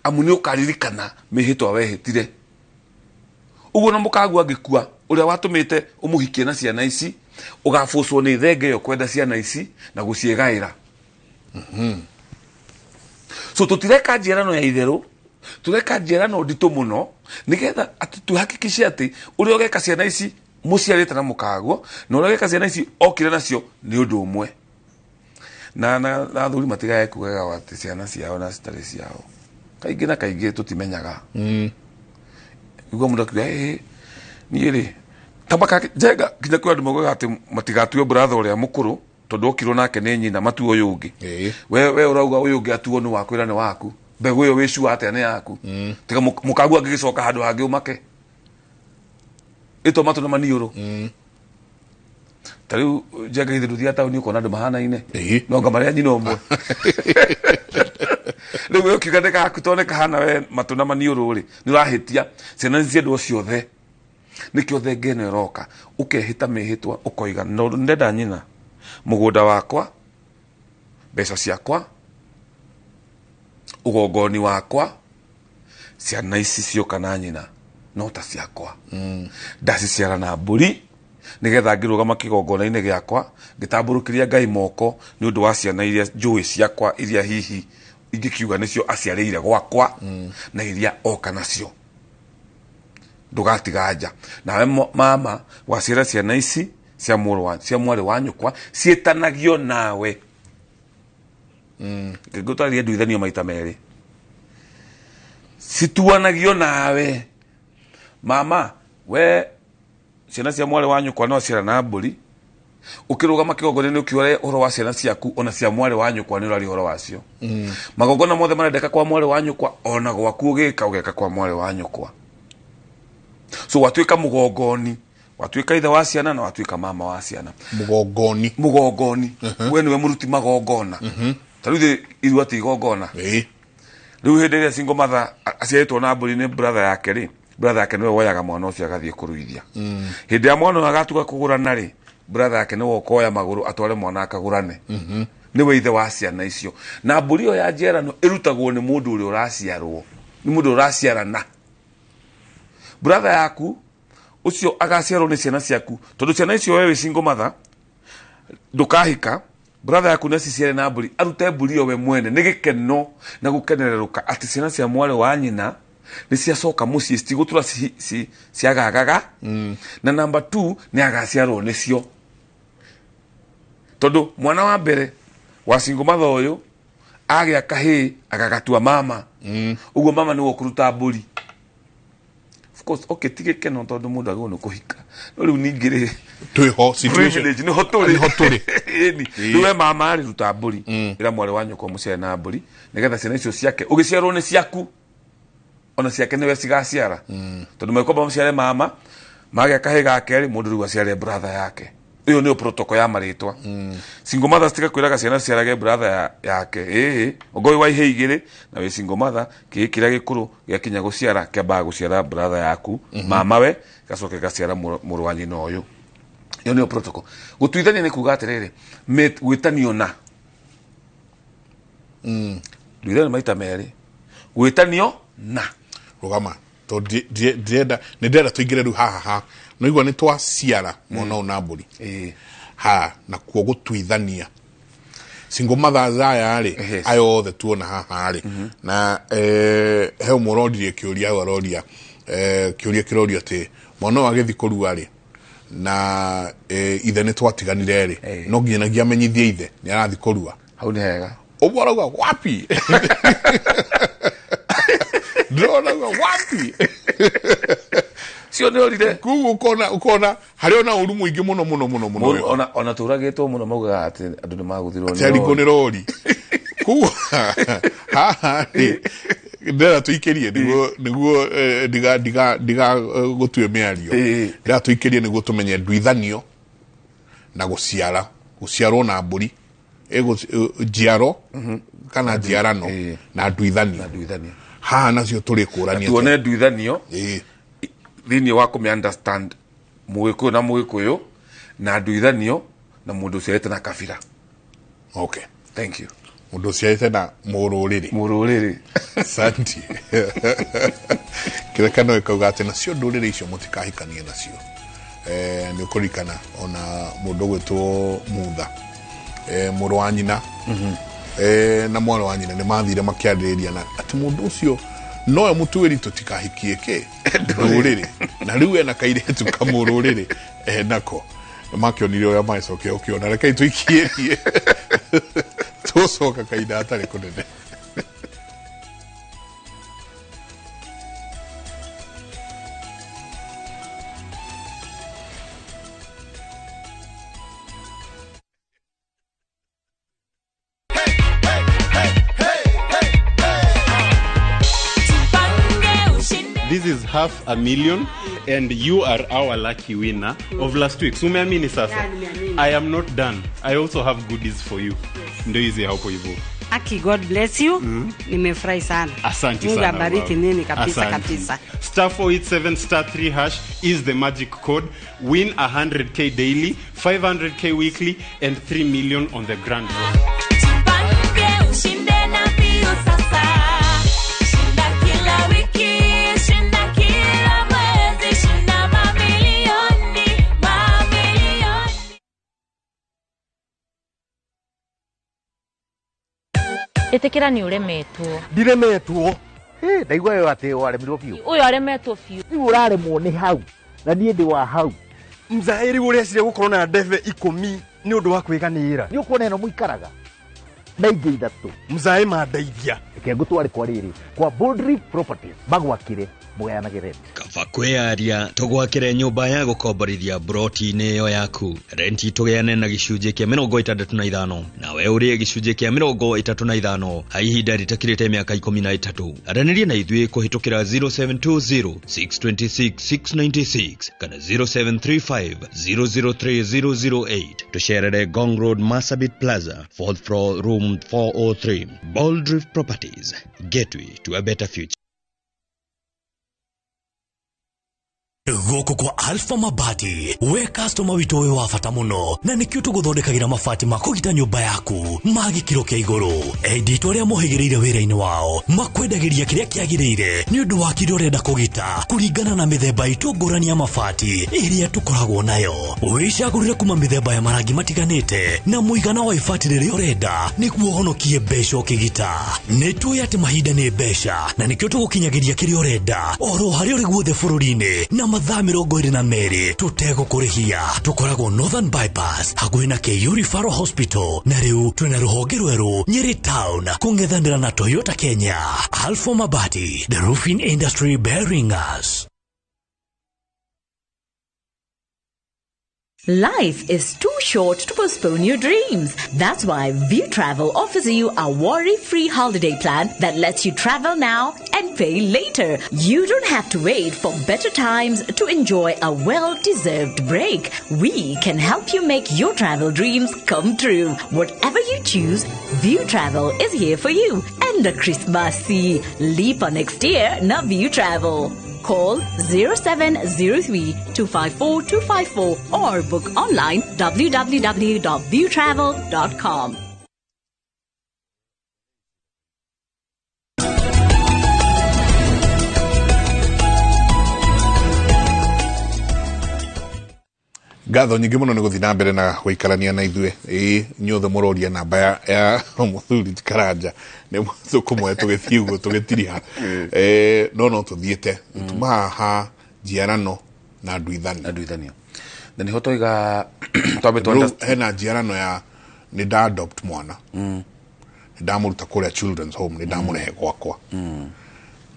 amu nĩ ũkaririkana mĩhĩtwa wehĩtire. Ũguo na mũkaguo angĩkua, ũrĩa watũmĩte ũmũhikie na ciana ici, ũgabucwo nĩ thenge ĩyo kwenda ciana ici na gũciĩgaĩra. So tũtireka njiarano ya itherũ, tũreka njiarano nditũ mũno, nĩgetha atĩ tuhakikishe atĩ ũrĩa ũgeka ciana ici mũciarĩte na mũkaguo, na ũrĩa ũgeka ciana ici okire nacio nĩ ũndũ ũmwe. Na athuri matigae kugaga atĩ ciana ciao na citarĩ ciao. Kaingĩ na kaingĩ tũtimenyaga. Nĩguo mũndũ akiuga, niĩ rĩ, tabaka njenga nginya kwĩ andũ maugaga atĩ matigatue brother ũrĩa mũkũrũ tondũ okirwo nake nĩ nyina, matue ũyũ ũngĩ. We ũrauga ũyũ ũngĩ atuo nĩ wakwĩra nĩ waku, mbegũ ĩyo wĩcua atĩa nĩ yaku. Tiga mũkaguo angĩgĩcoka handũ hangĩ ũmake ĩtwo matũ na maniũrũ. Ta rĩu njenga ithe ndũthiaga taũni ũkona andũ mahanaine, no anga marĩa nyina ũmwe. Rĩu we ũkiuga nĩ gaku tondũ nĩ kahana we matũ na maniũrũ rĩ, nĩ ũrahĩtia. Ciana nĩ ciendwo ciothe. Nĩkĩo thenge ĩno ĩroka, ũkehĩta mĩhĩtwa ũkoiga no ndenda nyina, mũgũnda wakwa, mbeca ciakwa, ũgongoni wakwa, ciana ici cioka na nyina no ta ciakwa. Ndaciciara na mbũri nĩgetha ngĩrũgama kĩgongona-inĩ gĩakwa ngĩtambũrũkĩria Ngai moko nĩ ũndũ wa ciana iria njũĩ ciakwa, iria hihi ingĩkiuga nĩcio aciarĩire gwakwa, na iria oka nacio. Ndũgatiga nja. Nawe mama waciara ciana ici cia mũrũ wa, cia mwarĩ wa nyũkwa ciĩtanagio nawe. Ngĩgũtarĩria nduithanio maita merĩ, cituanagio nawe. Mama we ciana cia mwarĩ wa nyũkwa no ciara na mbũri, ũkĩrũgama kĩgongona-inĩ ũkiuga ũhoro wa ciana ciaku, ona cia mwarĩ wa nyũkwa nĩ ũraria ũhoro wacio. Magongona mothe marendeka kwa mwarĩ wa nyũkwa, ona gwaku ũgĩka ũgeka kwa mwarĩ wa nyũkwa. So watuĩka mũgongoni, watuĩka ithe wa ciana na watuĩka mama wa ciana. Mũgongoni. Mũgongoni. We nĩwe mũruti magongona. Ta rĩu irua ti igongona. Rĩu hĩndĩ ĩrĩa single mother aciarĩtwo na mbũri nĩ brother yake rĩ, brother yake nĩwe woyaga mwana ũcio agathiĩ kũruithia. Hĩndĩ ya mwana ũyũ agatuga kũgũrana rĩ, brother yake nĩwe ũkoya magũrũ atware mwana akagũrane. Nĩwe ithe wa ciana icio. Na mbũri ĩyo ya njiarano ĩrutagwo nĩ mũndũ ũrĩa ũraciarwo, nĩ mũndũ ũraciarana. Brother yaku ũcio agaciarwo nĩ ciana ciaku, tondũ ciana icio we wĩ single mother ndũkahika, brother yaku nĩ ciciare na mbũri, arute mbũri ĩyo we mwene nĩ gĩkeno na gũkenererũka atĩ ciana cia mwarĩ wa nyina nĩ ciacoka mũciĩ, citigũtũra ciagagaga. Na number 2 nĩ agaciarwo nĩcio, tondũ mwana wa mbere wa single mother ũyũ agĩa kahĩĩ agagatua mama. Ũguo mama nĩwe ũkũruta mbũri. Of course, okay, ti gĩkeno tondũ mũndũ agĩrĩirwo nĩ kũhika, no rĩu ningĩ rĩ, twĩho situation privilege nĩho tũrĩ. Nĩho tũrĩ. Ĩni. Rĩu we mama rĩ, ruta mbũri, ĩra mwarĩ wa nyũkwa mũciare na mbũri, nĩgetha ciana icio ciake ũgĩciarwo nĩ ciaku, ona ciake nĩwe cigaciara. Tondũ mekwamba mũciare mama, magĩa kahĩĩ ga kerĩ, mũndũ rĩu aciare brother yake. Ĩyo nĩyo protocol ya marĩtwa. Single mothers tiga kwĩraga ciana ciarage brother yake. Ĩĩ, ũngorwo wa ihĩĩ igĩrĩ na wĩ single mother, kĩhĩĩ kĩrĩa gĩkũrũ gĩakinya gũciara kĩambaga gũciara brother yaku, mama we, gacoke gaciara mũrũ wa nyina ũyũ. Ĩyo nĩyo protocol. Gũtuithania nĩ kuga atĩrĩrĩ, gwĩtanio na. Nduithania maita merĩ. Gwĩtanio na. Rũgama. Tondũ ndĩrenda, nĩ ndĩrenda tũingĩre rĩu haha ha. No igua nĩ twaciara mwana ũyũ na mbũri. Ha, na kuo gũtuithania. Single mothers aya rĩ, aya othe tuona haha rĩ. Na he ũmwe ũroririe kĩũria, hau aroria, kĩũria kĩrorio atĩ mwana ũyũ agĩthiĩ kũrua rĩ, na ithe nĩ twatiganire rĩ, no nginyagia amenyithie ithe nĩ arathiĩ kũrua. Hau nĩ hega. Ũmwe arauga wapi, ndĩrona auga wapi cio nĩ orire. Koguo ũkona harĩ ona ũru mũingĩ mũno mũno mũno mũno. Ona tũragĩtwo mũno, maugaga atĩ andũ nĩ magũthirwo. Atĩ arigwo nĩ rori. Koguo haha rĩ, ndĩrenda tũikĩrie nĩguo ndiga gũtue mĩario, ndĩrenda tũikĩrie nĩguo tũmenye nduithanio na gũciara, gũciarwo na mbũri, njiaro kana njiarano na nduithanio. Haha nacio tũrĩ kũrania tuone nduithanio thĩinĩ wa kũmĩ understand Mũgĩkũyũ na Mũgĩkũyũ, na nduithanio na mũndũ ũciarĩte na kabira. Okay, thank you. Mũndũ ũciarĩte na mũrũrĩrĩ. Mũrũrĩrĩ. Santi. Kĩrekano ĩkauga atĩ nacio ndũrĩrĩ icio mũtikahikanie nacio. Nĩ ũkũririkana ona mũndũ ũgwĩtwo Mutha, mũrũ wa nyina na mwarĩ wa nyina nĩ mathire makĩarĩrĩria na atĩ mũndũ ũcio nowe mũtuĩri tũtikahikie kĩ ndũrĩrĩ, na rĩu ena kairĩtu kamũrũrĩrĩ enako makĩonire ũrĩa magĩcokia ũkĩona. Rekei tũikiĩrie, tũcoka kahinda hatarĩ kũnene. This is 500,000 and you are our lucky winner of last week. So umeamini sasa? Yeah, I am not done. I also have goodies for you. Yes. Ndio hizi hapo hivyo. Aki, God bless you. Nimefurahi sana. Asante Mungu sana. abariki nini kabisa. Asante. Kabisa. *487*3# is the magic code. Win 100K daily, 500K weekly and 3 million on the grand draw. Ĩtĩkĩra nĩ ũremetwo. Ndiremetwo. Ndaigua yo atĩ waremirwo biũ. Ũyũ aremetwo biũ. Rĩu ũraremwo nĩ hau na niĩ ndĩ wa hau. Mzaĩri ũreciria gũkorwo na ndebe 10 nĩ ũndũ wa kwĩganĩra. Nĩ ũkuona ĩno mũikaraga na ingĩ 3. Mzaĩ mandeithia. Reke ngũtware kwa rĩrĩ kwa Boldreef Properties magwakĩre mũgayanage rent. Kaba kwĩyaria tũgwakĩre nyũmba ya gũkomborithia broti-inĩ ĩyo yaku. Renti tũgĩane na gĩcunjĩ kĩa 65 nawe ũrĩe gĩcunjĩ kĩa 35 ha ihinda rĩtakĩrĩte mĩaka 13. Aranĩria na ithuĩ kũhĩtũkĩra 0720 626 696 kana 0735 003 008. Tũcerere Ngong Road, Marsabit Plaza, 4th floor, room 403. Boldreef Properties, gateway to a better future. Gũkũ kwa Alpha Mabati, we customer witũ wĩ wa bata mũno, na nĩkĩo tũgũthondekagĩra mabati ma kũgita nyũmba yaku ma gĩkĩro kĩa igũrũ. Endi arĩa mohĩgĩrĩire wĩra-inĩ wao makwendagĩria kĩrĩa kĩagĩrĩire nĩ ũndũ wa kĩrĩa ũrenda kũgita kũringana na mĩthemba itũ ngũrani ya mabati ĩrĩa tũkoragwo nayo. Wĩcagũrĩre kuma mĩthemba ya marangi matiganĩte na mũigana wa ibati rĩrĩa ũrenda nĩguo ũhonokie mbeca ũkĩgita. Nĩ tũĩ atĩ mahinda nĩ mbeca na nĩkĩo tũgũkinyagĩria kĩrĩa ũrenda oro harĩa ũrĩ guothe bũrũri-inĩ na mathaa 22 tũtegũkũrĩhia. Tũkoragwo Northern Bypass hakuhĩ na KU Referral Hospital, na rĩu twĩna rũhonge rwerũ Nyeri Town kũng'ethanĩra na Toyota Kenya. Alpha Mabati, the roofing industry bearing us. Life is too short to postpone your dreams. That's why View Travel offers you a worry-free holiday plan that lets you travel now and pay later. You don't have to wait for better times to enjoy a well-deserved break. We can help you make your travel dreams come true. Whatever you choose, View Travel is here for you. And the Christmas leap on next year, na View Travel. Call 0703 254 254 or book online www.viewtravel.com. Ngatho nyingĩ mũno nĩ gũthiĩ na mbere na gũikarania na ithuĩ. Ĩĩ inyuothe mũroria namba ya mũthuri ti Karanja nĩ tũkũmwe tũgĩthiĩ ũguo tũgĩtiriha. No tũthiĩte tuma haha njiarano na nduithanio. Na nduithanio. Na nĩho toiga twambe tu hena njiarano ya nĩ nda adopt mwana. ndamũruta kũrĩa children's home, nĩ ndamũrehe gwakwa,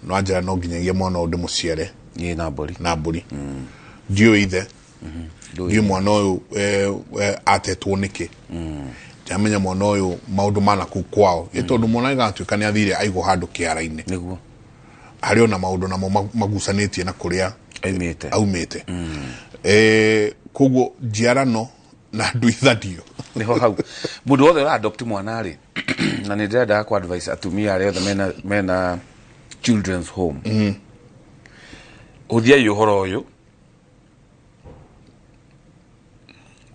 no anjĩra no nginyagia mwana ũyũ ndĩmũciare Ĩ, na mbũri. Na mbũri. Ndiũĩ ithe, ndiũĩ mwana ũyũ atetwo nĩkĩ, ndiramenya mwana ũyũ maũndũ mana kũu kwao, ĩ tondũ mwana ĩgatuĩka nĩ athire aigwo handũ kĩara-inĩ. Nĩguo. Harĩ ona maũndũ namo magucanĩtie na kũrĩa aumĩte. Aumĩte. Koguo njiarano na nduithanio. Niho hau mũndũ wothe ũra adopt mwana rĩ, na nĩ ndĩrendaga ku advise atumia arĩa othe mena children's home, hũthiai ũhoro ũyũ,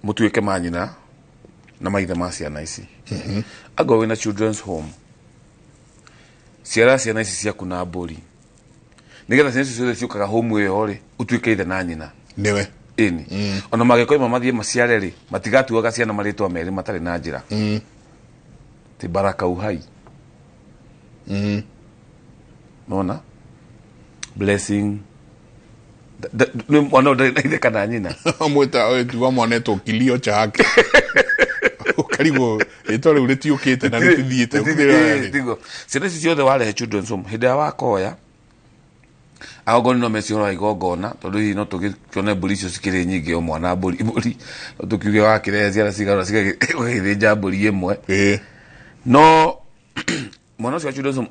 mũtuĩke manyina na maithe ma ciana ici. Angorwo wĩna children's home, ciara ciana ici ciaku na mbũri, nĩgetha ciana ici ciothe ciũkaga home ĩyo rĩ, ũtuĩke ithe na nyina. Nĩwe. Ĩni, ona mangĩkoima mathiĩ maciare rĩ, matigatuaga ciana marĩtwa merĩ matarĩ na njĩra, ti Baraka Uhai, nona Blessing. Nĩ mwana ũyũ ndarĩ na ithe kana nyina. Mwĩta tuga mwana etwo Kilio Chake, ũkarigwo rĩtwa rĩu rĩtiũkĩte na rĩtithiĩte. Tiguo. Ciana ici ciothe warehe children's home, hĩndĩ ĩrĩa wakoya agongoni no meci ũhoro wa igongona, tondũ hihi no tũgĩkĩone mbũri icio cikĩrĩ nyingĩ, o mwana mbũri, no tũkiuge wakĩrehe ciana cigana ũgagĩthĩnja mbũri ĩmwe. No mwana ũcio wa children's home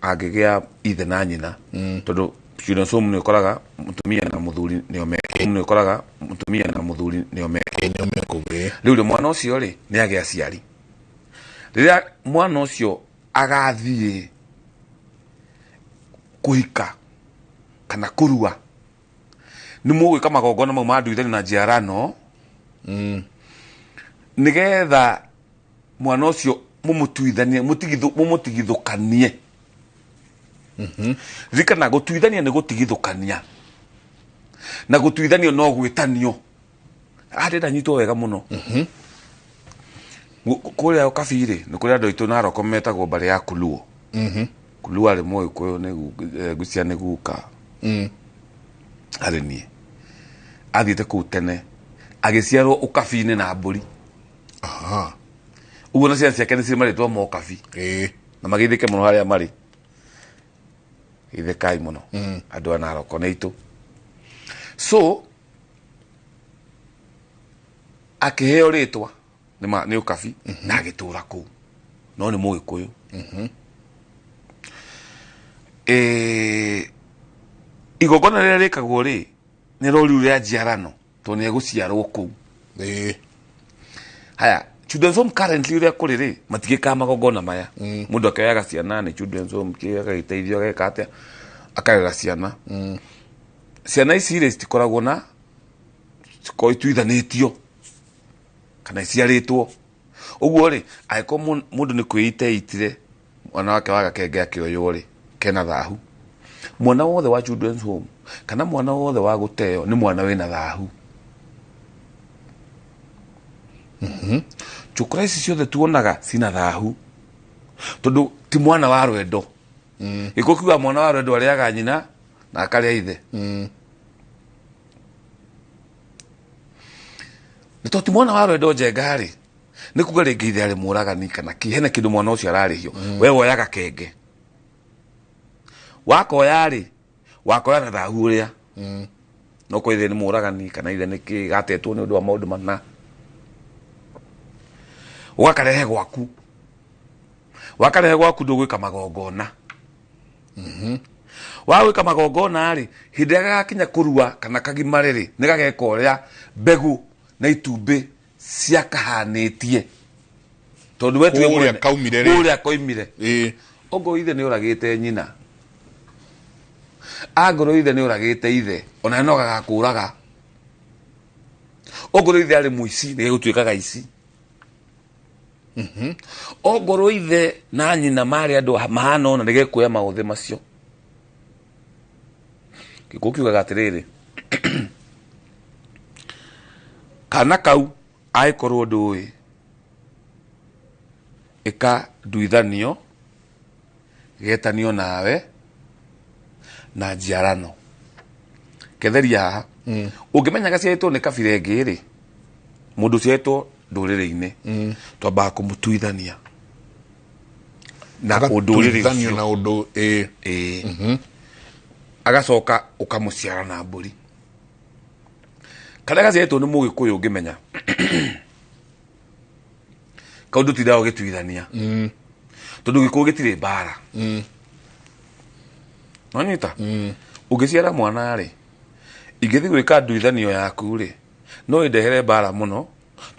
angĩgĩa ithe na nyina, tondũ children's home nĩ ũkoraga mũtumia na mũthuri nĩo me, nĩ ũkoraga mũtumia na mũthuri nĩo me rĩu rĩ, mwana ũcio rĩ nĩ agĩa aciari. Rĩrĩa mwana ũcio agathiĩ kũhika kana kũrua, nĩ mũgwĩka magongona mau ma nduithani na njiarano, nĩgetha mwana ũcio mũmũtuithanie, mũmũtigithũkanie. Ririkana, gũtuithania nĩ gũtigithũkania, na gũtuithanio no gwĩtanio. Ndĩrenda nyitwo wega mũno. Kũrĩa Ũkabi-rĩ, nĩ kũrĩ andũ aitũ Naroko metagwo mbarĩ ya Kuluo. Kuluo arĩ Mũgĩkũyũ, nĩ ngwĩciria nĩ guka harĩ niĩ. Athiĩte kũu tene, agĩciarwo Ũkabi-inĩ na mbũri. Ũguo na ciana ciake nĩ cirĩ marĩtwa ma Ũkabi. Na mageithĩke mũno harĩa marĩ. Geithĩkai mũno andũ a Naroko nĩ aitũ. So akĩheo rĩtwa nĩ Ũkabi na agĩtũra kũu, no nĩ Mũgĩkũyũ. Igongona rĩrĩa rĩkagwo rĩ, nĩ rũri rĩa njiarano, tondũ nĩ egũciarwo kũu. Haya, children's home currently ũrĩa kũrĩ rĩ, matigĩkaga magongona maya. Mũndũ akĩoyaga ciana nĩ children's home, kĩ agagĩteithio, ageka atĩa, akarera ciana. Ciana ici rĩ, citikoragwo na cikoragwo ituithanĩtio kana iciarĩtwo ũguo rĩ, angĩkorwo mũndũ nĩ kwĩita eitire mwana wake wa gakenge akĩoywo rĩ, kena thahu. Mwana wothe wa children's home kana mwana wothe wa gũteo nĩ mwana wĩna thahu. Chokora ici ciothe tuonaga cina thahu, tondũ ti mwana wa rwendo. Gĩkũ kiuga mwana wa rwendo arĩaga nyina na akarĩa ithe. Nĩ tondũ ti mwana wa rwendo njenga rĩ, nĩ kuga rĩngĩ ithe arĩ mũragani kana kĩ, hena kĩndũ mwana ũcio ararĩhio. We woyaga kenge, wakoya rĩ, wakoya na thahu ũrĩa, no ko ithe nĩ mũragani kana ithe nĩ kĩ, gatetwo nĩ ũndũ wa maũndũ mana, ũgakarehe gwaku. Wakarehe gwaku ndũgwĩka magongona. Wagwĩka magongona rĩ, hĩndĩ ĩrĩa gagakinya kũrua kana kagimare rĩ, nĩ gageka ũrĩa mbegũ na itumbĩ ciakahanĩtie, tondũ we tiwe Kũrĩa mwene. kaumire rĩ. Kũrĩa koimire. Ongorwo ithe nĩ ũragĩte nyina, angorwo ithe nĩ ũragĩte ithe, ona no gagakũraga. Ongorwo ithe arĩ mũici, nĩ gegũtuĩka gaici. Ongorwo ithe na nyina marĩ andũ mahana ũna, nĩ gekuoya maũthĩ macio. Gĩkũyũ kiugaga atĩrĩrĩ, kana kau angĩkorwo ndũĩ, ĩka nduithanio, getanio nawe na njiarano. Ketheria haha, ũngĩmenya gaciarĩtwo nĩ kabira ĩngĩ rĩ, mũndũ ũciarĩtwo ndũrĩrĩ-inĩ twambaga kũmũtuithania na ũndũrĩrĩ Agatuithanio na ũndũ ĩĩ agacoka ũkamũciara na mbũri karĩa gaciarĩtwo nĩ mũgĩkũyũ ũngĩmenya kau ndũtindaga ũgĩtuithania tondũ gĩkũyũ gĩtirĩ mbara nonyita ũngĩciara mwana rĩ ingĩthiĩ gwĩka nduithanio yaku rĩ no ĩndehere mbara mũno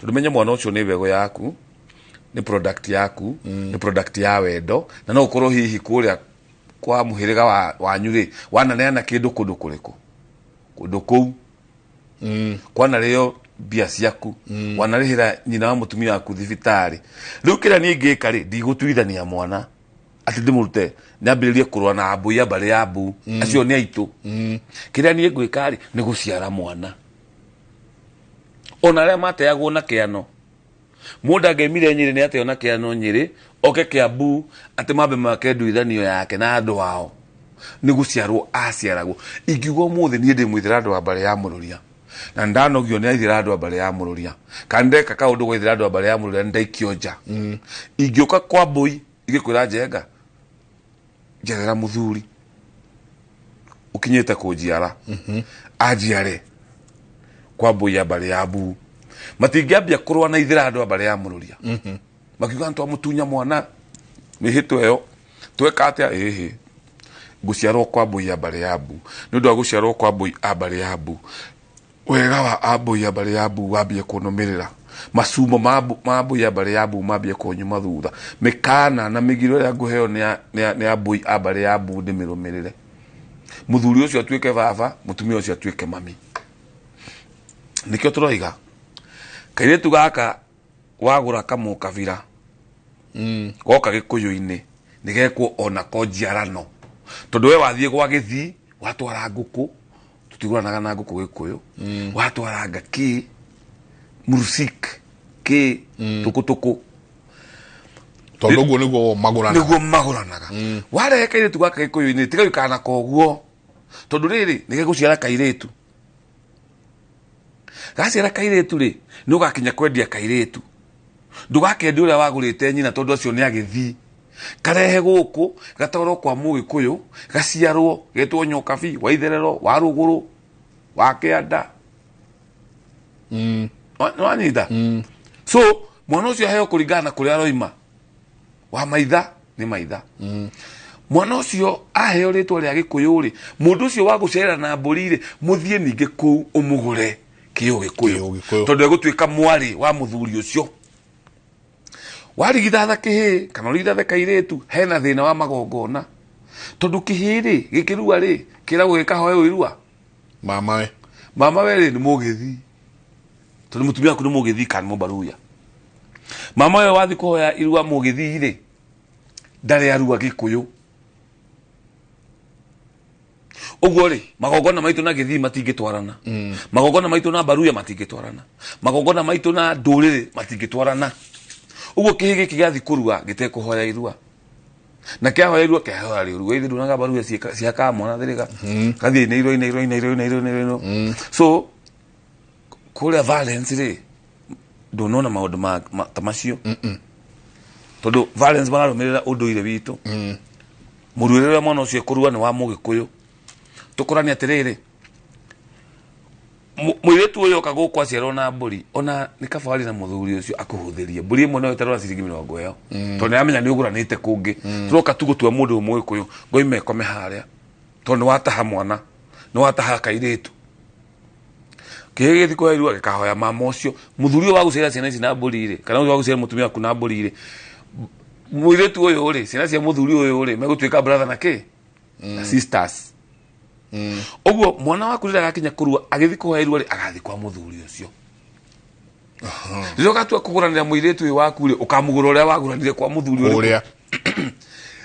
tondũ menye mwana ũcio nĩ mbegũ yaku nĩ product yaku nĩ product ya wendo na no ũkorwo hihi kũrĩa kwa mũhĩrĩga wanyu rĩ wananeana kĩndũ kũndũ kũrĩkũ kũndũ kũu kwanarĩo mbia ciaku wanarĩhĩra nyina wa mũtumia waku thibitarĩ rĩu kĩrĩa niĩ ingĩka rĩ ndigũtuithania mwana atĩ ndĩmũrute nyambĩrĩrie kũrũa na ambui a mbarĩ ya mbu acio nĩ aitũ kĩrĩa niĩ ngwĩka rĩ nĩ gũciara mwana ona arĩa mateagwo na kĩano mũndũ angĩaimire Nyĩrĩ nĩ ateo na kĩano Nyĩrĩ oke Kĩambu atĩ mambe make nduithanio yake na andũ ao nĩ gũciarwo aciaragwo ingiuga ũmũthĩ niĩ ndĩ mũithĩra andũ a mbarĩ ya Mũrũria na ndanogio nĩ aithĩra andũ a mbarĩ ya Mũrũria kana ndeka kaũndũ gwaithĩra andũ a mbarĩ ya Mũrũria nĩ ndaikio nja ingĩũka kwa mbũi ingĩkwĩra Njenga njerera mũthuri ũkinyĩte kũnjiara anjiare kwa mbũi ya mbarĩ ya mbu matingĩambia kũrũa na ithĩra andũ a mbarĩ ya Mũrũria makiuga twamũtunya mwana mĩhĩtwa ĩyo tweka atĩa ĩhĩ ngũciarwo kwa mbũi ya mbarĩ ya mbu nĩ ũndũ wa gũciarwo kwa mbũi a mbarĩ ya mbu wega wa ambũi ya mbarĩ ya mbu wambie kũnũmĩrĩra macumo ma mbũi ya mbarĩ ya mbu mambie kũnyuma thutha mĩkana na mĩgiro ĩrĩa ngũheo nĩ ambũi a mbarĩ ya mbu ndĩmĩrũmĩrĩre mũthuri ũcio atuĩke baba mũtumia ũcio atuĩke mami nĩkĩo tũroiga kairĩtu gaka wagũra kamũkabira goka gĩkũyũ-inĩ nĩgekwo onako njiarano tondũ we wathiĩ gwa gĩthii watwara ngũkũ tũtigũranaga na ngũkũ gĩkũyũ watwara ngaki murusik kĩ tũkũtũkũ tondũ ũguo nĩguo magũranaga nĩguo magũranaga warehe kairĩtu gaka gĩkũyũ-inĩ tiga gũikara nako ũguo tondũ rĩrĩ nĩgegũciara kairĩtu gaciara kairĩtu rĩ nĩ ũgakinya kwendia kairĩtu ndũgakendia ũrĩa wagũrĩte nyina tondũ acio nĩ agĩthii karehe gũkũ gatwarwo kwa mũgĩkũyũ gaciarwo getwo nyokabi wa itherero wa rũgũrũ wa kĩanda nĩwanyita so mwana ũcio aheo kũringana na kũrĩa aroima wa maitha nĩ maitha mwana ũcio aheo rĩtwa rĩa gĩkũyũ rĩ mũndũ ũcio wa gũcerera na mbũri rĩ mũthiĩ ningĩ kũu ũmũgũre kĩo gĩkũyũ tondũ egũtuĩka mwarĩ wa mũthuri ũcio warigithatha kĩhĩ kana ũrigithathe kairĩtu hena thĩna wa magongona tondũ kĩhĩ rĩ gĩkĩrua rĩ kĩragwo gĩkahoe irua mamawe mamawe rĩ nĩ mũgĩthii tondũ mũtumia waku nĩ mũgĩthii kana mũbaruya mamawe wathi kũhoya irua mũgĩthii rĩ ndarĩ arua gĩkũyũ ũguo rĩ magongona maitũ na gĩthii matingĩtwarana magongona maitũ na baruya matingĩtwarana magongona maitũ na ndũrĩrĩ matingĩtwarana ũguo kĩhĩ gĩkĩ gĩathiĩ kũrua gĩtekũhoya irua na kĩahoya irua kĩahoya rĩũru ithe nduonaga baruya ciakaga mwana thĩrĩga gathiĩ inĩirwo inĩirwo inĩirwo inĩirwo inĩirwo so kũrĩa violence rĩ ndũnona maũndũ ta macio tondũ violence mararũmĩrĩra ũndũire witũ mũruĩre ũrĩa mwana ũcio ekũrua nĩ wa mũgĩkũyũ tũkũranie atĩrĩrĩ mũirĩtu ũyũ oka gũkũ aciarwo na mbũri ona nĩ kaba warĩ na mũthuri ũcio akũhũthĩrie mbũri ĩmwe no ĩtarwo na ciringi mĩrongo ĩyo tondũ nĩaramenya nĩ ũgũranĩte kũngĩ tũroka tu gũtua mũndũ ũyũ mũgĩkũyũ ngoima ĩkome harĩa tondũ nĩ wataha mwana nĩ wataha kairĩtu kĩhĩ gĩgĩthiĩ kũhoya irua gĩkahoya mama ũcio mũthuri ũyũ wa gũciara ciana ici na mbũri rĩ kana ũyũ wa gũciara mũtumia waku na mbũri rĩ mũirĩtu ũyũ rĩ ciana cia mũthuri ũyũ rĩ megũtuĩka brother na kĩ na sisters ũguo mwana waku rĩrĩa agakinya kũrua agĩthiĩ kũhoya irua rĩ agathiĩ kwa mũthuri ũcio rĩrĩa ũgatua kũgũranĩra mũirĩtu ũyũ waku rĩ ũkamũgũra ũrĩa wagũranire kwa mũthuri ũrĩa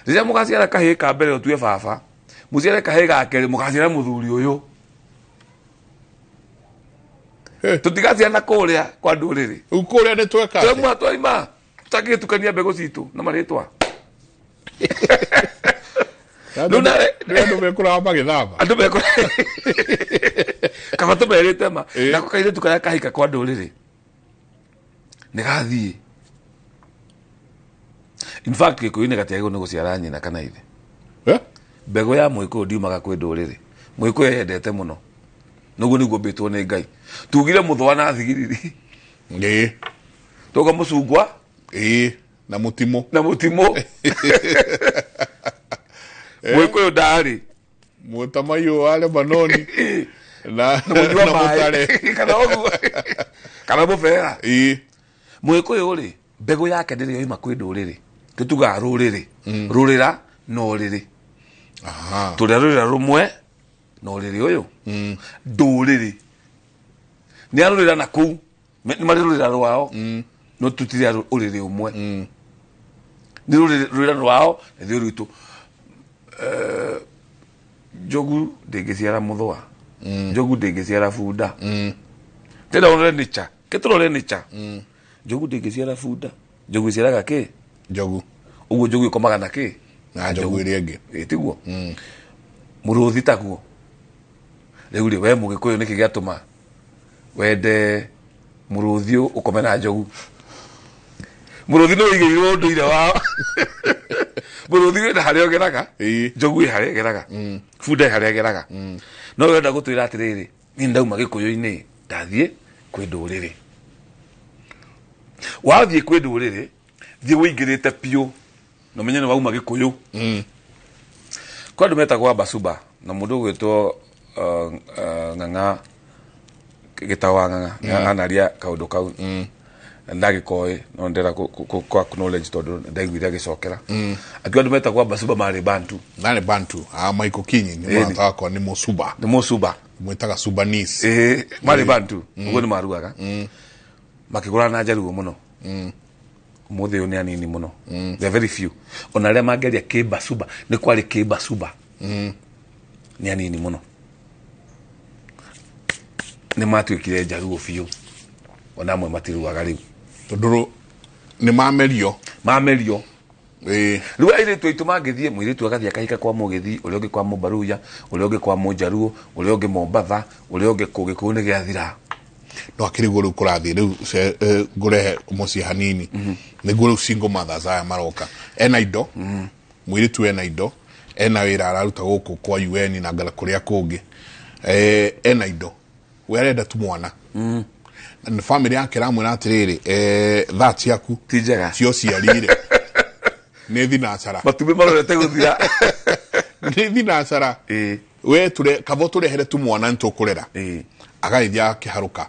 rĩrĩa mũgaciara kahĩĩ ka mbere ũtue baba mũciare kahĩĩ ga kerĩ mũgaciara mũthuri ũyũ tũtigaciana kũrĩa kwa ndũrĩrĩ kũrĩa nĩ tweka twemwa twaima tũtangĩgĩtukania mbegũ citũ na marĩtwa andũ mekũraga magĩthamba andũ mekũra kaba tũmerĩte ma nako kairĩtu karĩa kahika kwa ndũrĩrĩ Nĩ gathiĩ. In fact Gĩkũyũ-inĩ gatiagĩrĩirwo nĩ gũciara nyina kana ithe. Mbegũ ya Mũgĩkũyũ ndiumaga kwĩ ndũrĩrĩ. Mũgĩkũyũ eyendete mũno. Noguo nĩguo mbĩtwo nĩ Ngai. Tugire mũthũa na thigiriri. Ĩĩ. Tuga mũcungwa. Ĩĩ. Na mũtimũ. Na mũtimũ. Mũgĩkũyũ ndarĩ. Mũtamaiyũ wa Lebanoni. Na mũnyua na maĩ. mũtare. Kana ũguo. Kana mũbera. Ĩĩ. Mũgĩkũyũ rĩ, mbegũ yake ndĩrĩ yoima kwĩ ndũrĩrĩ. Tũtugaga rũrĩrĩ. Rũrĩra na ũrĩrĩ. Tũrĩa rũrĩra rũmwe na ũrĩrĩ ũyũ. Ndũrĩrĩ. Nĩ arũrĩra na kũu. Nĩ marĩ rũrĩra rwao. No tũtirĩ a ũrĩrĩ ũmwe. Nĩ rũrĩra rwao na ithuĩ rwitũ. Njogu ndĩngĩciara mũthũa. Njogu ndĩngĩciara bunda. Tena ũrore nature. Ke tũrore nature. Njogu ndĩngĩciara bunda. Njogu ĩciaraga kĩ? Njogu. Ũguo njogu ĩkomaga na kĩ? Na njogu ĩrĩa ĩngĩ. Ĩ tiguo? Mũrũthi taguo. Rĩu rĩ we Mũgĩkũyũ nĩkĩ gĩatũma wende mũrũthi ũkome na njogu? Mũrũthi nĩ ũigĩirwo ũndũire wao. Mũrũthi wĩna harĩa ũgeraga, njogu ĩ harĩa ĩgeraga, bunda ĩ harĩa ĩgeraga. No ũrenda gũtwĩra atĩrĩrĩ, niĩ ndauma Gĩkũyũ-inĩ ndathiĩ kwĩ ndũrĩrĩ. Wathiĩ kwĩ ndũrĩrĩ, thiĩ wĩingĩrĩte biũ na ũmenye nĩ wauma Gĩkũyũ. Kwĩ andũ metagwo Abasuba na mũndũ ũgwĩtwo Ng'ang'a Gĩtaũ wa Ng'ang'a anaria kaũndũ kau ndagĩkoĩ no ndĩrenda kũ acknowledge tondũ ndaiguire agĩcokera. Akiuga andũ metagwo Abasuba marĩ Bantu. Marĩ Bantu. Ah, Michael Kinyi nĩ Ĩni. mũrata wakwa nĩ Mũsuba. Nĩ Mũsuba. Mwĩtaga Subanese. Ĩĩ, marĩ Bantu. Ũguo nĩ maruaga. Makĩgũrana na Njaruo mũno. Ũmũthĩ ũyũ nĩ anini mũno. They are very few. Ona arĩa mangĩaria Kĩbasuba, nĩ kwarĩ Kĩbasuba. Nĩ anini mũno. Nĩ matuĩkire Njaruo biũ. Ona amwe matiruaga rĩu. Tondũ nĩ mamerio. Mamerio. Rĩu airĩtu aitũ mangĩthiĩ, mũirĩtu agathiĩ akahika kwa Mũgĩthii, ũrĩa ũngĩ kwa Mũbaruya, ũrĩa ũngĩ kwa Mũnjaruo, ũrĩa ũngĩ Mombatha, ũrĩa ũngĩ kũ, Gĩkũyũ nĩ gĩathira. No akĩrĩ guo rĩu kũrathiĩ rĩu ngũrehe mũciĩ hanini. Nĩguo rĩu single mothers aya maroka. Ena indo, mũirĩtu ena indo, ena wĩra araruta gũkũ kwa UN na ngara kũrĩa kũngĩ. Ena indo. We arenda tu mwana. Na family yake ĩramwĩra atĩrĩrĩ, thaa ciaku ti njega cia ũciari-rĩ nĩ thinacara. Matumbĩ marorete gũthira. Nĩ thinacara. We kaba tũrehere tu mwana nĩ tũkũrera. Agagĩthiĩ akĩharũka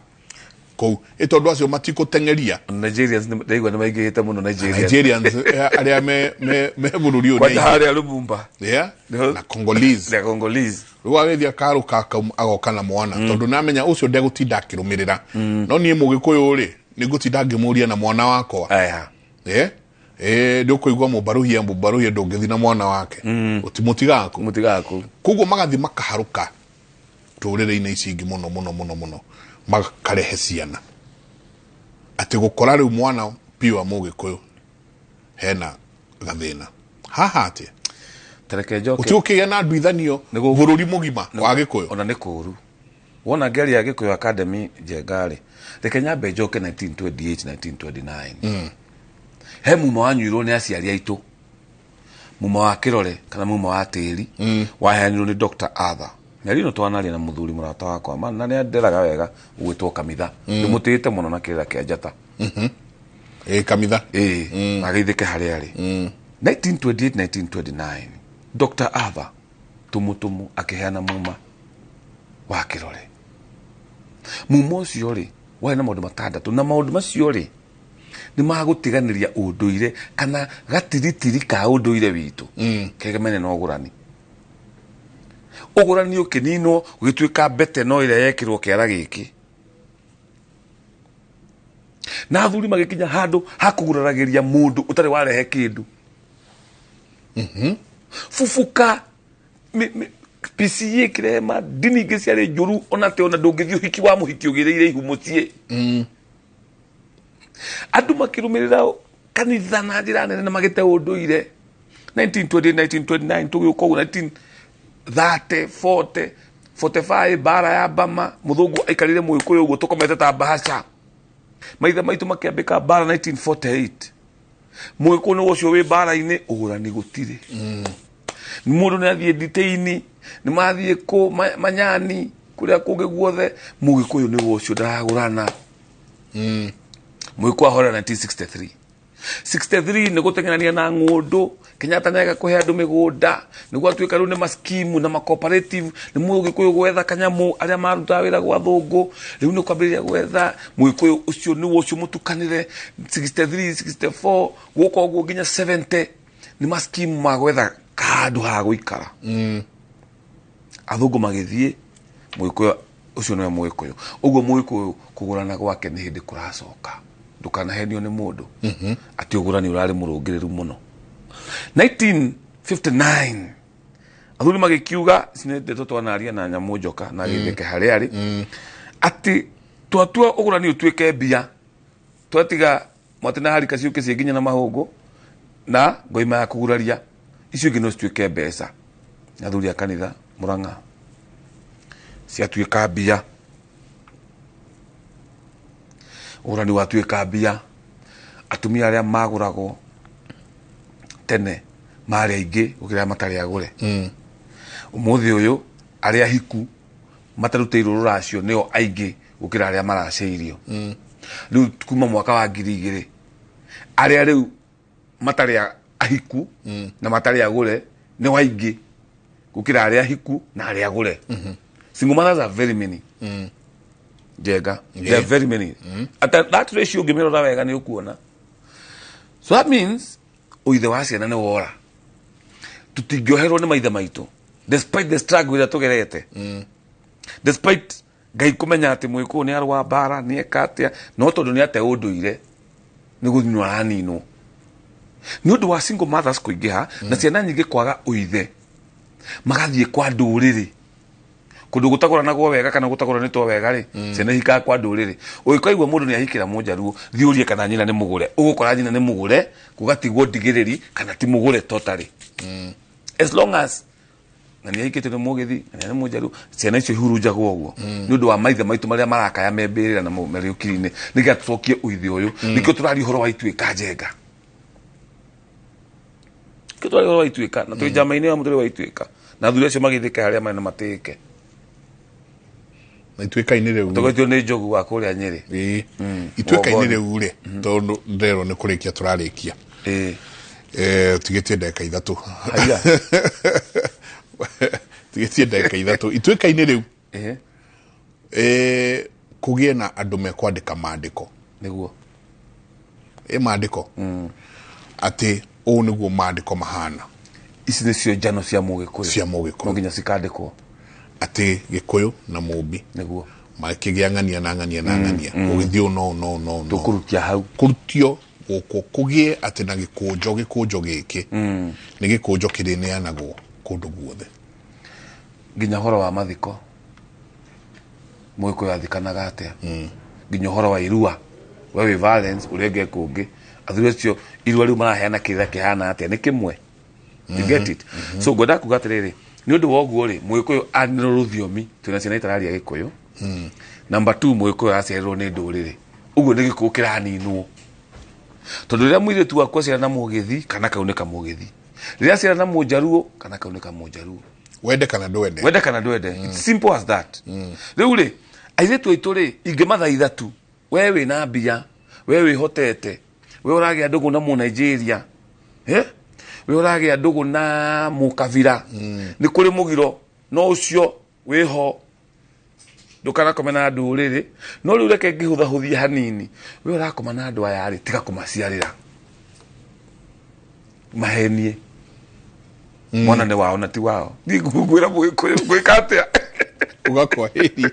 kũu. Ĩ tondũ acio matikũteng'eria. Nigerians ndaigua nĩ maingĩhĩte mũno Nigerians. Nigerians arĩa me bũrũri ũyũ nĩ Kwanja aingĩ. harĩa Lumumba. Yeah. Na Congolese. Na Congolese. Rĩu agĩthiĩ akarũka agoka na mwana tondũ namenya ũcio ndegũtinda akĩrũmĩrĩra. No niĩ Mũgĩkũyũ rĩ nĩ ngũtinda ngĩmũria na mwana wakwa. Nĩ ũkũigua mũbarũhia ndũngĩthiĩ na mwana wake. Mũtigaga kũ. Mũtigaga kũ. Koguo magathiĩ makaharũka ndũrĩrĩ-inĩ ici ingĩ mũno mũno mũno mũno makarehe ciana. Atĩ gũkora rĩu mwana piũ wa Mũgĩkũyũ hena gathĩna. Haha atĩa? Tareke njoke. Ũtĩ ũkĩgĩa na nduithanio bũrũri mũgima wa Gĩkũyũ. Ona nĩ kũũru. Wona ngĩaria Gĩkũyũ Academy Njenga rĩ, reke nyambe njoke 1928 1929. He muma wanyuirwo nĩ aciari aitũ. Muma wa kĩrore kana muma wa tĩri waheanirwo nĩ Dr. Arthur. Mĩario ĩno twanaria na mũthuri mũrata wakwa na nĩ anderaga wega ũgwĩtwo Kamitha. Ndĩmũtĩĩte mũno na kĩrĩra kĩa njata. Ĩ Kamitha. Ĩ, ageithĩke harĩa arĩ. 1928 1929 Dr. Arthur tumutumu akĩheana muma wa kĩrore. Muma ũcio rĩ warĩ na maũndũ matandatũ na maũndũ macio rĩ nĩ magũtiganĩria ũndũire kana gatiritiri ka ũndũire witũ kegemene na ũgũrani. Ũgũrani ũkĩninwo ũgĩtuĩka mbete no ĩrĩa yekĩrwo kĩara gĩkĩ. Na athuri magĩkinya handũ hakũguraragĩria mũndũ ũtarĩ warehe kĩndũ. Fufuka PCA kĩrema ndini ingĩ ciarĩ njũru ona te ona ndũngĩthiĩ ũhiki wa mũhiki ũgĩrĩire ihu mũciĩ. Andũ makĩrũmĩrĩra kanitha na njĩra nene na magĩte ũndũire. 1920 1929 tũgĩũka ũguo 1930 40 45 mbara ya Bama mũthũngũ aikarire Mũgĩkũyũ ũguo tũkomete ta mbahaca. Maithe maitũ makĩambĩka mbara 1948. Mũgĩkũyũ nĩ ũcio wĩ mbara-inĩ, ũgũrani gũtirĩ. Mũndũ nĩ athiĩ nditĩini, nĩ mathiĩ kũ manyani, kũrĩa kũngĩ guothe, mũgĩkũyũ nĩ ũcio ndaragũrana. Mũgĩkũyũ ahorera 1963. 63 nĩ gũteng'erania na ng'ũndũ. Kenyatta nĩ aga kũhe andũ mĩgũnda, nĩguo atuĩka rĩu nĩ maskimu na macooperative, nĩ mũgĩkũyũ gwetha kanyamũ arĩa marutaga wĩra gwa thũngũ, rĩu nĩ kwambĩrĩria gwetha mũgĩkũyũ ũcio nĩ ũcio mũtukanĩre 63 64 gũka ũguo nginya 70 nĩ maskimu ma gwetha handũ ha gũikara. Athũngũ magĩthiĩ, mũgĩkũyũ ũcio nĩwe mũgĩkũyũ. Ũguo mũgĩkũyũ kũgũrana gwake nĩ hĩndĩ kũracoka. Ndũkanahenio nĩ mũndũ atĩ ũgũrani ũrarĩ mũrũngĩrĩru mũno. 1959 athuri magĩkiuga, ici nĩ ndeto twanaria na nyamũ njoka na gĩtheke harĩa arĩ, atĩ twatua ũgũrani ũtuĩke mbia, twatiga mwatĩ na harika ciũke ciĩ nginya na mahũngũ na ngoima ya kũguraria, icio ingĩ no cituĩke mbeca. Athuri a kanitha Murang'a ciatuĩka mbia, ũgũrani watuĩka mbia. Atumia arĩa magũragwo tene marĩ aingĩ gũkĩra arĩa matarĩ agũre. Ũmũthĩ ũyũ arĩa ahiku matarutĩirwo rũracio nĩo aingĩ gũkĩra arĩa maracĩirio. Rĩu kuma mwaka wa 2000 arĩa rĩu matarĩ ahiku na matarĩ agũre nĩo aingĩ gũkĩra arĩa ahiku na arĩa agũre. Single mothers are very many. Njega. There are very many. At that ratio ũngĩmĩrora wega nĩ ũkuona. So that means ũithe wa ciana nĩ wora. Tũtingĩoherwo nĩ maithe maitũ despite the struggle ĩrĩa tũgerete. Despite Ngai kũmenya atĩ mũgĩkũyũ nĩ arũa mbara, nĩ eka atĩa, no tondũ nĩ ate ũndũire nĩ gũthinwo araninwo. Nĩ ũndũ wa single mothers kũingĩha na ciana nyingĩ kwaga ũithe, magathiĩ kwa ndũrĩrĩ kũndũ gũtagũranagwo wega kana gũtagũranĩtwo wega rĩ, ciana ihikaga kwa ndũrĩrĩ. Ũngĩkaigua mũndũ nĩ ahikĩra mũnjaruo, thiĩ ũrie kana nyina nĩ mũgũre, ũgũkora nyina nĩ mũgũre, gũgatigwo ndigĩrĩri kana ti mũgũre totally. As long as na nĩ ahikĩtio nĩ mũgĩthi na nĩ mũnjaruo, ciana icio ihurunjagwo ũguo nĩ ũndũ wa maithe maitũ marĩa marakaya me mbĩrĩra na marĩ ũkiri-inĩ, nĩgetha tũcokie ũithi ũyũ. Nĩkĩo tũraria ũhoro wa ituĩka njenga, nĩkĩo tũraria ũhoro wa ituĩka, na twĩ njama-inĩ ya mũtũrĩre wa ituĩka, na athuri acio magĩthĩke harĩa marĩ na matĩĩke. Na ituĩka-inĩ rĩu tũgĩtio nĩ njogu wa kũrĩa Nyĩrĩ. Ituĩka-inĩ rĩu rĩ, tondũ nderwo nĩ kũrĩkia tũrarĩkia. Tigĩtie ndagĩka ithatũ. Tigĩtie ndagĩka ithatũ. Ituĩka-inĩ rĩu kũgĩe na andũ mekwandĩka maandĩko. Nĩguo. Maandĩko. Atĩ ũũ nĩguo maandĩko mahana. Ici nĩcio njano cia mũgĩkũyũ. Cia mũgĩkũyũ. No nginya cikandĩkwo. Atĩ Gĩkũyũ na Mũmbi. Nĩguo. Makĩgĩa ng'ania na ng'ania na ng'ania. Ũgĩthiĩ no no no no. Tũkũrutia hau. Kũrutio gũkũ kũgĩe atĩ na gĩkũnjo gĩkĩ. Nĩ gĩkũnjo kĩrĩneanagwo kũndũ guothe. Nginya ũhoro wa mathiko. Mũgĩkũyũ athikanaga atĩa? Nginya ũhoro wa irua. We wĩ Valence ũrĩa kũngĩ. Athuri acio irua rĩu maraheana kĩrĩra kĩhana atĩa? Nĩ kĩmwe. You get it? So ngwenda kuga atĩrĩrĩ, nĩ ũndũ wa ũguo rĩ, mũgĩkũyũ aninwo rũthiomi, twĩna ciana itararia Gĩkũyũ. Number 2, mũgĩkũyũ aciarirwo nĩ ndũrĩrĩ. Ũguo nĩ Gĩkũyũ kĩraninwo. Tondũ rĩrĩa mũirĩtu waku aciara na mũgĩthi, kana kau nĩ kamũgĩthi. Rĩrĩa aciara na mũnjaruo, kana kau nĩ kamũnjaruo. Wende kana ndwende. Wende kana ndwende. It's simple as that. Rĩu rĩ, airĩtu aitũ rĩ, ingĩmathaitha tu, we wĩna mbia, we wĩhotete, we ũragĩa ndũgũ na Mũnigeria, we ũragĩa ndũgũ na mũkabira, nĩ kũrĩ mũgiro, no ũcio wĩho, ndũkanakome na ndũrĩrĩ, no rĩu reke ngĩhũthahũthie hanini, we ũrakoma na andũ aya rĩ, tiga kũmaciarĩra, mahenie. Mwana nĩ wao na ti wao. Thiĩ ngwĩra mũgĩkũyũ ngwĩka atĩa? Ũgakwahĩria.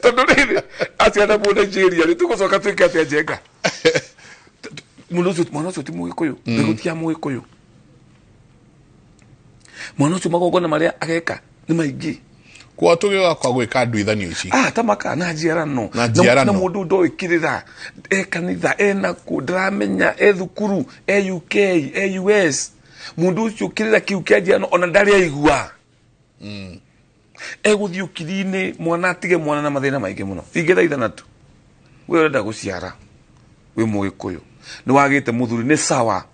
Tondũ rĩrĩ, aciara Mũnigeria rĩ, tũgũcoka twĩke atĩa njenga? Mwana ũcio ti mũgĩkũyũ, gĩgũtia mũgĩkũyũ. Mwana ũcio magongona marĩa ageka nĩ maingĩ. Kwa tũgĩoka kwa gwĩka nduithanio ici. Tamaka na njiarano. Na njiarano. Na mũndũ ndoĩ kĩrĩra, e kanitha, e nakũ, ndaramenya, e thukuru, e UK, e US. Mũndũ ũcio kĩrĩra kĩu kĩa njiarano ona ndarĩ aigua. Egũthiĩ ũkiri-inĩ, mwana atige mwana na mathĩna maingĩ mũno. Ingĩthaithana tu. We ũrenda gũciara wĩ Mũgĩkũyũ, nĩ wagĩte mũthuri, nĩ sawa.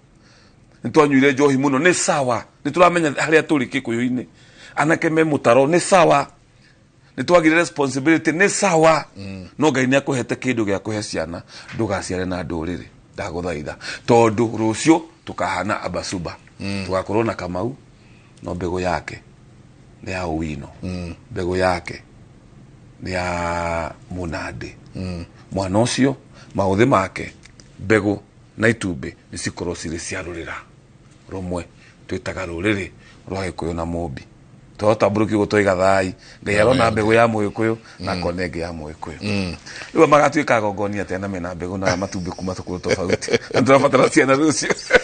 Nĩ twanyuire njohi mũno, nĩ sawa. Nĩ tũramenya harĩa tũrĩ Kĩkũyũ-inĩ, anake me mũtaro, nĩ sawa. Nĩ twagire responsibility, nĩ sawa. No Ngai nĩ akũhete kĩndũ gĩa kũhe ciana, ndũgaciare na ndũrĩrĩ, ndagũthaitha, tondũ rũciũ tũkahana Abasuba. Tũgakorwo na Kamau, no mbegũ yake nĩ ya Owino, mbegũ yake nĩ ya Mũnandĩ. Mwana ũcio maũthĩ make, mbegũ na itumbĩ nĩ cikorwo cirĩ cia rũrĩra rũmwe twĩtaga rũrĩrĩ rwa Gĩkũyũ na Mũmbi. Twatambũrũki ũguo twaiga thai, Ngai arona mbegũ ya Mũgĩkũyũ na akona ĩngĩ ya Mũgĩkũyũ. Rĩu magatuĩka gongoni atĩa na mena mbegũ na matumbĩ kuma tũkũrũ tofauti, na tũrabatara ciana rũciũ?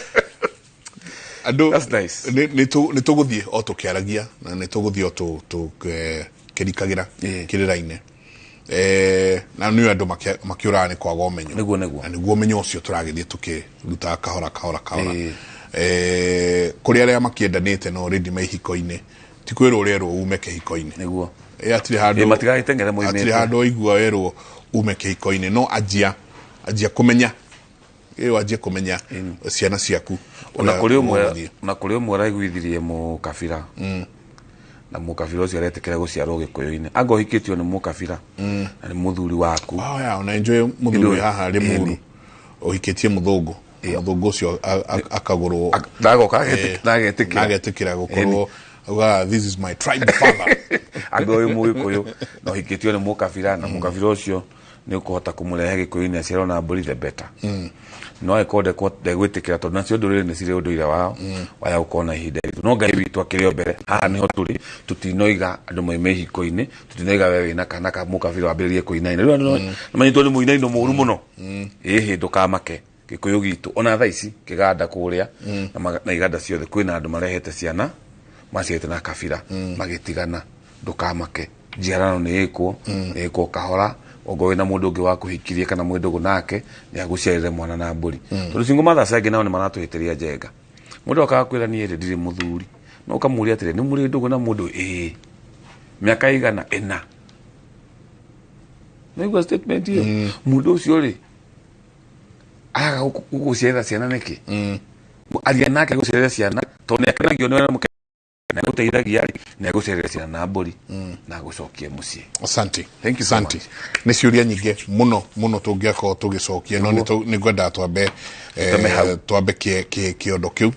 Andũ nĩ tũgũthiĩ o tũkĩaragia na nĩ tũgũthiĩ o tũkĩrikagĩra kĩrĩra-inĩ. Na nĩ andũ makĩũraga nĩ kwaga ũmenyo. Nĩguo, nĩguo. Na nĩguo ũmenyo ũcio tũragĩthiĩ tũkĩrutaga kahora kahora kahora. Kũrĩ arĩa makĩendanĩte na already me ihiko-inĩ, ti kwĩrwo ũrerwo ume kĩhiko-inĩ. Nĩguo. Hatirĩ handũ, matigagĩteng'ere moimĩte. Hatirĩ handũ ũigua werwo ume kĩhiko-inĩ, no anjia kũmenya, wanjie kũmenya ciana ciaku. Ona kũrĩ ũmwe, ona kũrĩ ũmwe ũraiguithirie mũkabira, na mũkabira ũcio aretĩkĩra gũciarwo Gĩkũyũ-inĩ, anga ũhikĩtio nĩ mũkabira na nĩ mũthuri waku. Ona enjoy mũthuri haha Limuru ũhikĩtie mũthũngũ, mũthũngũ ũcio akagũrwo, ndagoka agetĩkĩra gũkorwo augaga, "This is my tribe father." Anga ũyũ Mũgĩkũyũ na ũhikĩtio nĩ mũkabira, na mũkabira ũcio nĩ ũkũhota kũmũrehe Gĩkũyũ-inĩ aciarwo na mbũri, the better. No angĩkorwo ndegwĩtĩkĩra, tondũ nacio ndũrĩrĩ nĩ cirĩ ũndũire wao, waya gũkorwo na ihinda iritũ. No Ngai witũ akĩrĩ o mbere haha nĩho tũrĩ. Tũtinoiga andũ moime ihiko-inĩ, tũtinoiga we wĩna kana ka mũkabira wambĩrĩrie kũinaina. Rĩu andũ nĩmanyitwo nĩ mũinaino mũru mũno. Ĩhĩ, ndũkamake. Gĩkũyũ gitũ ona thaa ici kĩganda kũrĩa na iganda ciothe kwĩna andũ marehete ciana maciarĩte na kabira magĩtigana. Ndũkamake, njiarano nĩ ĩkwo, nĩ ĩkwo kahora. Ongorwo wĩna mũndũ ũngĩ wa kũhikirie kana mwĩ ndũgũ nake, nĩ agũciarĩre mwana na mbũri. Tondũ single mothers angĩ nao nĩ maratũhĩtĩria njenga. Mũndũ akaga kwĩra niĩ rĩ ndirĩ mũthuri, no ũkamũria atĩrĩ, nĩ mũrĩ ndũgũ na mũndũ? Ĩĩ. Mĩaka igana? Ĩna. Naigua statement ĩyo, mũndũ ũcio rĩ araga gũgũciarĩra ciana nĩkĩ? Aria nake gũciarĩra ciana, tondũ nĩ akenagio nĩ ũrĩa na gũteithagia rĩ, nĩ agũciarĩra ciana na mbũri na agũcokie mũciĩ. Asante. Thank you so Asante. much. Nĩ ciũria nyingĩ mũno mũno tũngĩakorwo tũgĩcokia, no nĩ ngwendaga twambe Tũteme hau. Twambe kĩondo kĩu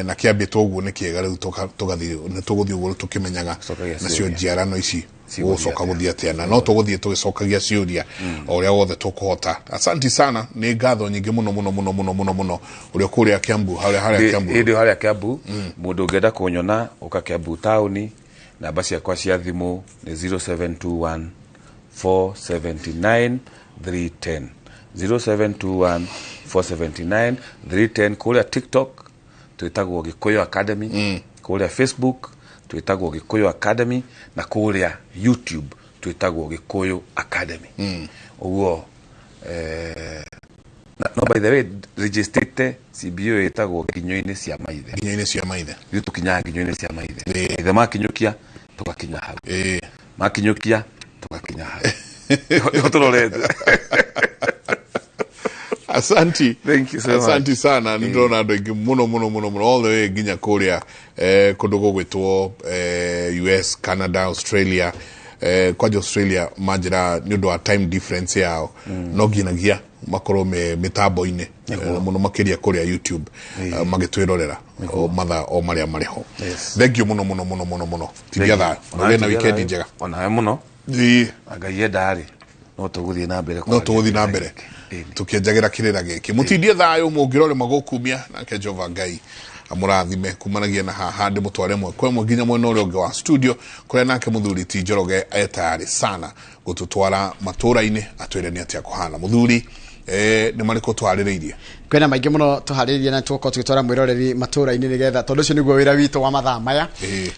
na kĩambĩtwo ũguo nĩ kĩega. Rĩu tũgathiĩ, nĩ tũgũthiĩ ũguo tũkĩmenyaga nacio ciũria. Njiarano ici Cigũthiĩ gũcoka atĩa. Gũthiĩ atĩa, na no tũgũthiĩ tũgĩcokagia ciũria o ũrĩa wothe tũkũhota. Asanti sana, nĩ ngatho nyingĩ mũno mũno mũno mũno mũno mũno. Ũrĩa kũrĩa Kiambu, harĩa Kiambu. Hĩndĩ ĩyo harĩa Kiambu, mũndũ ũngĩenda kũnyona, ũka Kiambu taũni. Namba ciakwa cia thimũ nĩ 0721 479 310, 0721 479 310. Kũrĩa TikTok twĩtagwo Gĩkũyũ Academy, kũrĩa Facebook twĩtagwo Gĩkũyũ Academy, na kũrĩa YouTube twĩtagwo Gĩkũyũ Academy. Ũguo no by the way, registrĩte CBO ĩtagwo Nginyo-inĩ cia Maithe. Nginyo-inĩ cia Maithe. Ithuĩ tũkinyaga nginyo-inĩ cia maithe. Maithe makinyũkia, tũgakinya hau. Makinyũkia, tũgakinya hau. Nĩho tũrorete. Asanti. Thank you so much. Asanti sana. Nĩ ndĩrona andũ aingĩ mũno mũno mũno mũno all the way nginya kũrĩa kũndũ gũgwĩtwo US, Canada, Australia. Kwanja Australia manjĩra nĩ ũndũ wa time difference yao, no nginyagia makorwo me mĩtambo-inĩ, mũno makĩria kũrĩa YouTube, magĩtwĩrorera o mathaa o marĩa marĩ ho. Thank you mũno mũno mũno mũno mũno. Tigia thayũ na ũgĩe na weekend njega. Onawe mũno. Ĩĩ. Na Ngai enda rĩ, no tũgũthiĩ na mbere no kwaria tũgũthiĩ na kĩrĩra mbere gĩkĩ. Tũkĩenjagĩra kĩrĩra gĩkĩ. Mũtindie thayũ, mũngĩrore magũkumia nake Jehova Ngai amũrathime. Kumanagia na haha ndĩmũtware ĩmwe kwa ĩmwe nginya mwena ũrĩa ũngĩ wa studio, kũrĩa nake mũthuri ti Njoroge etayarĩ sana gũtũtwara matũra-inĩ atwĩre nĩ atĩa kũhana. Mũthuri, nĩ marĩkũ twarĩrĩirie? Kwĩna maingĩ mũno tũharĩrĩrie na tũgakorwo tũgĩtwara mwĩroreri matũra-inĩ nĩgetha, tondũ ũcio nĩguo wĩra witũ wa mathaa maya.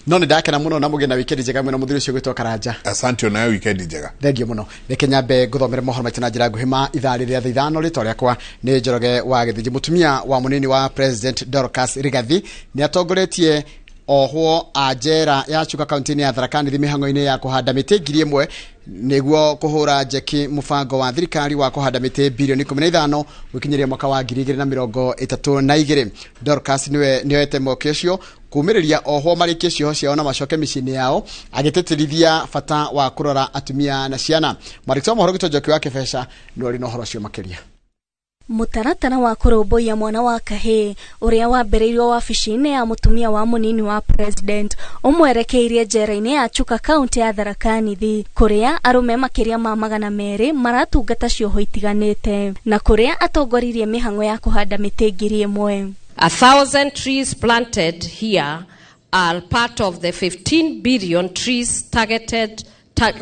No nĩ ndakena mũno na mũgĩe na wikendi njega mwĩna mũthuri ũcio gwĩtwo Karanja. Asante, onayo wikendi njega. Thengio mũno. Reke nyambe ngũthomere mohoro maitũ na njĩra nguhĩ ma ithaa rĩrĩa thaa 5. Rĩtwa rĩakwa nĩ Njoroge wa Gĩthĩnji. Mũtumia wa mũnini wa President Dorcas Rigathi nĩ atongoretie ohwo a njera ya Chuka kaunti-inĩ ya Tharaka Nithi mĩhang'o-inĩ ya kũhanda mĩtĩ 1000. Niguo kuhura njeki mubango wa thirikari wa kuhanda miti bilioni 15 gwikinyiria mwaka wa 2032. Dorcas niwe nioete mweke ucio kumiriria ohwo marikie cioho ciao na macoke miciĩ-inĩ yao, agĩtĩtĩrithia bata wa kũrora atumia na ciana. Mwandĩki wa mohoro witũ Njoki wa Kĩbeca nĩwe ũrĩ na ũhoro ũcio makĩria. Mũtaratara wa kũrũmbũiya mwana wa kahĩĩ ũrĩa wambĩrĩirio wabici-inĩ ya mũtumia wa mũnini wa president ũmwerekeirie njera-inĩ ya Chuka kaunti ya Tharaka Nithi, kũrĩa arũme makĩria ma 200 maratungata cioho itiganĩte na kũrĩa atongoririe mĩhang'o ya kũhanda mĩtĩ 1000. 1,000 trees planted here are part of the 15 billion trees targeted,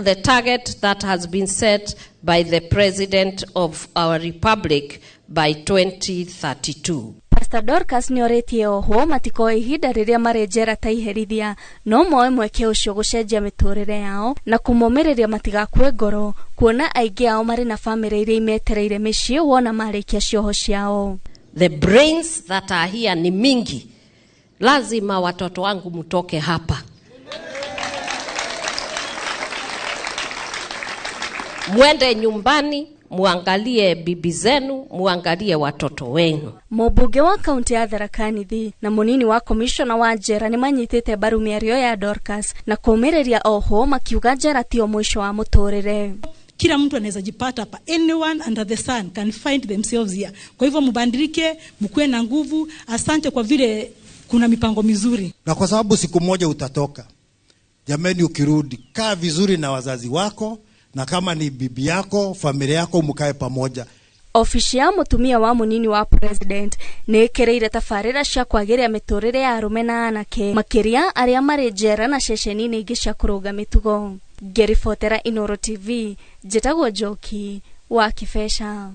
the target that has been set by the President of our Republic by 2032. Pastor Dorcas nĩorĩtie ohwo matikoe ihinda rĩrĩa marĩ njera ta iherithia, no moe mweke ũcio gũcenjia mĩtũrĩre yao na kũmomĩrĩria matigakue ngoro, kuona aingĩ ao marĩ na bamĩrĩ iria imetereire mĩciĩ wona marĩkia cioho ciao. The brains that are here ni mingi. Lazima watoto wangu mtoke hapa. Mwende nyumbani, muangalie bibi zenu, muangalie watoto wenu. Mũmbunge wa kaunti ya Tharaka Nithi na mũnini wa komishona wa njera nĩ manyitĩte mbaru mĩario ya Dorcas na kũmĩrĩria ohwo makiuga njera tio mũico wa mũtũrĩre. Kila mtu anaweza jipata hapa. Anyone under the sun can find themselves here. Kwa hivyo mbadilike, mkuwe na nguvu. Asante kwa vile kuna mipango mizuri. Na kwa sababu siku moja utatoka, jameni, ukirudi kaa vizuri na wazazi wako, na kama ni bibi yako, familia yako, mkae pamoja. Ofici ya mũtumia wa mũnini wa president nĩ ĩkĩrĩire tabarĩra cia kwagĩria mĩtũrĩre ya arũme na anake, makĩria arĩa marĩ njera na ceceni-inĩ ingĩ cia kũrũnga mĩtugo. Ngĩribotera Inoro TV, njĩtagwo Njoki wa Kĩbeca.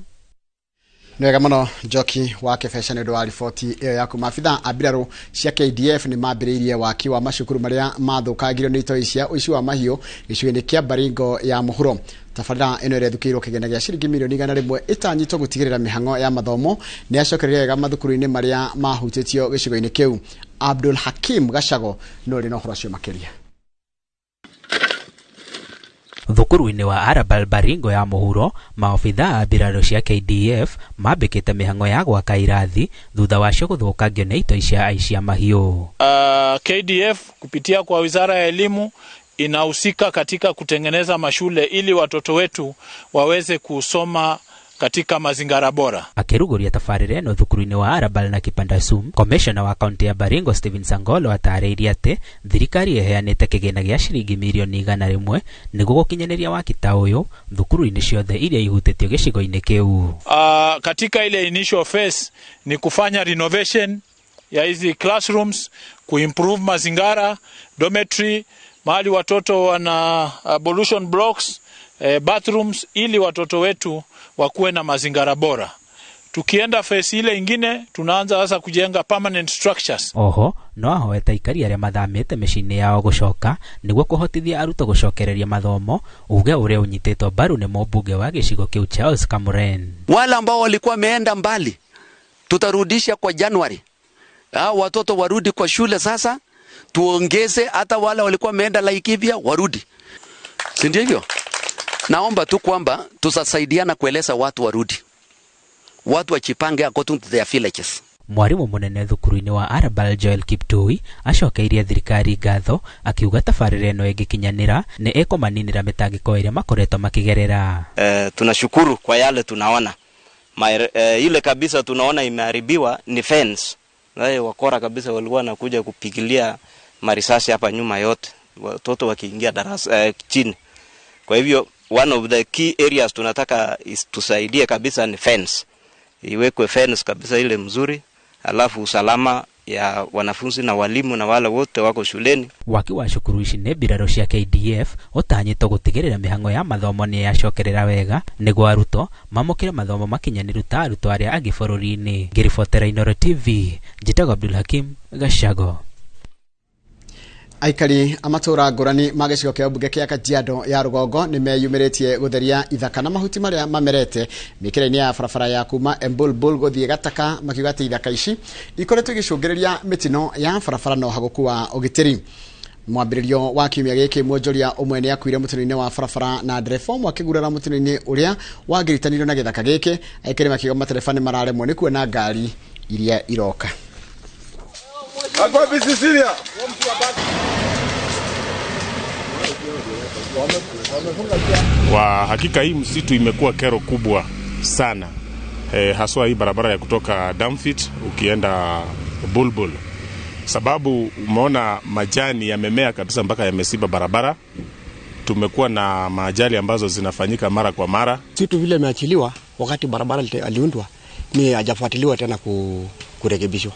Nĩ wega mũno Njoki wa Kĩbeca nĩ ũndũ wa riboti ĩyo yaku. Maabitha a mbirarũ cia KDF nĩ mambĩrĩirie waki wa macukuru marĩa mathũkangirio nĩ itoi cia ũici wa mahiũ gĩcigo-inĩ kĩa Baringo ya mũhuro. Tabarĩra ĩno ĩrĩa ĩthukĩirwo kĩgĩna gĩa ciringi milioni 100 ĩtanyĩtwo gũtigĩrĩra mĩhang'o ya mathomo nĩ yacokereria wega mathukuru-inĩ marĩa mahutĩtio gĩcigo-inĩ kĩu. Abdul Hakim Gacago nĩwe ũrĩ na ũhoro ũcio makĩria. Thukuru-inĩ wa Arabal Baringo ya mũhuro, maobitha a mbirarũ cia KDF mambĩkĩte mĩhang'o ya gwaka irathi thutha wacio gũthũkangio nĩ itoi cia aici a mahiũ. KDF kupitia kwa Wizara ya Elimu inahusika katika kutengeneza mashule ili watoto wetu waweze kusoma katika mazingara bora. Akĩrugũria tabarĩra ĩno thukuru-inĩ wa Arabal na Kipandasum, komishona wa kaunti ya Baringo Stephen Sangolo atarĩirie atĩ thirikari ĩheanĩte kĩgĩna gĩa ciringi milioni 100 nĩguo gũkinyanĩria waki ta ũyũ thukuru-inĩ ciothe iria ihutĩtio gĩcigo-inĩ kĩu. Katika ile initial phase ni kufanya renovation ya hizi classrooms, kuimprove mazingara, dormitory, mahali watoto wana ablution blocks, bathrooms, ili watoto wetu wakuwe na mazingara bora. Tukienda phase ile ingine tunaanza sasa kujenga permanent structures. Oho no ahoete aikari arĩa mathamĩte mĩciĩ-inĩ yao gũcoka nĩguo kũhotithia arutwo gũcokereria mathomo, uge ũrĩa ũnyitĩtwo mbaru nĩ mũmbunge wa gĩcigo kĩu Charles Kamuren. Wale ambao walikuwa wameenda mbali tutarudisha kwa Januari. Hao watoto warudi kwa shule sasa, tuongeze hata wale walikuwa wameenda Laikipia warudi. Si ndio hivyo? Naomba tu kwamba tutasaidiana kueleza watu warudi. Watu wachipange according to their villages. Mwarimu munene thukuru-inĩ wa Arabal Joel Kiptui acokeirie thirikari ngatho akiuga tabarĩra ĩno ĩngĩkinyanĩra nĩ ĩkũmaninĩra mĩtangĩko ĩrĩa makoretwo makĩgerera. Tunashukuru kwa yale tunaona. Ile kabisa tunaona imeharibiwa ni fence. Wakora kabisa walikuwa wanakuja kupigilia marisasi hapa nyuma yote, watoto wakiingia darasa chini. Kwa hivyo one of the key areas tunataka tusaidie kabisa ni fence. Iwekwe fence kabisa ile mzuri, alafu usalama ya wanafunzi na walimu na wale wote wako shuleni. Waki wa cukuru ici nĩ mbirarũ cia KDF ũtanyĩtwo gũtigĩrĩra mĩhang'o ya mathomo nĩ yacokerera wega nĩguo arutwo mamũkĩre mathomo makinyanĩru ta arutwo arĩa angĩ bũrũri-inĩ. Ngĩribotera Inoro TV, njĩtagwo Abdul Hakim Gacago. Aikari a matũra ngũrani ma gĩcigo kĩa mbunge kĩa Kajiado ya rũgongo nĩ meyumĩrĩtie gũtheria ithaka na mahuti marĩa mamerete mĩkĩra-inĩ ya barabara ya kuma Embulbul gũthiĩ Gataka, makiuga atĩ ithaka ici ikoretwo igĩcũngĩrĩria mĩtino ya barabara no hagũku wa ũgitĩri. Mwambĩrĩrio wa kiumia gĩkĩ mwonjoria ũmwe nĩ akuire mũtino-inĩ wa barabara na ndereba ũmwe akĩgurara mũtino-inĩ ũrĩa wangiritanĩirio na gĩthaka gĩkĩ. Aikari makiuga matereba nĩ mararemwo nĩ kuona ngari iria iroka. Kwa hakika hii msitu imekuwa kero kubwa sana, haswa hii barabara ya kutoka Damfit ukienda Bulbul, sababu umeona majani yamemea kabisa mpaka yamesiba barabara. Tumekuwa na maajali ambazo zinafanyika mara kwa mara. Msitu vile imeachiliwa wakati barabara aliundwa ni hajafuatiliwa tena kurekebishwa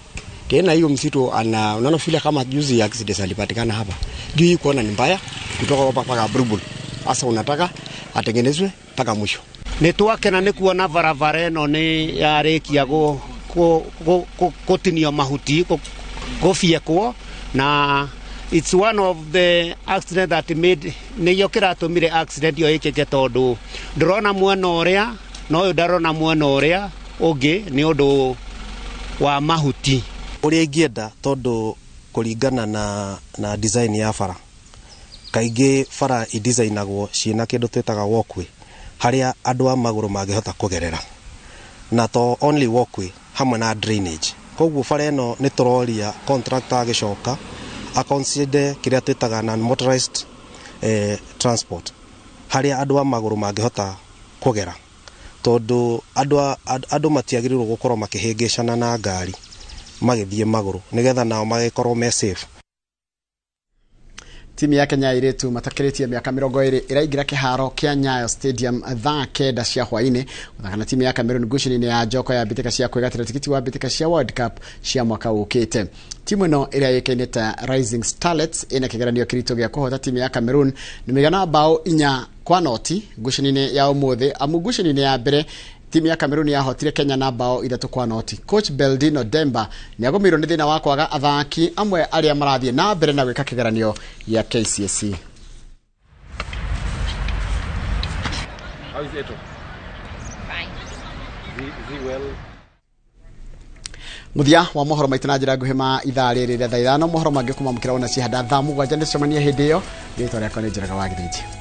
tena hiyo msitu. Unaona vile kama juzi accident alipatikana hapa juu, hii kuona ni mbaya kutoka hapa mpaka Bulbul. Asa unataka atengenezwe mpaka mwisho. Nĩ twakena nĩ kuona barabara ĩno nĩ yarĩkia gũtinio mahuti, gũbiekwo, na it's one of the accident that made, nĩyo kĩratũmire accident ĩyo ĩkĩke, tondũ ndĩrona mwena ũrĩa na ũyũ ndarona mwena ũrĩa ũngĩ nĩ ũndũ wa mahuti. Ũrĩa ingĩenda, tondũ kũringana na design ya bara, kaingĩ bara idesignagwo ciĩna kĩndũ twĩtaga walkway, harĩa andũ a magũrũ mangĩhota kũgerera, na to only walkway hamwe na drainage. Koguo bara ĩno nĩ tũroria contractor agĩcoka aconsider kĩrĩa twĩtaga non motorized transport, harĩa andũ a magũrũ mangĩhota kũgera, tondũ andũ matiagĩrĩirwo gũkorwo makĩhĩngĩcana na ngari magĩthiĩ magũrũ, nĩgetha nao magĩkorwo me safe. Timu ya Kenya airĩtu matakĩrĩtie mĩaka 20 ĩraingĩra kĩharo kĩa Nyayo Stadium thaa 9 cia hwaĩ-inĩ gũthaka na timu ya Cameroon ngucanio-inĩ ya njoko ya mbĩtĩka cia kwĩgatĩra tikiti wa mbĩtĩka cia World Cup cia mwaka ũkĩte. Timu ĩno ĩrĩa yũĩkaine ta Rising Starlets ĩna kĩgeranio kĩritũ gĩa kũhota timu ya Cameroon nĩ mĩigana bao 4-0 ngucanio-inĩ ya ũmũthĩ, amu ngucanio-inĩ ya mbere timu ya Cameroon yahotire Kenya na bao 3-0. Coach Beldino Demba nĩagũmĩirwo nĩ thĩna wa kwaga athaki amwe arĩa marathiĩ na mbere na gwĩka kĩgeranio gĩa KCSE. How is Eto? Fine. Is he well? Muthia wa mohoro maitũ na njĩra nguhĩ ma ithaa rĩrĩ rĩa thaa 5, mohoro mangĩ kũmamũkĩra ona cihanda thaa 7 nĩtũcemanie hĩndĩ ĩyo. Rĩtwa rĩakwa nĩ Njoroge wa Gĩthĩnji.